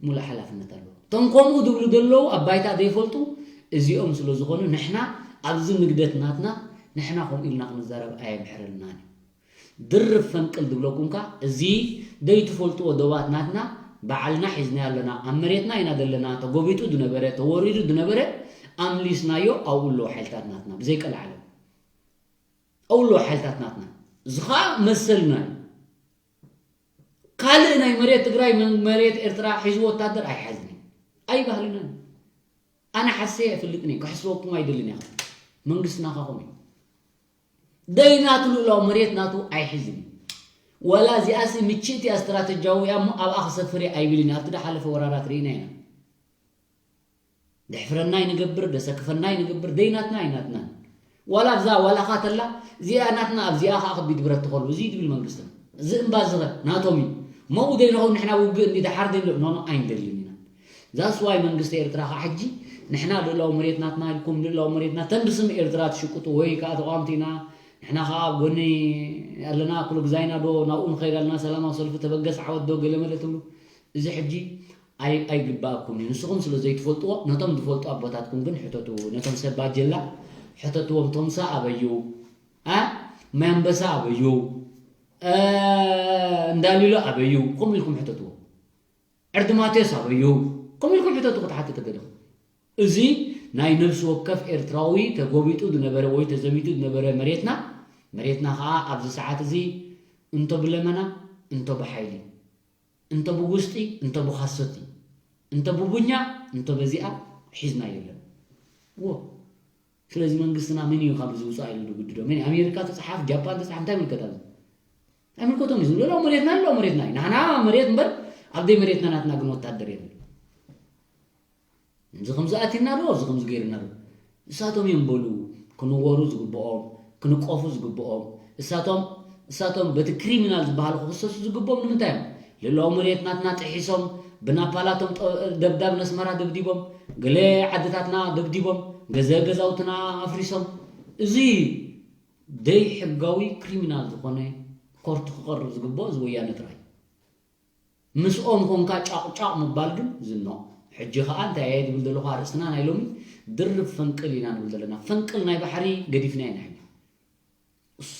ሙሉእ ሓላፍነት ኣለዎ። እቶም ከምኡ ዝብሉ ዘለዉ ኣብ ባይታ ዘይፈልጡ እዚኦም ስለ ዝኾኑ ንሕና ኣብዚ ንግደት ናትና ንሕና ከምኡ ኢልና ክንዛረብ ኣየምሕረልናን እዩ። ድርብ ፈንቅል ዝብለኩም ከ እዚ ዘይትፈልጥዎ ዶባት ናትና ባዕልና ሒዝናዮ ኣለና። ኣብ መሬትና ኢና ዘለና። ተጎቢጡ ዝነበረ ተወሪዱ ዝነበረ ኣምሊስናዮ ኣብኡ ኣለዉ ሓይልታት ናትና ብዘይቀልዓለም ኣብኡ ኣለዉ ሓይልታት ናትና። እዚ ኸዓ መሰልና እዩ። ካልእ ናይ መሬት ትግራይ መሬት ኤርትራ ሒዙ ወታደር ኣይሓዝን እዩ። ኣይባህልናን እዩ። ኣነ ሓሰየ ኣይፈልጥን እየ። ክሕስበኩም ኣይደልን እየ። መንግስትና ካኹም እዩ። ደይ ናቱ ልእላው መሬት ናቱ ኣይሕዝን እዩ። ወላ እዚኣሲ ምችእቲ እያ ስትራተጂያዊ እያ እሞ ኣብኣ ክሰፍር እየ ኣይብልን እዩ። ኣብቲ ዝሓለፈ ወራራት ርኢና ኢና። ደሕፍረና ይንገብር ደሰክፈና ይንገብር ደይናትና ኣይናትናን ዋላ ኣብዛ ዋላኻ ተላ እዚኣ ናትና ኣብዚኣ ከዓ ከቢድ ብረት ትኸሉ እዚ ትብል መንግስትና እዚ እምባ ዝኸ ናቶም እዩ መኡ ደይንኸውን ንሕና ውግእ እንዲ ደሓር ደይንልዕ ኖኖ ኣይንደልን ኢና ዛስዋይ መንግስቲ ኤርትራ ከዓ ሕጂ ንሕና ልእላዊ መሬት ናትና ኢልኩም ልእላዊ መሬትና ተንብስም ኤርትራ ትሽቅጡ ወይ ከዓ ተቋምቲ ኢና ንሕና ከዓ ኣብ ጎኒ ኣለና ኩሉ ግዛይና ዶ ናብኡ ንኸይድ ኣለና ሰላማዊ ሰልፊ ተበገስ ዓወት ዶ ገለመለ ትብሉ እዚ ሕጂ ኣይ ኣይግባኣኩም እዩ ንስኹም ስለ ዘይትፈልጥዎ ነቶም ዝፈልጡ ኣቦታትኩም ግን ሕተትዎ ነቶም ሰብ ባጀላ ሕተትዎም ቶምሳ ኣበዩ ኣ ማይ ኣንበሳ ኣበዩ እንዳሊሎ ኣበዩ ከምኡ ኢልኩም ሕተትዎ ዕርዲ ማቴዎስ ኣበዩ ከምኡ ኢልኩም ሕተቱ ክትሓትት ተገደኹ እዚ ናይ ነብሲ ወከፍ ኤርትራዊ ተጎቢጡ ዝነበረ ወይ ተዘሚቱ ዝነበረ መሬትና መሬትና ከዓ ኣብዚ ሰዓት እዚ እንቶ ብለመና እንቶ ብሓይሊ እንተ ብጉስጢ እንተ ብኻሰቲ እንተ ብቡኛ እንተ በዚኣ ሒዝና የለን ዎ ስለዚ መንግስትና መን እዩ ካብ ዝውፃእ ኢሉ ዝግድዶ መን ኣሜሪካ ተፅሓፍ ጃፓን ተፅሓፍ እንታይ ምልከት ኣብዚ ኣይምልከቶም እዩ ዝብሎ ለው መሬትና ለው መሬትና እዩ ናና መሬት እምበር ኣብ ደይ መሬትና ናትና ግን ወታደር የለን እዚ ከምዚ ኣቲና ዶ እዚ ከምዚ ገይርና ዶ እሳቶም እዮም በሉ ክንወሩ ዝግብኦም ክንቆፉ ዝግብኦም እሳቶም እሳቶም በቲ ክሪሚናል ዝበሃሉ ክክሰሱ ዝግብኦም ንምንታይ እዮም ልእላዊ መሬት ናትና ጥሒሶም ብናፓላቶም ደብዳብ ነስመራ ደብዲቦም ገለ ዓድታትና ደብዲቦም ገዘ ገዛውትና ኣፍሪሶም እዚ ደይ ሕጋዊ ክሪሚናል ዝኾነ ኮርት ክቐርብ ዝግብኦ እዚ ወያነ ጥራይ ምስኦም ኮንካ ጫቑጫቕ ምባል ግን ዝኖ ሕጂ ኸዓ እንታይ እየ ዝብል ዘለኹ ኣርእስትና ናይ ሎሚ ድርብ ፈንቅል ኢና ንብል ዘለና ፈንቅል ናይ ባሕሪ ገዲፍና ኢና ሕጂ እሱ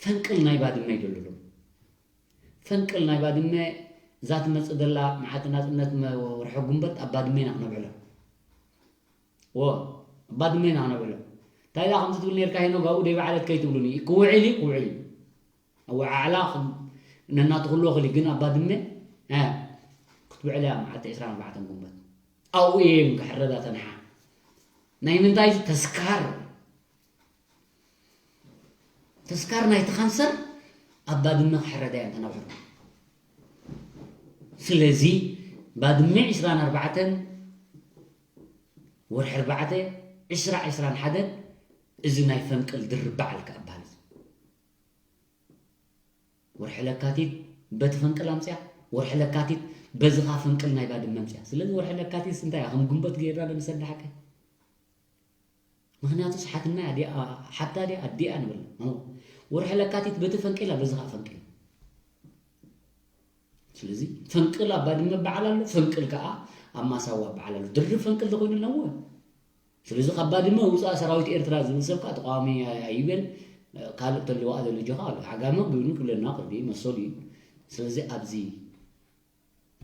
ፈንቅል ናይ ባድመ ይደልሉ ፈንቅል ናይ ባድመ እዛ ትመፅእ ዘላ መዓልቲ ናፅነት ወርሒ ጉንበት ኣብ ባድመ ኢና ክነብዕሎ ዎ ኣብ ባድመ ኢና ክነብዕሎ እንታይ ዳ ከምዚ ትብል ነርካ ሄኖ ጋብኡ ደይ በዓለት ከይትብሉኒ ክውዕል እዩ ክውዕል እዩ ኣወዓዕላ ነናቱ ክልዎ ክሊ ግን ኣብ ባድመ ክትውዕል እያ መዓልቲ ዕስራን ኣርባዕተን ጉንበት ኣብኡ እየ ክሕረዳ ተንሓ ናይ ምንታይ ተስካር ተስካር ናይቲ ካንሰር ኣብ ባድመ ክሕረዳ እያ እንተነብዕሮ ስለዚ ባድመ ዕስራን ኣርባዕተን ወርሒ ኣርባዕተ ዕስራ ዕስራን ሓደን እዚ ናይ ፈንቅል ድርብ በዓል ክኣባል እዚ ወርሒ ለካቲት በቲ ፈንቅል ኣምፅያ ወርሒ ለካቲት በዚ ካ ፈንቅል ናይ ባድመ ኣምፅያ ስለዚ ወርሒ ለካቲት እንታይ ከም ግንቦት ገይርና ለምሰል ሓቀ ምክንያቱ ሓትና ሓታ ዲያ ኣዲኣ ንብል ወርሒ ለካቲት በቲ ፈንቅላ በዚ ካ ፈንቅል ስለዚ ፈንቅል ኣብ ባድመ በዓል ኣሎ ፈንቅል ከዓ ኣብ ማሳዋ በዓል ኣሎ ድርብ ፈንቅል ተኮይኑ ኣለዎ ስለዚ ካብ ባድመ ውፃእ ሰራዊት ኤርትራ ዝብል ሰብ ከዓ ተቃዋሚ ኣይበል ካልእ ተለዋ ዘሎ ጆኻ ኣሎ ዓጋመ ግን ክብለና ቅዲ መሰሉ እዩ ስለዚ ኣብዚ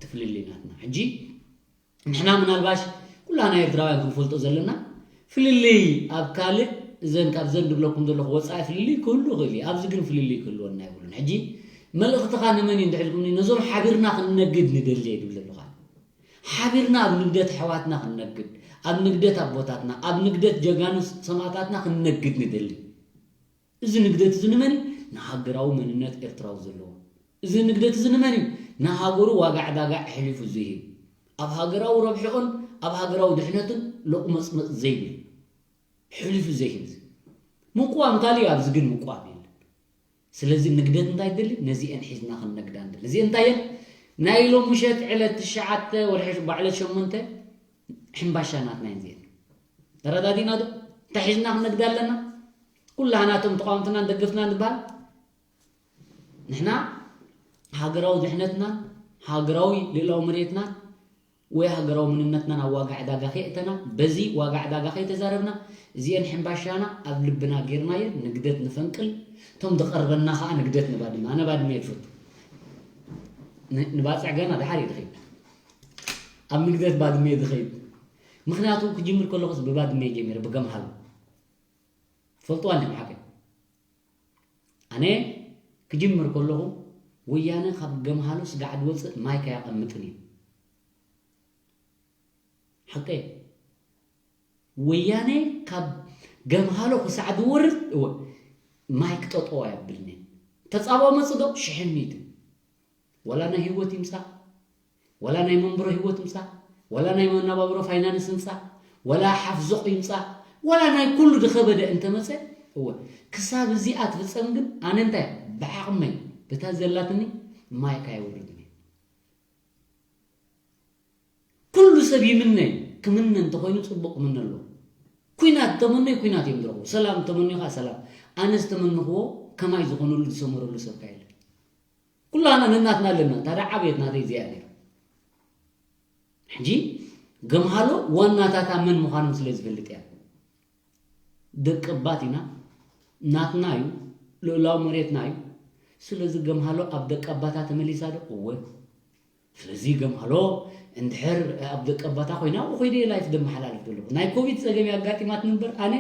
ትፍልልይ ናትና ሕጂ ንሕና ምናልባሽ ኩላና ኤርትራውያን ክንፈልጦ ዘለና ፍልልይ ኣብ ካልእ እዘን ካብዘን ድብለኩም ዘለኹ ወፃኢ ፍልልይ ክህሉ ይኽእል እዩ ኣብዚ ግን ፍልልይ ክህልወና ይብሉን ሕጂ መልእኽትኻ ንመን እዩ እንድሕልኩም ነዞም ሓቢርና ክንነግድ ንደሊ እየ ድብል ዘለኹ ሓቢርና ኣብ ንግደት ኣሕዋትና ክንነግድ ኣብ ንግደት ኣቦታትና ኣብ ንግደት ጀጋኑ ሰማእታትና ክንነግድ ንደሊ እዚ ንግደት እዚ ንመን እዩ? ንሃገራዊ መንነት ኤርትራዊ ዘለዎ። እዚ ንግደት እዚ ንመን እዩ? ንሃገሩ ዋጋ ዕዳጋ ኣሕሊፉ ዝህብ፣ ኣብ ሃገራዊ ረብሕኦን ኣብ ሃገራዊ ድሕነትን ሎቕመጽመጽ ዘይብል፣ ሕሊፉ ዘይህብ። ምቁዋም ካልእ እዩ፣ ኣብዚ ግን ምቁዋም የለን። ስለዚ ንግደት እንታይ ይደሊ? ነዚአን ሒዝና ክንነግዳ ንደሊ። እዚአን እንታይ እየን? ናይ ሎምሸት ዕለት ትሽዓተ ወርሒ ባዕለት ሸሞንተ ሕምባሻ ናትና እየን እዚአን። ተረዳዲና ዶ? እንታይ ሒዝና ክንነግዳ ኣለና? ኩላህና እቶም ተቃወምትና ደገፍትና ንበሃል ንሕና ሃገራዊ ድሕነትናን ሃገራዊ ልእላዊ መሬትናን ወይ ሃገራዊ መንነትናን ኣብ ዋጋ ዕዳጋ ከየእተና፣ በዚ ዋጋ ዕዳጋ ከይተዛረብና፣ እዚአን ሕምባሻና ኣብ ልብና ጌርናየን ንግደት ንፈንቅል፣ እቶም ዝቐርበና ኸዓ ንግደት ንባድመ። ኣነ ባድመ እየ ዝፈቱ። ን-፣ ንባጽዕ ገና ደሓር እየ ዝኸይድ። ኣብ ንግደት ባድመ እየ ዝኸይድ። ምኽንያቱ ክጅምር ከለኹስ ብባድመ እየ ጀሚረ፣ ብገምሃሎ። ትፈልጥዋ እንዲኹም ሓቀይ። ኣነ ክጅምር ከለኹ ወያነ ካብ ገምሃሎ ስጋዕ ዝወፅእ ማይ ከያቐምጥን እዩ። ሓቀይ። ወያነ ካብ ገምሃሎ ክሳዕ ዝወርድ፣ እወ፣ ማይ ክጠጠው ኣየብልን እዩ። ተፃባኦ መፅእ ዶ? ሽሕን ሚእትን። ዋላ ናይ ህይወት ይምፃእ፣ ዋላ ናይ መንብሮ ህይወት ይምፃእ፣ ዋላ ናይ መነባብሮ ፋይናንስ ይምፃእ፣ ዋላ ሓፍዞቕ ይምፃእ፣ ዋላ ናይ ኩሉ ዝኸበደ እንተመፀ፣ እወ፣ ክሳብ እዚኣ ትፍፀም ግን ኣነ እንታይ ብዓቕመይ በታ ዘላትኒ ማይ ካየውርድን እየ። ኩሉ ሰብ ይምነ፣ ክምነ እንተኾይኑ ፅቡቕ ክምነ ኣለዎ። ኩናት ተመነዩ ኩናት እዮም ዝረኽቡ፣ ሰላም ተመነዩ ከዓ ሰላም። ኣነ ዝተመንኽዎ ከማይ ዝኾነሉ ዝሰመረሉ ሰብ ከ የለን። ኩላና ነናትና ኣለና። ታዲያ ዓብየት ናተይ እዚኣ ነይሩ። ሕጂ ገምሃሎ ዋናታታ መን ምዃኖም ስለ ዝፈልጥ እያ። ደቀባት ኢና፣ ናትና እዩ፣ ልኡላዊ መሬትና እዩ። ስለዚ ገምሃሎ ኣብ ደቀባታ ተመሊሳ ዶ? እወ። ስለዚ ገምሃሎ እንድሕር ኣብ ደቀባታ ኮይና፣ ኣብኡ ኮይነ እየ ላይፍ ደመሓላልፍ ዘለኹ። ናይ ኮቪድ ጸገም እያ ኣጋጢማትኒ እምበር፣ ኣነ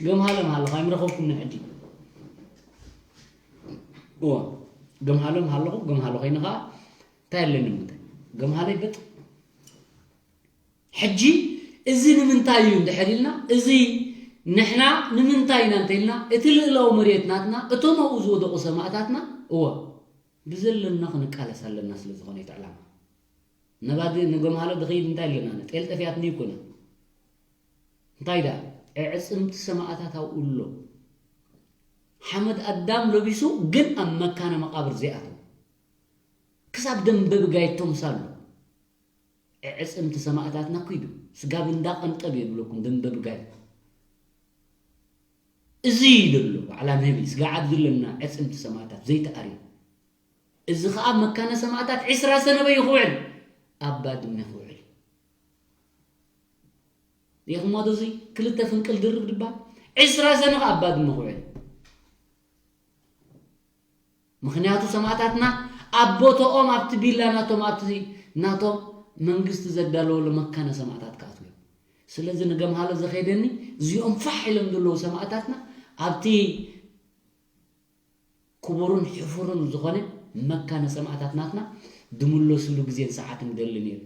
ገምሃሎ ምሃለኹ ኣይምረኸብኩምን ሕጂ። እወ፣ ገምሃሎ ምሃለኹ፣ ገምሃሎ ኮይነ ኸዓ እንታይ ኣለኒ ምንታይ? ገምሃሎ ይበጥ። ሕጂ እዚ ንምንታይ እዩ እንድሕር ኢልና፣ እዚ ንሕና ንምንታይ ኢና እንተ ኢልና፣ እቲ ልእላዊ መሬት ናትና፣ እቶም ኣብኡ ዝወደቑ ሰማእታትና፣ እወ፣ ብዘለና ክንቃለስ ኣለና ስለ ዝኾነ እቲ ዕላማ። ነባዲ ንገምሃሎ ድኸይድ እንታይ ኣለና? ጤል ጠፊኣትኒ ይኮነ። እንታይ ደኣ? ኣዕጽምቲ ሰማእታት ኣብኡ ኣሎ። ሓመድ ኣዳም ለቢሱ ግን ኣብ መካነ መቓብር ዘይኣተው። ክሳብ ደንበ ብጋይ ተምሳሉ። ኣዕጽምቲ ሰማእታትና ኪዱ። ስጋብ እንዳ ቀንጠብ እየ ዝብለኩም፣ ደንበ ብጋይ። እዚ እዩ ዘሎ፣ ባዕላ ንህቢ፣ ስጋብ ኣብዚ ኣለና ኣዕጽምቲ ሰማእታት ዘይተኣርዩ። እዚ ኸኣ መካነ ሰማእታት ዕስራ ሰነ በይ ክውዕል፣ ኣብ ባድመ ክውዕል። ሪኢኹሞ ዶ እዚ ክልተ ፍንቅል ድርብ ድባል? ዕስራ ሰነ ኸኣ ኣብ ባድመ ክውዕል። ምኽንያቱ ሰማእታትና ኣብ ቦታኦም ኣብቲ ቢላ ናቶም ኣብቲ ናቶም መንግስቲ ዘዳለወሉ መካነ ሰማእታት ክኣትዉ እዮም። ስለዚ ንገምሃሎ ዘኸየደኒ እዚኦም ፋሕ ኢሎም ዘለዉ ሰማእታትና ኣብቲ ክቡርን ሕፉርን ዝኾነ መካነ ሰማእታት ናትና ድምለስሉ ግዜን ሰዓትን ደሊ ነይሩ።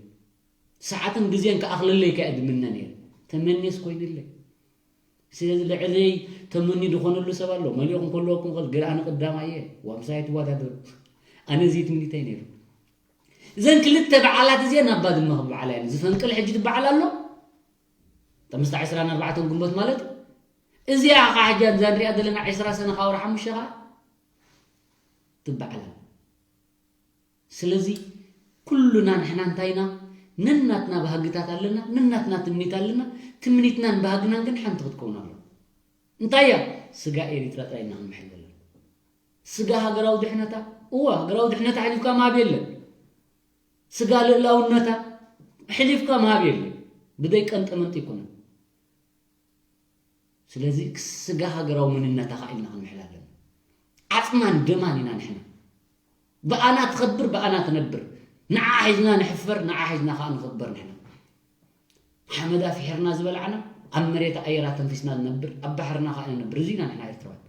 ሰዓትን ግዜን ክኣኽለለይ ከኣ ድምነ ነይሩ። ተመኔስ ኮይኑለይ። ስለዚ ልዕለይ ተመኒ ዝኾነሉ ሰብ ኣሎ። መሊኦኹም ከለወኩም ኸል ገለ ኣነ ቀዳማይ እየ። ዋምሳይ ትወዳደሩ። ኣነ እዚ ትምኒተይ ነይሩ። እዘን ክልተ በዓላት እዚአን ናብ ባድመ ክበዓላ እየን። ዝፈንቅል ሕጂ ትበዓል ኣሎ። ተምስታ ዕስራን ኣርባዕተን ግንቦት ማለት እዩ። እዚኣ ኸዓ ሕጂ እዛ ንሪኣ ዘለና ዕስራ ሰነ ካብ ወርሒ ሓሙሽተ ኸዓ ትበዓል ኣላ። ስለዚ ኩሉና ንሕና እንታይ ኢና? ነናትና ባህግታት ኣለና፣ ነናትና ትምኒት ኣለና። ትምኒትናን ባህግናን ግን ሓንቲ ክትከውን ኣለዋ። እንታይ እያ? ስጋ ኤሪትራ ጥራይ ኢና ክንምሕል ዘለና። ስጋ ሃገራዊ ድሕነታ፣ እወ፣ ሃገራዊ ድሕነታ ኣሕሊፍካ ምሃብ የለን። ስጋ ልእላውነታ ኣሕሊፍካ ምሃብ የለን። ብደይ ቀንጠመንጢ ኣይኮነን። ስለዚ ስጋ ሃገራዊ መንነታ ኸኣ ኢልና ክንምሕል ኣለና። ዓጽማን ደማን ኢና ንሕና። ብኣና ትኸብር፣ ብኣና ትነብር። ንዓ ሒዝና ንሕፈር፣ ንዓ ሒዝና ኸኣ ንኽበር ንሕና። ሓመዳ ፍሒርና ዝበላዕና፣ ኣብ መሬት ኣየራ ተንፊስና ንነብር፣ ኣብ ባሕርና ኸኣ ንነብር። እዚ ኢና ንሕና ኤርትራውያን።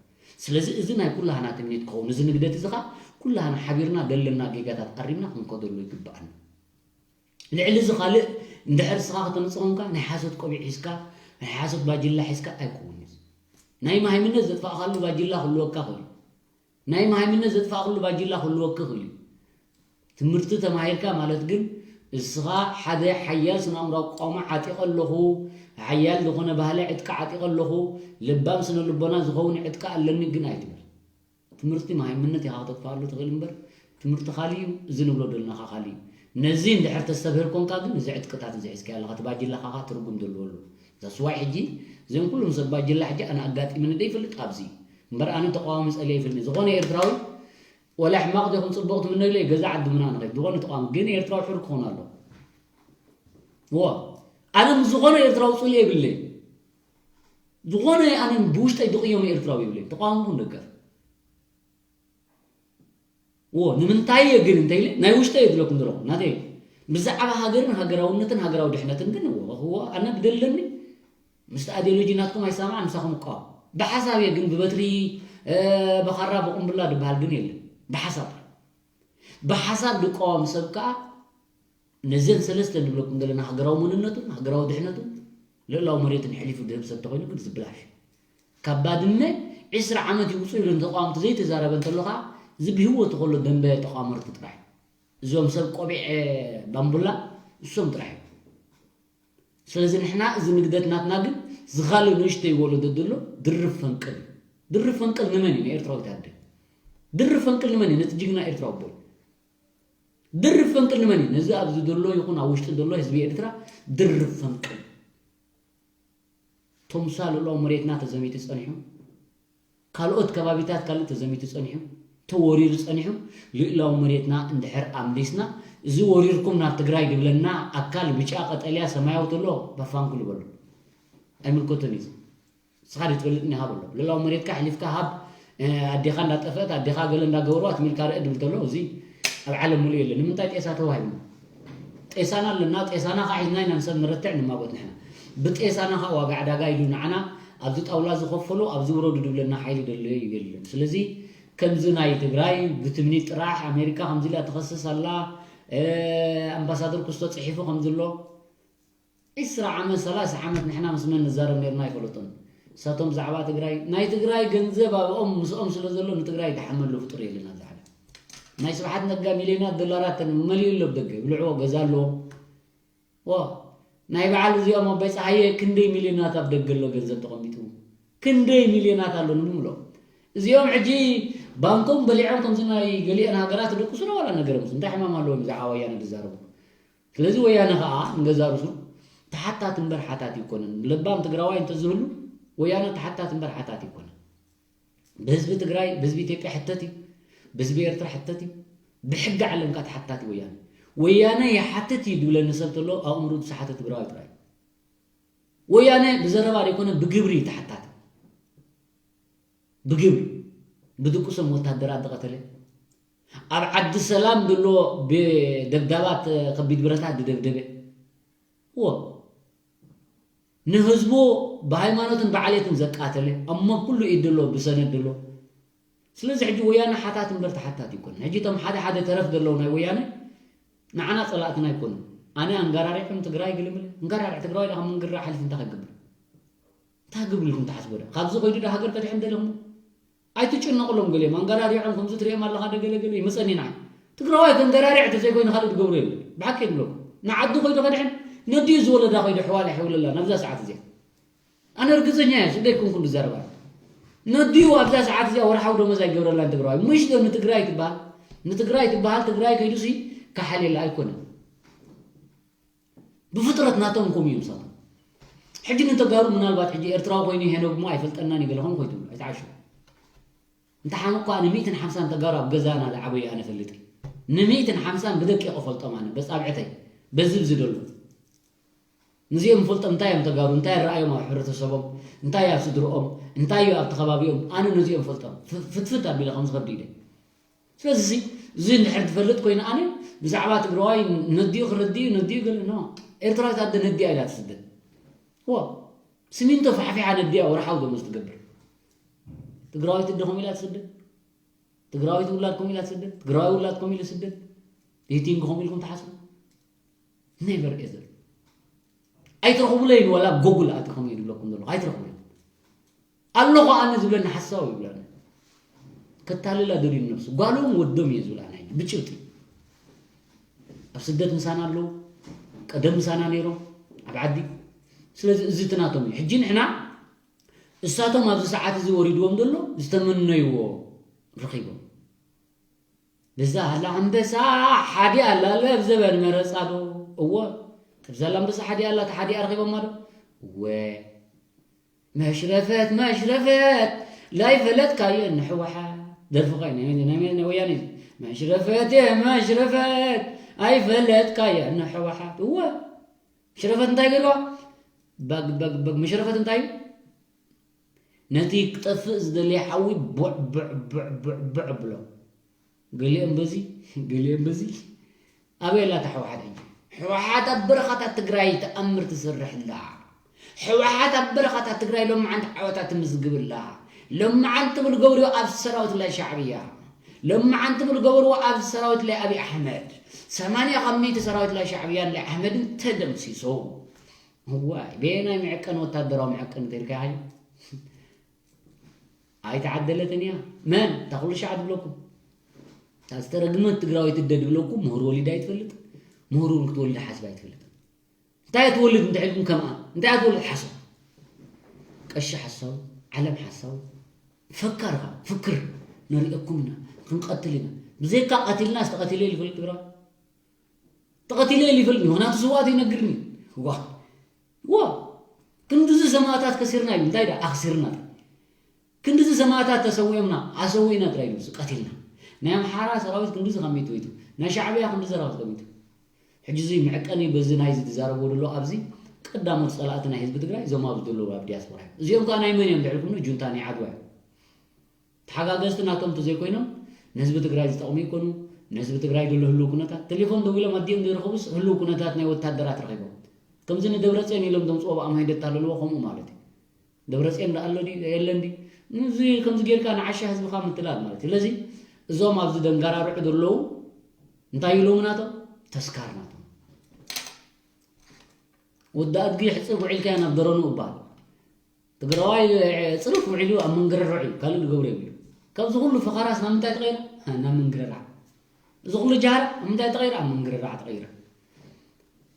ስለዚ እዚ ናይ ኩላህና ትምኒት ክኸውን፣ እዚ ንግደት እዚ ኸኣ ኩላህና ሓቢርና ዘለና ጌጋታት ኣሪምና ክንከደሉ ይግብኣና። ልዕሊ እዚ ካልእ እንድሕር እስኻ ከተምጽእ ኮንካ ናይ ሓሶት ቆቢዕ ሒዝካ፣ ናይ ሓሶት ባጅላ ሒዝካ ኣይከውን እዩ። ናይ መሃይምነት ዘጥፋእካሉ ባጅላ ክህልወካ ክእል እዩ። ናይ መሃይምነት ዘጥፋእክሉ ባጅላ ክህልወኪ ክእል እዩ። ትምህርቲ ተማሂርካ ማለት ግን እስኻ ሓደ ሓያል ስነ ኣእምራዊ ኣቋውማ ዓጢቐ ኣለኹ፣ ሓያል ዝኾነ ባህሊ ዕጥቂ ዓጢቐ ኣለኹ፣ ልባም ስነ ልቦና ዝኸውን ዕጥቂ ኣለኒ ግን ኣይትበል። ትምህርቲ መሃይምነት ኢኻ ክተጥፍኣሉ ትኽእል እምበር ትምህርቲ ካልእ እዩ፣ እዚ ንብሎ ዘለና ኸዓ ካልእ እዩ። ነዚ እንድሕር ተስተብህር ኮንካ ግን እዚ ዕጥቅታት እዚ ሒዝካዮ ኣለኻ፣ እቲ ባጅላኻ ኸዓ ትርጉም ዘለዎ ኣሎ። That's why ሕጂ እዚኦም ኩሎም ሰብ ባጅላ ሕጂ ኣነ ኣጋጢሙኒ ዶ ይፈልጥ ኣብዚ እምበር ኣነ ተቃዋሚ ጸሊአ ይፈልጥ ዝኾነ ኤርትራዊ ወላ ሕማቕ ዲኹም ጽቡቕ ትምነዩለይ ገዛ ዓዲ ምና ንኸይድ ዝኾነ ተቃዋሚ ግን ኤርትራዊ ሕር ክኾን ኣሎ። ዎ ኣነ ምስ ዝኾነ ኤርትራዊ ጽልኢ የብለይ። ዝኾነ ኣነ ብውሽጠይ ድቕዮም ኤርትራዊ የብለይ ተቃዋሚ ኹን ደገፍ ዎ ንምንታይ እየ ግን እንተኢለ ናይ ውሽጠይ እየ ዝብለኩም ዘለኹ ናተይ ብዛዕባ ሃገርን ሃገራውነትን ሃገራዊ ድሕነትን ግን ዎ ኣነ ብደለኒ ምስቲ ኣዲዮሎጂ ናትኩም ኣይሰማማዕን ምሳኹም እቃወም። ብሓሳብ እየ ግን ብበትሪ ብኻራ ብቁምብላ ዝበሃል ግን የለን። ብሓሳብ ጥራይ። ብሓሳብ ዝቃወም ሰብ ከዓ ነዘን ሰለስተ ንብለኩም ዘለና ሃገራዊ መንነቱን ሃገራዊ ድሕነቱን ልእላዊ መሬትን ሕሊፉ ዝህብ ሰብ ተኾይኑ ግን ዝብላሽ። ካብ ባድመ ዕስራ ዓመት ይውፅኡ ኢሉ ንተቃወምቲ ዘይተዛረበ እንተሎ ከዓ እዚ ብህይወቱ ከሎ ደንበ ተቃወመርቲ ጥራሕ። እዞም ሰብ ቆቢዕ ባምቡላ እሶም ጥራሕ እዮም። ስለዚ ንሕና እዚ ንግደት ናትና ግን ዝኻልእ ንእሽተይ ወለዶ ዘሎ ድርብ ፈንቅል እዩ። ድርብ ፈንቅል ንመን እዩ? ንኤርትራዊት ኣደ። ድርብ ፈንቅል ንመን እዩ? ነቲ ጅግና ኤርትራዊ ኣቦይ። ድርብ ፈንቅል ንመን እዩ? ነዚ ኣብዚ ዘሎ ይኹን ኣብ ውሽጢ ዘሎ ህዝቢ ኤርትራ ድርብ ፈንቅል። ቶምሳ ልእላው መሬትና ተዘሚቱ ጸኒሑ፣ ካልኦት ከባቢታት ካልእ ተዘሚቱ ጸኒሑ፣ ተወሪሩ ጸኒሑ፣ ልእላው መሬትና እንድሕር ኣምሊስና፣ እዚ ወሪርኩም ናብ ትግራይ ድብለና ኣካል ብጫ፣ ቀጠልያ፣ ሰማያዊ ተሎ በፋንኩ ልበሉ። ኣይምልከቶን እዩ። ንስኻ ዶ ትፈልጥ እኒኻ በሎ። ልእላው መሬትካ ኣሕሊፍካ ሃብ፣ ኣዴኻ እንዳጠፍአት፣ ኣዴኻ ገለ እንዳገበሩ ኣትሚልካ ርእ ድብል ተሎ፣ እዚ ኣብ ዓለም ሙሉእ የለን። ንምንታይ ጤሳ ተዋሂብና? ጤሳና ኣለና፣ ጤሳና ከዓ ሒዝና ኢና ንሰብ ንረትዕ ንማጎት ንሕና። ብጤሳና ከዓ ዋጋ ዕዳጋ ኢሉ ንዓና ኣብዚ ጣውላ ዝኸፈሉ ኣብዚ ውረዱ ድብለና ሓይሊ ደለዮ የለን። ስለዚ ከምዚ ናይ ትግራይ ብትምኒት ጥራሕ ኣሜሪካ ከምዚ ኢላ ትኸስስ ኣላ፣ ኣምባሳደር ኩስቶ ፅሒፉ ከምዚ ኣሎ። ዒስራ ዓመት ሰላሳ ዓመት ንሕና ምስ መን ንዛረብ ነርና ኣይፈለጡን። ንሳቶም ብዛዕባ ትግራይ ናይ ትግራይ ገንዘብ ኣብኦም ምስኦም ስለ ዘሎ ንትግራይ ዝሓመሉ ፍጡር የለን ኣብዚ ዓለም። ናይ ስብሓት ነጋ ሚልዮናት ዶላራት መሊኡ ኣሎ ብደገ ይብልዕዎ ገዛ ኣለዎም። ዎ ናይ በዓል እዚኦም ኣባይ ፀሃየ ክንደይ ሚልዮናት ኣብ ደገ ኣሎ ገንዘብ ተቐሚጡ ክንደይ ሚልዮናት ኣሎ ንምምሎ። እዚኦም ሕጂ ባንኮም በሊዖም ከምዚ ናይ ገሊአን ሃገራት ደቅሱ ዶ ዋላ ነገሮም እንታይ ሕማም ኣለዎም ብዛዕባ ወያነ ዝዛረቡ። ስለዚ ወያነ ከዓ ንገዛ ርሱ ተሓታት እምበር ሓታት ይኮነን። ለባም ትግራዋይ እንተዝህሉ ወያነ ተሓታት እምበር ሓታት ይኮነን። ብህዝቢ ትግራይ ብህዝቢ ኢትዮጵያ ሕተት እዩ። ብህዝቢ ኤርትራ ሕተት እዩ። ብሕጊ ዓለም ከዓ ተሓታት እዩ ወያነ። ወያነ ይሓትት እዩ ድብለኒ ሰብ ተሎ ኣእምሩ ዝሰሓተ ትግራዋይ ጥራይ እዩ። ወያነ ብዘረባ ዘይኮነ ብግብሪ እዩ ተሓታቲ። ብግብሪ ብድቁሶም ወታደራት ዝቐተለ ኣብ ዓዲ ሰላም ዘሎ ብደብዳባት ከቢድ ብረታት ዝደብደበ ዎ ንህዝቡ ብሃይማኖትን ብዓሌትን ዘቃተለ ኣብ መንኩሉ ኢድ ዘሎ ብሰነድ ዘሎ። ስለዚ ሕጂ ወያነ ሓታት እምበር ተሓታት ይኮን። ሕጂ እቶም ሓደ ሓደ ተረፍ ዘለዉ ናይ ወያነ ንዓና ፀላእትና ይኮኑ። ኣነ ኣንጋራሪዖም ትግራይ ግልምለ እንጋራሪዕ ትግራዋይ ዳኻ ምንግራ ሓሊፍ እንታይ ከገብር እንታይ ክገብር ኢልኩም ትሓስቡ ዳ ካብዚ ኮይዱ ዳ ሃገር ከድሕን ደለኹም ኣይትጭነቕሎም ገሊኦም ኣንጋራሪዖም ከምዚ ትሪኦም ኣለኻ ደ ገለ ገለ ይመፀኒ ንዓይ ትግራዋይ ከንገራሪዕ ተዘይኮይኑ ካልእ ትገብሮ የለ ብሓቂ ይብለኩም ንዓዱ ኮይዱ ከድሕን ነዲኡ ዝወለዳ ኮይዱ ሕዋላ ሕውለላ ናብዛ ሰዓት እዚኣ ኣነ እርግፀኛ እየ ስደይ ኩንኩን ዝዛረባ ነዲኡ ኣብዛ ሰዓት እዚኣ ወርሓዊ ደሞዝ ኣይገብረላን ትግራዋይ ምሽ ዶ ንትግራይ ትበሃል ንትግራይ ትበሃል ትግራይ ከይዱሲ ከሓልየላ ኣይኮነን ብፍጥረት ናቶም ከምኡ እዮም ንሳቶም ሕጂ ንተጋሩ ምናልባት ሕጂ ኤርትራዊ ኮይኑ ሄኖግ እሞ ኣይፈልጠናን ይገለኹም ኮይትብሉ ኣይትዓሹ እንተ ሓመኩ ኣነ ሚእትን ሓምሳን ተጋሩ ኣብ ገዛና ዝዓበዩ ኣነ ፈልጥ ንሚእትን ሓምሳን ብደቂቕ እፈልጦም ኣነ በጻብዕተይ በዝብ ዝደሉ ንዚኦም ፈልጦም እንታይ እዮም ተጋሩ እንታይ ረኣዮም ኣብ ሕብረተሰቦም እንታይ ኣብ ስድርኦም እንታይ እዩ ኣብቲ ከባቢኦም ኣነ ነዚኦም ፈልጦም ፍትፍት ኣቢለ ከም ዝኸብድ ኢለ ስለዚ እዚ እንድሕር ትፈልጥ ኮይኑ ኣነ ብዛዕባ ትግራዋይ ነዲኡ ክረድእ እዩ ነዲኡ ገለ ኖ ኤርትራዊት ኣደ ነዲኣ ኢላ ትስደድ ዋ ስሚንቶ ፋሕፊሓ ነዲኣ ወርሓዊ ደሞዝ ትገብር ትግራዊት ኣደ ከምኡ ኢላ ትስደድ ትግራዊት ውላድ ከምኡ ኢላ ትስደድ ትግራዊ ውላድ ከምኡ ኢሉ ስደድ ዴቲንግ ከምኡ ኢልኩም ትሓስቡ ኔቨር ኤቨር ኣይትረኽቡለይን ዋላ ጎጉል ኣቲ ከምኡ እዩ ዝብለኩም ዘለኹ ኣይትረኽቡለይን ኣለኹ ኣነ ዝብለኒ ሓሳዊ ይብለኒ። ከታልላ ደልዩ ነብሱ። ጓሎም ወዶም እየ ዝብል ኣነ ብጭብጢ። ኣብ ስደት ምሳና ኣለዉ፣ ቀደም ምሳና ነይሮም ኣብ ዓዲ። ስለዚ እዚ እቲ ናቶም እዩ። ሕጂ ንሕና እሳቶም ኣብዚ ሰዓት እዚ ወሪድዎም ዘሎ ዝተመነይዎ ረኺቦም። ብዛላ ኣንበሳ ሓዲኣ ኣላ ለብ ዘበን መረጻ ዶ? እወ፣ እቲ ብዛላ ኣንበሳ ሓዲኣ ኣላ፣ እቲ ሓዲኣ ረኺቦማ ዶ? እወ። መሽረፈት መሽረፈት ላይፈለጥካዮ ንሕወሓት። ደርፊ ኸ ናይ ናይ ናይ ወያኔ እዩ። መሽረፈት እየ መሽረፈት ኣይፈለጥካዮ ንሕወሓት። እወ፣ ሽረፈት እንታይ ገይርዋ? በግ በግ በግ መሽረፈት እንታይ እዩ? ነቲ ክጠፍእ ዝደለየ ሓዊ ቡዕ ቡዕ ቡዕ ቡዕ ቡዕ ብሎ። ገሊኦም በዚ፣ ገሊኦም በዚ። ኣበይ ኣላ እታ ህወሓት ሕጂ? ህወሓት ኣብ በረኻታት ትግራይ ተኣምር ትሰርሕ ኣላ። ህወሓት ኣብ በረኻታት ትግራይ ሎምዓንቲ ዓወታ ትምዝግብ ኣላ። ሎምዓንቲ ትብል ገብርዮ ኣብ ሰራዊት ላይ ሻዕብያ። ሎምዓንቲ ትብል ገብርዎ ኣብ ሰራዊት ላይ ኣብይ ኣሕመድ። ሰማንያ ካብ ሚእቲ ሰራዊት ላይ ሻዕብያን ላይ ኣሕመድን ተደምሲሶ። እዋይ፣ በየናይ መዐቀኒ ወታደራዊ መዐቀኒ ተልካዮ? ኣይተዓደለትን እያ። መን? እታ ኩሉ ሻዕ ትብለኩም። እታ ዝተረግመት ትግራወይቲ እደ ትብለኩም፣ ምሁር ወሊዳ ኣይትፈልጥ፣ ምሁር እውን ክትወልድ ሓስባ ኣይትፈልጥ። እንታይ ትወልድ እንተ ኢልኩም ከምኣ፣ እንታይ ትወልድ ሓስባ። ቀሺ ሓሳዊ፣ ዓለም ሓሳዊ፣ ፈካር ኸዓ፣ ፍክር፣ ንርእየኩም ኢና፣ ክንቐትል ኢና። ብዘይካ ቀቲልና፣ ዝተቐቲለ ይፈልጥ ትግራዋይ። ተቐቲለ ኢሉ ይፈልጥ፣ ምኽንያቱ ስውኣት ይነግርኒ። ዋ፣ ዋ፣ ክንድዚ ሰማእታት ከሲርና ኢሉ፣ እንታይ ደኣ ኣኽሲርና? ክንድዚ ሰማእታት ተሰዊኦምና፣ ኣሰዊእና ጥራይ ኢሉ፣ ቀቲልና። ናይ ኣምሓራ ሰራዊት ክንድዚ ከሚቱ ወይቱ፣ ናይ ሻዕብያ ክንድዚ ሰራዊት ከሚቱ። ሕጂ እዚ መዕቀኒ በዚ ናይዚ ትዛረብዎ ዘሎ ኣብዚ ቀዳሞት ጸላእቲ ናይ ህዝቢ ትግራይ እዞም ኣብዚ ዘለዉ ኣብ ዲያስፖራ እዮም። እዚኦም ከኣ ናይ መን እዮም ድሕሪ ኩሉ ጁንታ ናይ ዓድዋ እዮም። ተሓጋገዝቲ ናቶም እንተዘይኮይኖም ንህዝቢ ትግራይ ዝጠቕሙ ይኮኑ። ንህዝቢ ትግራይ ዘሎ ህልው ኩነታት ቴሌፎን ደዊሎም ኣዲኦም ዘይረኸቡስ ህልው ኩነታት ናይ ወታደራት ረኺቦም። ከምዚ ንደብረፅዮን ኢሎም ዘምፅኦ ብኣምሃይ ደታለልዎ ከምኡ ማለት እዩ። ደብረፅዮን ደኣ ኣሎ ድዩ የለን ድዩ? እዚ ከምዚ ጌርካ ንዓሻ ህዝብኻ ምትላል ማለት እዩ። ስለዚ እዞም ኣብዚ ደንጋራርዑ ዘለዉ እንታይ ኢሎም ናቶም? ተስካር ናቶም። ወዲ ኣድጊ ሕፅብ ውዒልካዮ ናብ ደረኑ እባል። ትግራዋይ ፅሩፍ ውዒሉ ኣብ መንግርርዕ እዩ፣ ካልእ ዝገብሮ የብሉ። ካብዚ ኩሉ ፈኸራስ ናብ ምንታይ ተቐይረ? ናብ መንግርራዕ። እዚ ኩሉ ጃህራ ኣብ ምንታይ ተቐይረ? ኣብ መንግርራዕ ተቐይረ።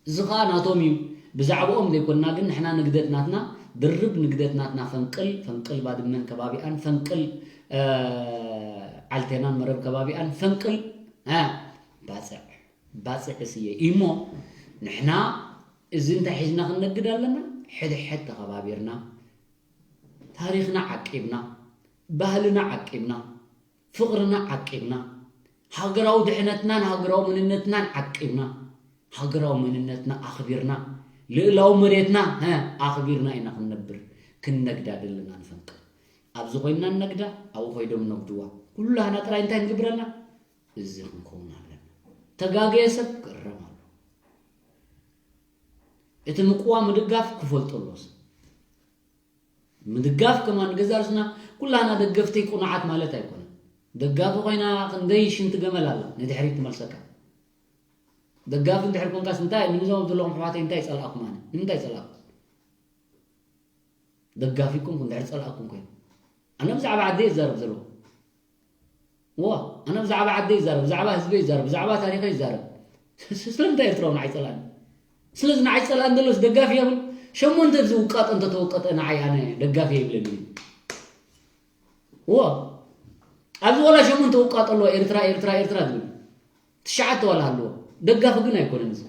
እዚ ኸዓ ናቶም እዩ። ብዛዕባኦም ዘይኮንና ግን ንሕና ንግደት ናትና፣ ድርብ ንግደት ናትና፣ ፈንቅል፣ ፈንቅል ባድመን ከባቢኣን፣ ፈንቅል፣ እ፣ ዓልቴናን መረብ ከባቢኣን፣ ፈንቅል፣ እ፣ ባፅዕ፣ ባፅዕ ስየ እዩ። እሞ ንሕና እዚ እንታይ ሒዝና ክንነግድ ኣለና? ሕድሕድ ተኸባቢርና፣ ታሪኽና ዓቂብና፣ ባህልና ዓቂብና፣ ፍቕርና ዓቂብና፣ ሃገራዊ ድሕነትናን ሃገራዊ መንነትናን ዓቂብና፣ ሃገራዊ መንነትና ኣኽቢርና፣ ልእላዊ መሬትና፣ ሀ፣ ኣኽቢርና ኢና ክንነብር። ክንነግዳ ዘለና ንፈንቅል። ኣብዚ ኮይንና ንነግዳ፣ ኣብኡ ኮይዶም ነግድዋ። ኩላህና ጥራይ እንታይ ንግብረልና? እዚ ክንከውን ኣለና። ተጋገየ ሰብ ክእረም ኣለዎ። እቲ ምቅዋም ምድጋፍ ክፈልጦ ኣለዎ ሰብ። ምድጋፍ ከማን ንገዛእ ርእስና ኩላና ደገፍቲ ቁኑዓት ማለት ኣይኮነን። ደጋፊ ኮይና ክንደይ ሽንቲ ገመል ኣላ ንድሕሪት ትመልሰካ። ደጋፊ እንድሕር ኮንካስ እንታይ ንምዞም ዘለኹም ኣሕዋተይ እንታይ ይጸልኣኩም ኣነ? ንምንታይ ይጸልኣኩም? ደጋፊኩም እንድሕር ጸልኣኩም ኮይኑ። ኣነ ብዛዕባ ዓደይ ይዛረብ ዘለኹ። ዋ፣ ኣነ ብዛዕባ ዓደይ ይዛረብ፣ ብዛዕባ ህዝበይ ይዛረብ፣ ብዛዕባ ታሪኸይ ይዛረብ። ስለምንታይ ኤርትራዊ ንዓይ ጸላእኒ? ስለዚ ንዓይ ጸላእኒ ዘሎስ ደጋፊ የብል። ሸሞንተ እዚ ውቃጦ እንተተወቀጠ ንዓይ ኣነ ደጋፊ የብለኒ። ዋ፣ ኣብዚ ወላ ሸሞንተ ውቃጦ ኣለዋ፣ ኤርትራ፣ ኤርትራ፣ ኤርትራ ትብል። ትሽዓተ ዋላ ኣለዎ። ደጋፊ ግን ኣይኮነን እዚ።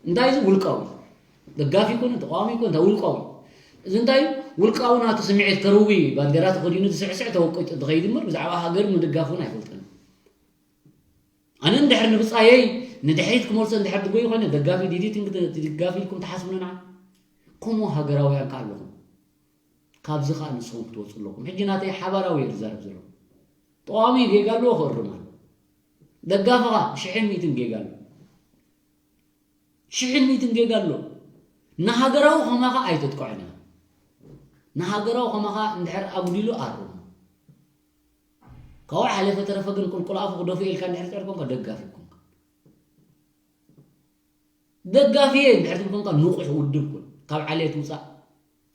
እንታይ እዚ ውልቃዊ? ደጋፊ ይኮነ፣ ተቃዋሚ ይኮነ፣ እንታይ ውልቃዊ? እዚ እንታይ ውልቃዊ ናቱ ስምዒት ከርዊ ባንዴራ ተኸዲኑ ዝስዕስዕ ተወቂጡ ዝኸይድ እምበር ብዛዕባ ሃገር ምድጋፍ እውን ኣይፈልጥን። ኣነ እንድሕር ንብጻየይ ንድሕሪት ክመልሶ እንድሕር ድጎይ ይኾነ ደጋፊ ዲዲት እንግ-፣ ደጋፊ ኢልኩም ትሓስቡኒ ንዓይ? ከምኡ ሃገራውያን ከ ኣለኹም። ካብዚ ከኣ ንስኹም ክትወጹ ኣለኩም። ሕጂ ናተይ ሓባራዊ እየ ዝዛረብ ዘለኹ። ተቃዋሚ ጌጋ ኣለዎ ክእርም ኣለዎ። ደጋፊኻ ሽሕን ሚእትን ጌጋ ኣለዎ። ሽሕን ሚእትን ጌጋ ኣለዎ። ንሃገራዊ ከማኻ ኣይተጥቅዖን ኢኻ። ንሃገራዊ ከማኻ እንድሕር ኣጉዲሉ ኣርሞ። ካብኡ ሓለፈ ተረፈ ግን ቁልቁል ኣፉ ክደፍኦ ኢልካ እንድሕር ትዕር ኮንካ ደጋፊ ኮንካ። ደጋፊ እየ እንድሕር ትብል ኮንካ ንቑሕ ውድብ ኩን። ካብ ዓሌት ውጻእ፣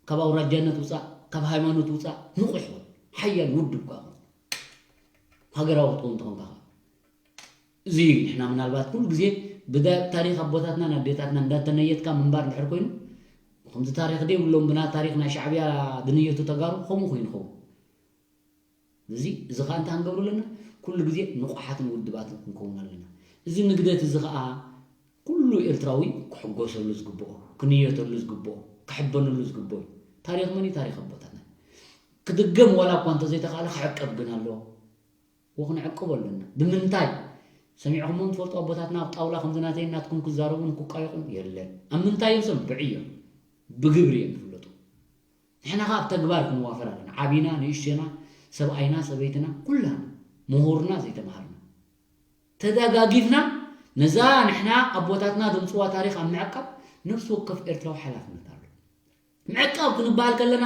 ካብ ኣውራጃነት ውጻእ፣ ካብ ሃይማኖት ውፃእ ንቑሕ ኹን፣ ሓያል ውድብ ኳ ኹን፣ ሃገራዊ ክትኸውን ተኾንካ ኸዓ። እዚ እዩ ንሕና ምናልባት ኩሉ ግዜ ብዳ-፣ ታሪኽ ኣቦታትናን ኣዴታትናን እንዳተነየትካ ምንባር እንድሕር ኮይኑ፣ ከምዚ ታሪኽ ደይብሎም ብና ታሪኽ ናይ ሻዕብያ ድንየቱ ተጋሩ ከምኡ ኮይኑ ኸውን። እዚ፣ እዚ ኸዓ እንታይ ክንገብሮ ኣለና? ኩሉ ግዜ ንቑሓትን ውድባትን ክንከውን ኣለና። እዚ ንግደት እዚ ኸዓ ኩሉ ኤርትራዊ ክሕጎሰሉ ዝግብኦ፣ ክንየተሉ ዝግብኦ፣ ክሕበነሉ ዝግብኦ እዩ። ታሪኽ መን እዩ? ታሪኽ ኣቦታትና። ክድገም ዋላ እኳ እንተዘይተኻእለ ክዕቀብ ግን ኣለዎ። ወክንዕቅቦ ኣለና። ብምንታይ? ሰሚዕኹሞም ትፈልጡ ኣቦታትና ኣብ ጣውላ ከምዚ ናተይን ናትኩም ክዛረቡን ክቃየቑን የለን። ኣብ ምንታይ እዮም ሰብ? ብዕዮ። ብግብሪ እዮም ዝፍለጡ። ንሕና ኸዓ ኣብ ተግባር ክንዋፈር ኣለና። ዓቢና፣ ንእሽተና፣ ሰብኣይና፣ ሰበይትና፣ ኩላና፣ ምሁርና፣ ዘይተምሃርና። ተደጋጊፍና ነዛ ንሕና ኣቦታትና ዘምጽዋ ታሪኽ ኣብ ምዕቃብ ነፍሲ ወከፍ ኤርትራዊ ሓላፍነት ኣሎ። ምዕቃብ ክንበሃል ከለና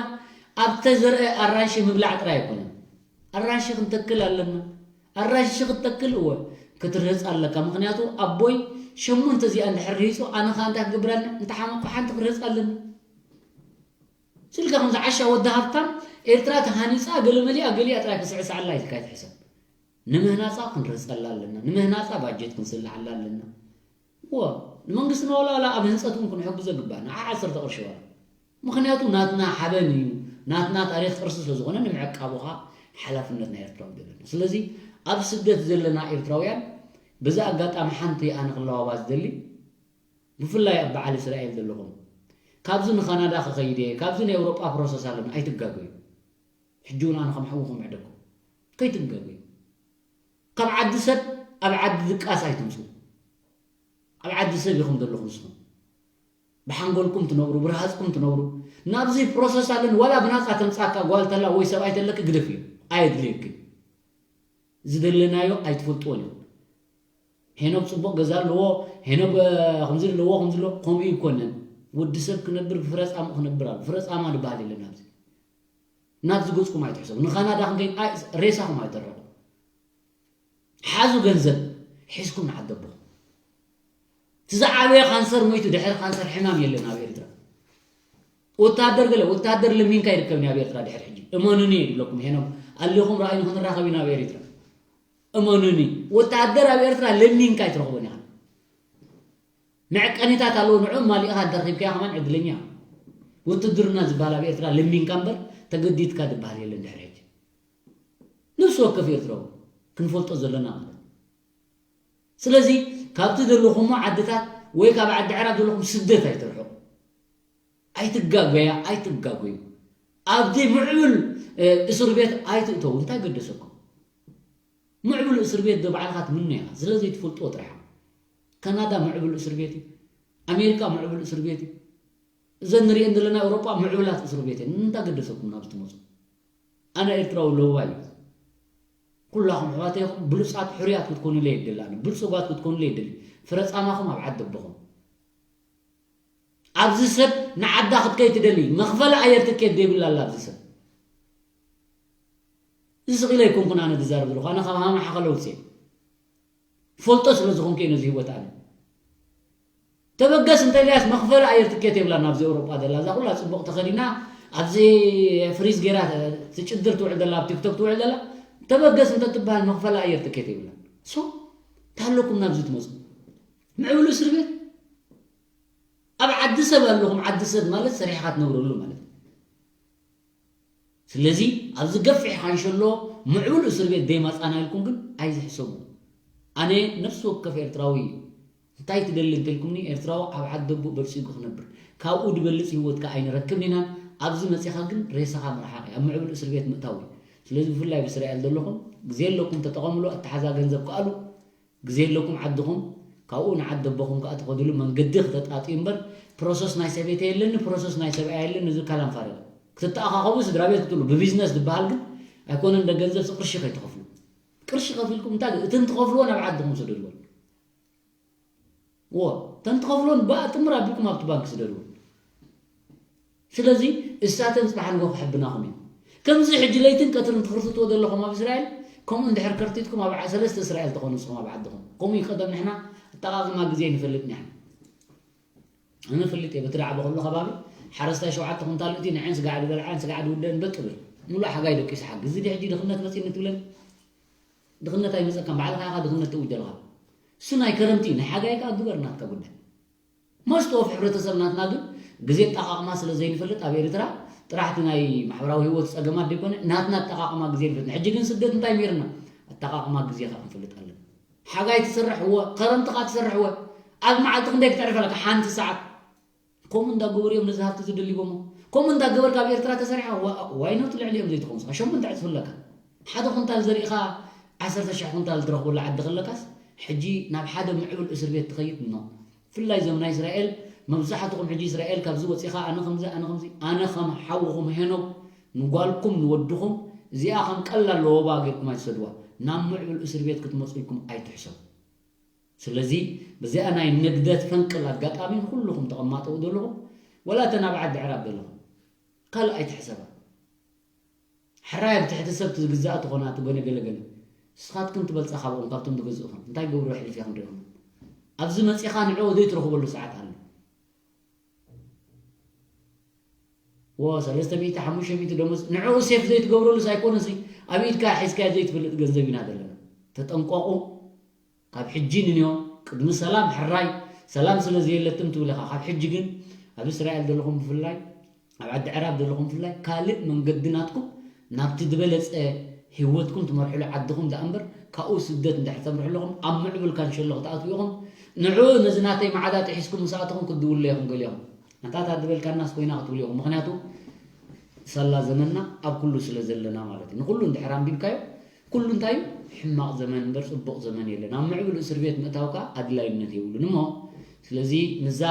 ኣብ ተዘርአ ኣራንሺ ምብላዕ ጥራይ ኣይኮነን። ኣራንሺ ክንተክል ኣለና። ኣራንሺ ክትተክል እወ ክትርህጽ ኣለካ። ምኽንያቱ ኣቦይ ሸሞንተ እዚኣ እንድሕር ርሂጹ ኣነ ኸኣ እንታይ ክገብር ኣለኒ? እንተሓመቕኩ ሓንቲ ክርህጽ ኣለኒ። ስልካ ከምዚ ዓሻ ወዲ ሃብታም ኤርትራ ተሃኒጻ ገለ መሊኣ ገሊኣ ጥራይ ክስዕስዓላ ኢልካ ኣይትሕሰብ። ንምህናጻ ክንርህጸላ ኣለና። ንምህናጻ ባጀት ክንስልዓላ ኣለና። እወ፣ ንመንግስትና ዋላ፣ ዋላ ኣብ ህንጸት እውን ክንሕግዞ ግባእ። ንዓ ዓሰርተ ቅርሺ ዋላ። ምኽንያቱ ናትና ሓበን እዩ፣ ናትና ታሪኽ ቅርሲ ስለ ዝኾነ ንምዕቃቡ ኸኣ ሓላፍነት ናይ ኤርትራዊ ዘለና። ስለዚ ኣብ ስደት ዘለና ኤርትራውያን በዚ ኣጋጣሚ ሓንቲ ኣነ ክለዋባ ዝደሊ፣ ብፍላይ ኣብ በዓል እስራኤል ዘለኹም፣ ካብዚ ንካናዳ ክኸይድ እየ፣ ካብዚ ናይ ኤውሮጳ ፕሮሰስ ኣለና፣ ኣይትጋገዩ። ሕጂ እውን ኣነ ከም ሓውኹም እዕደኩም። ከይትጋገዩ። ካብ ዓዲ ሰብ ኣብ ዓዲ ድቃስ ኣይትምፁ። ኣብ ዓዲ ሰብ ኢኹም ዘለኹም ንስኹም። ብሓንጎልኩም ትነብሩ፣ ብረሃፅኩም ትነብሩ። ናብዚ ፕሮሰስ ኣለኒ፣ ዋላ ብናፃ ተምፃካ ጓል ተላ ወይ ሰብኣይ ተለኪ ግደፍ እዩ። ኣየድልየክን። ዝደለናዮ ኣይትፈልጥዎን ኢኹም። ሄኖክ ፅቡቕ ገዛ ኣለዎ፣ ሄኖክ፣ እ፣ ከምዚ ኣለዎ፣ ከምዚ ኣለዎ፣ ከምኡ ይኮነን። ወዲ ሰብ ክነብር ብፍረ ፃምኡ ክነብር ኣሎ። ፍረ ፃማ ዝበሃል የለን ኣብዚ። ናብዚ ገፅኩም ኣይትሕሰቡ። ንካናዳ ክንከይድ ኣይ-፣ ሬሳኹም ኣይተረኹም። ሓዙ ገንዘብ ሒዝኩም ንዓዲ ኣቦኹም። እቲ ዝዓበየ ካንሰር ሞይቱ ድሕሪ ካንሰር ሕማም የለን ኣብ ኤርትራ። ወታደር ገለ፣ ወታደር ለሚንካ ይርከብን ኣብ ኤርትራ ድሕሪ ሕጂ። እመኑኒ ይብለኩም ሄኖም፣ ኣሊኹም ረኣዩ ክንራኸብ ኢና ኣብ ኤርትራ። እመኑኒ፣ ወታደር ኣብ ኤርትራ ለሚንካ ኣይትረኽቦን ኢኻ። መዕቀኒታት ኣለዎ፣ ንዕኡ ማሊእኻ እንተረኺብካዮ ከማን ዕድለኛ። ውትድርና ዝበሃል ኣብ ኤርትራ ለሚንካ እምበር ተገዲድካ ዝበሃል የለን ድሕሪ ሕጂ። ነፍሲ ወከፍ ኤርትራዊ ክንፈልጦ ዘለና ማለት እዩ። ስለዚ ካብቲ ዘለኹሞ ዓድታት ወይ ካብ ዓዲ ዓራት ዘለኹም ስደት ኣይትርሕቑ። ኣይትጋገያ፣ ኣይትጋገዩ። ኣብቲ ምዕቡል፣ እ፣ እስር ቤት ኣይትእተዉ። እንታይ ገደሰኩም? ምዕቡል እስር ቤት ዶ ባዕልኻ ትምነ ኢኻ? ስለ ዘይትፈልጥዎ ጥራሕ። ካናዳ ምዕቡል እስር ቤት እዩ። ኣሜሪካ ምዕቡል እስር ቤት እዩ። እዘን ንሪኤን ዘለና ኤውሮጳ ምዕቡላት እስር ቤት እየን። እንታይ ገደሰኩም ናብዚ ትመፁ? ኣነ ኤርትራዊ ለዋይ እዩ። ኩላኹም ኣሕዋተይ ኢኹም፣ ብሉጻት ሕሩያት ክትኮኑለይ ይደሊ። ኣነ ብልጹጋት ክትኮኑለይ ይደሊ። ፍረ ጻማኹም ኣብ ዓዲ ኣቦኹም። ኣብዚ ሰብ ንዓዳ ክትከይ ትደሊ፣ መኽፈሊ ኣየር ትኬት ዘይብላ ኣላ ኣብዚ ሰብ። እዚ ስቕ ኢለ ኣይኮንኩን ኣነ ዝዛረብ ዘለኹ። ኣነ ካብ ሃማ ሓኸለ ውፅእ። ፈልጦ ስለ ዝኾንኩ እየ ነዚ ህይወት ኣነ። ተበገስ እንተ ኢልያስ መኽፈሊ ኣየር ትኬት የብላን ኣብዚ ኤውሮጳ ዘላ። እዛ ኩላ ጽቡቕ ተኸዲና ኣብዚ ፍሪዝ ገይራ ትጭድር ትውዕል ዘላ፣ ኣብ ቲክቶክ ትውዕል ዘላ። ተበገስ እንተ ትበሃል መኽፈሊ ኣየር ትኬት የብላን። ሶ፣ ታለኩም ናብዚ ትመጹ። ምዕብሉ እስር ቤት። ኣብ ዓዲ ሰብ ኣለኹም፣ ዓዲ ሰብ ማለት ሰሪሕኻ ትነብረሉ ማለት እዩ። ስለዚ ኣብዚ ገፊሕ ካንሸሎ ምዕቡል እስር ቤት ደይመጻና ኢልኩም ግን ኣይዝሕሰቡ። ኣነ ነፍሲ ወከፍ ኤርትራዊ እንታይ ትደሊ እንተልኩምኒ፣ ኤርትራዊ ኣብ ዓዲ ኣቦኡ በልጺጉ ክነብር፣ ካብኡ ዝበልጽ ህይወት ከኣ ኣይንረክብን ኢና። ኣብዚ መጺኻ ግን ሬሳኻ ምርሓቕ እዩ፣ ኣብ ምዕቡል እስር ቤት ምእታው እዩ። ስለዚ ብፍላይ ብእስራኤል ዘለኹም ግዜ ኣለኩም፣ ተጠቐምሉ፣ ኣተሓዛ ገንዘብ ከኣሉ። ግዜ ኣለኩም ዓድኹም፣ ካብኡ ንዓዲ ኣቦኹም ከኣ ትኸድሉ መንገዲ ክተጣጥዩ እምበር፣ ፕሮሰስ ናይ ሰበይተይ የለኒ፣ ፕሮሰስ ናይ ሰብኣይ የለኒ፣ እዚ ካላም ፋሪቕ። ክትተኣኻኸቡ ስድራ ቤት ክትብሉ፣ ብቢዝነስ ዝበሃል ግን ኣይኮነን፣ እንደ ገንዘብ ቅርሺ ከይትኸፍሉ። ቅርሺ ከፊልኩም እንታይ፣ እተን ትኸፍልዎ ናብ ዓድኹም ስደድዎ። እዎ፣ እተን ትኸፍልወን ብኣ ጥምር ኣቢልኩም ኣብቲ ባንክ ስደድዎ። ስለዚ እሳተን ጽባሕ ንግሆ ክሕብናኹም እዩ። ከምዚ ሕጂ ለይትን ቀትርን ትኽርትትዎ ዘለኹም ኣብ እስራኤል፣ ከምኡ እንድሕር ከርቲትኩም ኣብ ዓ-፣ ሰለስተ እስራኤል ትኾኑ ንስኹም ኣብ ዓድኹም። ከምኡ እዩ ቀደም ንሕና ኣጠቓቕማ ግዜ ንፈልጥ ንሕና። ኣነ ፈልጥ እየ፣ በቲ ዳዕበ ከሎ ከባቢ ሓረስታይ ሸውዓተ ኩንታል እቲ ንዐን ስጋዕ ዝበልዓን ስጋዕ ዝውደን በጥ ብል። ሙሉእ ሓጋይ ደቂሱ ሓግዝ። እዚ ሕጂ ድኽነት መፂኒ ትብለን? ድኽነት ኣይመፀካን፣ ባዕልኻ ኢኻ ድኽነት ትእውጅ ዘለኻ። እሱ ናይ ከረምቲ እዩ፣ ናይ ሓጋይ ከዓ ግበር ናትካ ጉዳይ። Most of ሕብረተሰብ ናትና ግን ግዜ ኣጠቓቕማ ስለ ዘይንፈልጥ ኣብ ኤርትራ ጥራሕ እቲ ናይ ማሕበራዊ ህይወት ፀገማት ዘይኮነ ናትና ኣጠቓቕማ ግዜ ንፈልጥ። ሕጂ ግን ስደት እንታይ ሜርና? ኣጠቓቕማ ግዜኻ ክንፈልጥ ኣለና። ሓጋይ ትሰርሕ እወ፣ ከረምቲ ከዓ ትሰርሕ እወ። ኣብ መዓልቲ ክንደይ ክተዕርፍ ኣለካ? ሓንቲ ሰዓት። ከምኡ እንዳገበሩ እዮም ነዚ ሃፍቲ ዝደልይቦሞ። ከምኡ እንዳገበርካ ኣብ ኤርትራ ተሰሪሓ ዋ- ዋይኖት ልዕሊኦም ዘይትኸውን ንስኻ ሸሞንተ ዕፅፊ ኣለካ። ሓደ ኩንታል ዘሪእኻ ዓሰርተ ሽሕ ኩንታል ትረኽበሉ ዓዲ ከለካስ ሕጂ ናብ ሓደ ምዕብል እስር ቤት ትኸይድ ኖ። ብፍላይ እዞም ናይ እስራኤል መብዛሕትኹም ሕጂ እስራኤል ካብዚ ወፂኻ ኣነ ከምዚ ኣነ ከምዚ ኣነ ከም ሓውኹም ሄኖክ ንጓልኩም ንወድኹም እዚኣ ከም ቀላል ለወባ ጌርኩም ኣይትሰድዋ። ናብ ምዕብል እስር ቤት ክትመፅልኩም ኣይትሕሰቡ። ስለዚ በዚኣ ናይ ንግደት ፈንቅል ኣጋጣሚ ንኩልኹም ተቐማጠው ዘለኹም ወላ እተን ኣብ ዓዲ ዕራብ ዘለኹም ካልእ ኣይትሕሰባ። ሕራይ ኣብ ትሕቲ ሰብ ትግዛእ ትኾና ትጎነ ገለገለ ንስኻትክን ትበልፃ ካብኦም ካብቶም ትገዝእኹም እንታይ ገብሩ ኣሕሊፍ ኢኹም ሪኹም ኣብዚ መፂኻ ንዕኡ ዘይትረኽበሉ ሰዓት ኣሎ። ወ ሰለስተ ሚእቲ ሓሙሽተ ሚእቲ ደሞዝ ንዕኡ ሴፍ ዘይትገብረሉስ ኣይኮነሲ ኣብ ኢድካ ሒዝካዮ ዘይትፈልጥ ገንዘብ ኢና ዘለና። ተጠንቀቑ። ካብ ሕጂ ንንዮ ቅድሚ ሰላም ሕራይ ሰላም ስለ ዘየለትም ትብል ኢኻ። ካብ ሕጂ ግን ኣብ እስራኤል ዘለኹም ብፍላይ ኣብ ዓዲ ዕራብ ዘለኹም ብፍላይ ካልእ መንገዲ ናትኩም ናብቲ ዝበለፀ ህይወትኩም ትመርሕሉ ዓድኹም ደኣ እምበር ካብኡ ስደት እንድሕር ተምርሑ ኣለኹም ኣብ ምዕብል ካንሸሎ ክትኣትዉ ኢኹም። ንዑ ነዚ ናተይ መዓዳ ጥሒስኩም ምስ ኣተኹም ክትድውሉ ኢኹም ገሊኹም። ኣንታ እታ ዝበልካናስ ኮይና ክትብሉ ኢኹም። ምኽንያቱ ሳላ ዘመንና ኣብ ኩሉ ስለ ዘለና ማለት እዩ። ንኹሉ እንድሕር ኣንቢብካዮ ኩሉ እንታይ እዩ? ሕማቕ ዘመን እምበር ጽቡቕ ዘመን የለን። ኣብ ምዕብል እስር ቤት ምእታው ከኣ ኣድላይነት የብሉን እሞ ስለዚ ንዛ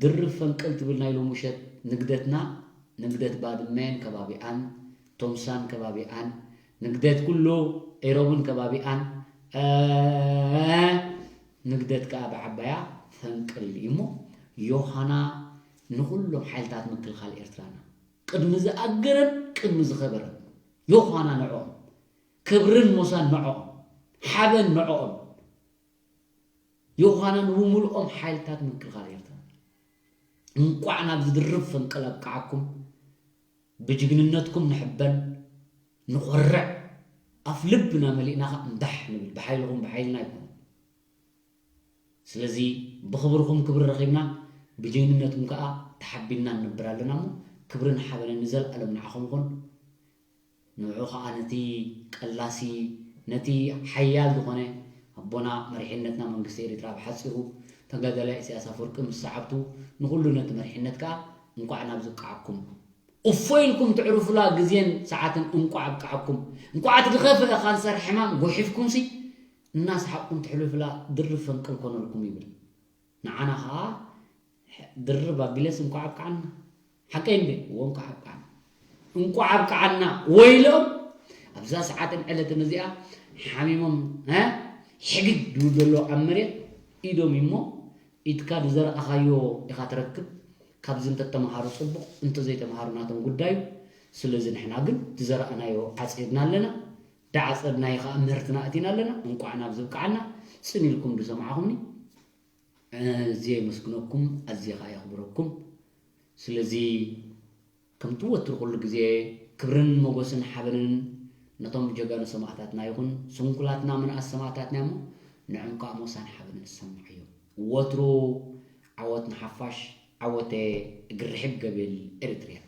ድርብ ፈንቅል ትብል ናይ ሎም ውሸት ንግደትና ንግደት ባድመን ከባቢኣን ቶምሳን ከባቢኣን ንግደት ኩሉ ኢሮብን ከባቢኣን ንግደት ከኣ ብዓባያ ፈንቅል እዩ እሞ ዮሃና ንኹሎም ሓይልታት ምክልኻል ኤርትራና ቅድሚ ዝኣገረን ቅድሚ ዝኸበረን ዮሃና ንዕኦም ክብርን ሞሳን ንዕኦም ሓበን ንዕኦም ዮሃና ንብሙልኦም ሓይልታት ምክልኻል ኤርትራ እንቋዕ ናብ ዝድርብ ፈንቅል ኣብቅዓኩም ብጅግንነትኩም ንሕበን ንኾርዕ ኣፍ ልብና መሊእና ኸዓ እምባሕ ንብል ብሓይልኹም ብሓይልና ኣይኮነን ስለዚ ብኽብርኹም ክብሪ ረኺብና ብጅግንነትኩም ከዓ ተሓቢንና ንነብር ኣለና እሞ ክብርን ሓበንን ንዘለኣለም ንዓኹም ይኹን ንዑ ከዓ ነቲ ቀላሲ ነቲ ሓያል ዝኾነ ኣቦና መሪሕነትና መንግስቲ ኤሪትራ ብሓፂሩ ተጋዳላይ ኢሳያስ ኣፈወርቂ ምስ ሰዓብቱ ንኹሉ ነቲ መሪሕነት ከዓ እንቋዕ ናብ ዝብቅዓኩም እፎ ኢልኩም ትዕርፉላ ግዜን ሰዓትን እንቋዕ ኣብቅዓኩም እንቋዕ እቲ ዝኸፍአ ካንሰር ሕማም ጎሒፍኩምሲ እናሰሓቕኩም ትሕልፍላ ድርብ ፈንቅል ኮነልኩም ይብል ንዓና ከዓ ድርብ ኣቢለስ እንቋዕ ኣብቅዓና ሓቀይ እንዴ እዎ እንቋዕ ኣብቅዓና እንቋዕ ኣብቅዓና ወይሎም ኣብዛ ሰዓትን ዕለትን እዚኣ ሓሚሞም ሕግግ ድብል ዘሎ ኣብ መሬት ኢዶም እሞ ኢድካ ዝዘርኣኻዮ ኢኻ ትረክብ። ካብዚ እንተተምሃሩ ፅቡቕ እንተዘይተምሃሩ ናቶም ጉዳዩ። ስለዚ ንሕና ግን ዝዘራእናዮ ዓፂድና ኣለና። ዳዓፀድናዮ ከዓ ምህርትና ኣእቲና ኣለና። እንቋዕ ናብ ዝብቅዓና ፅን ኢልኩም ዝሰማዕኹምኒ ኣዝየ የመስግነኩም ኣዝየ ከዓ የኽብረኩም። ስለዚ ከምቲ ወትሩ ኩሉ ግዜ ክብርን ሞጎስን ሓበንን ነቶም ጀጋኑ ሰማእታትና ይኹን ስንኩላትና ምንኣስ ሰማእታትና እሞ ንዕም ከዓ ሞሳን ሓበንን ዝሰማዓዮም ወትሩ ዓወት ንሓፋሽ ዓወተ እግሪ ርሕብ ገብል ኤርትርያ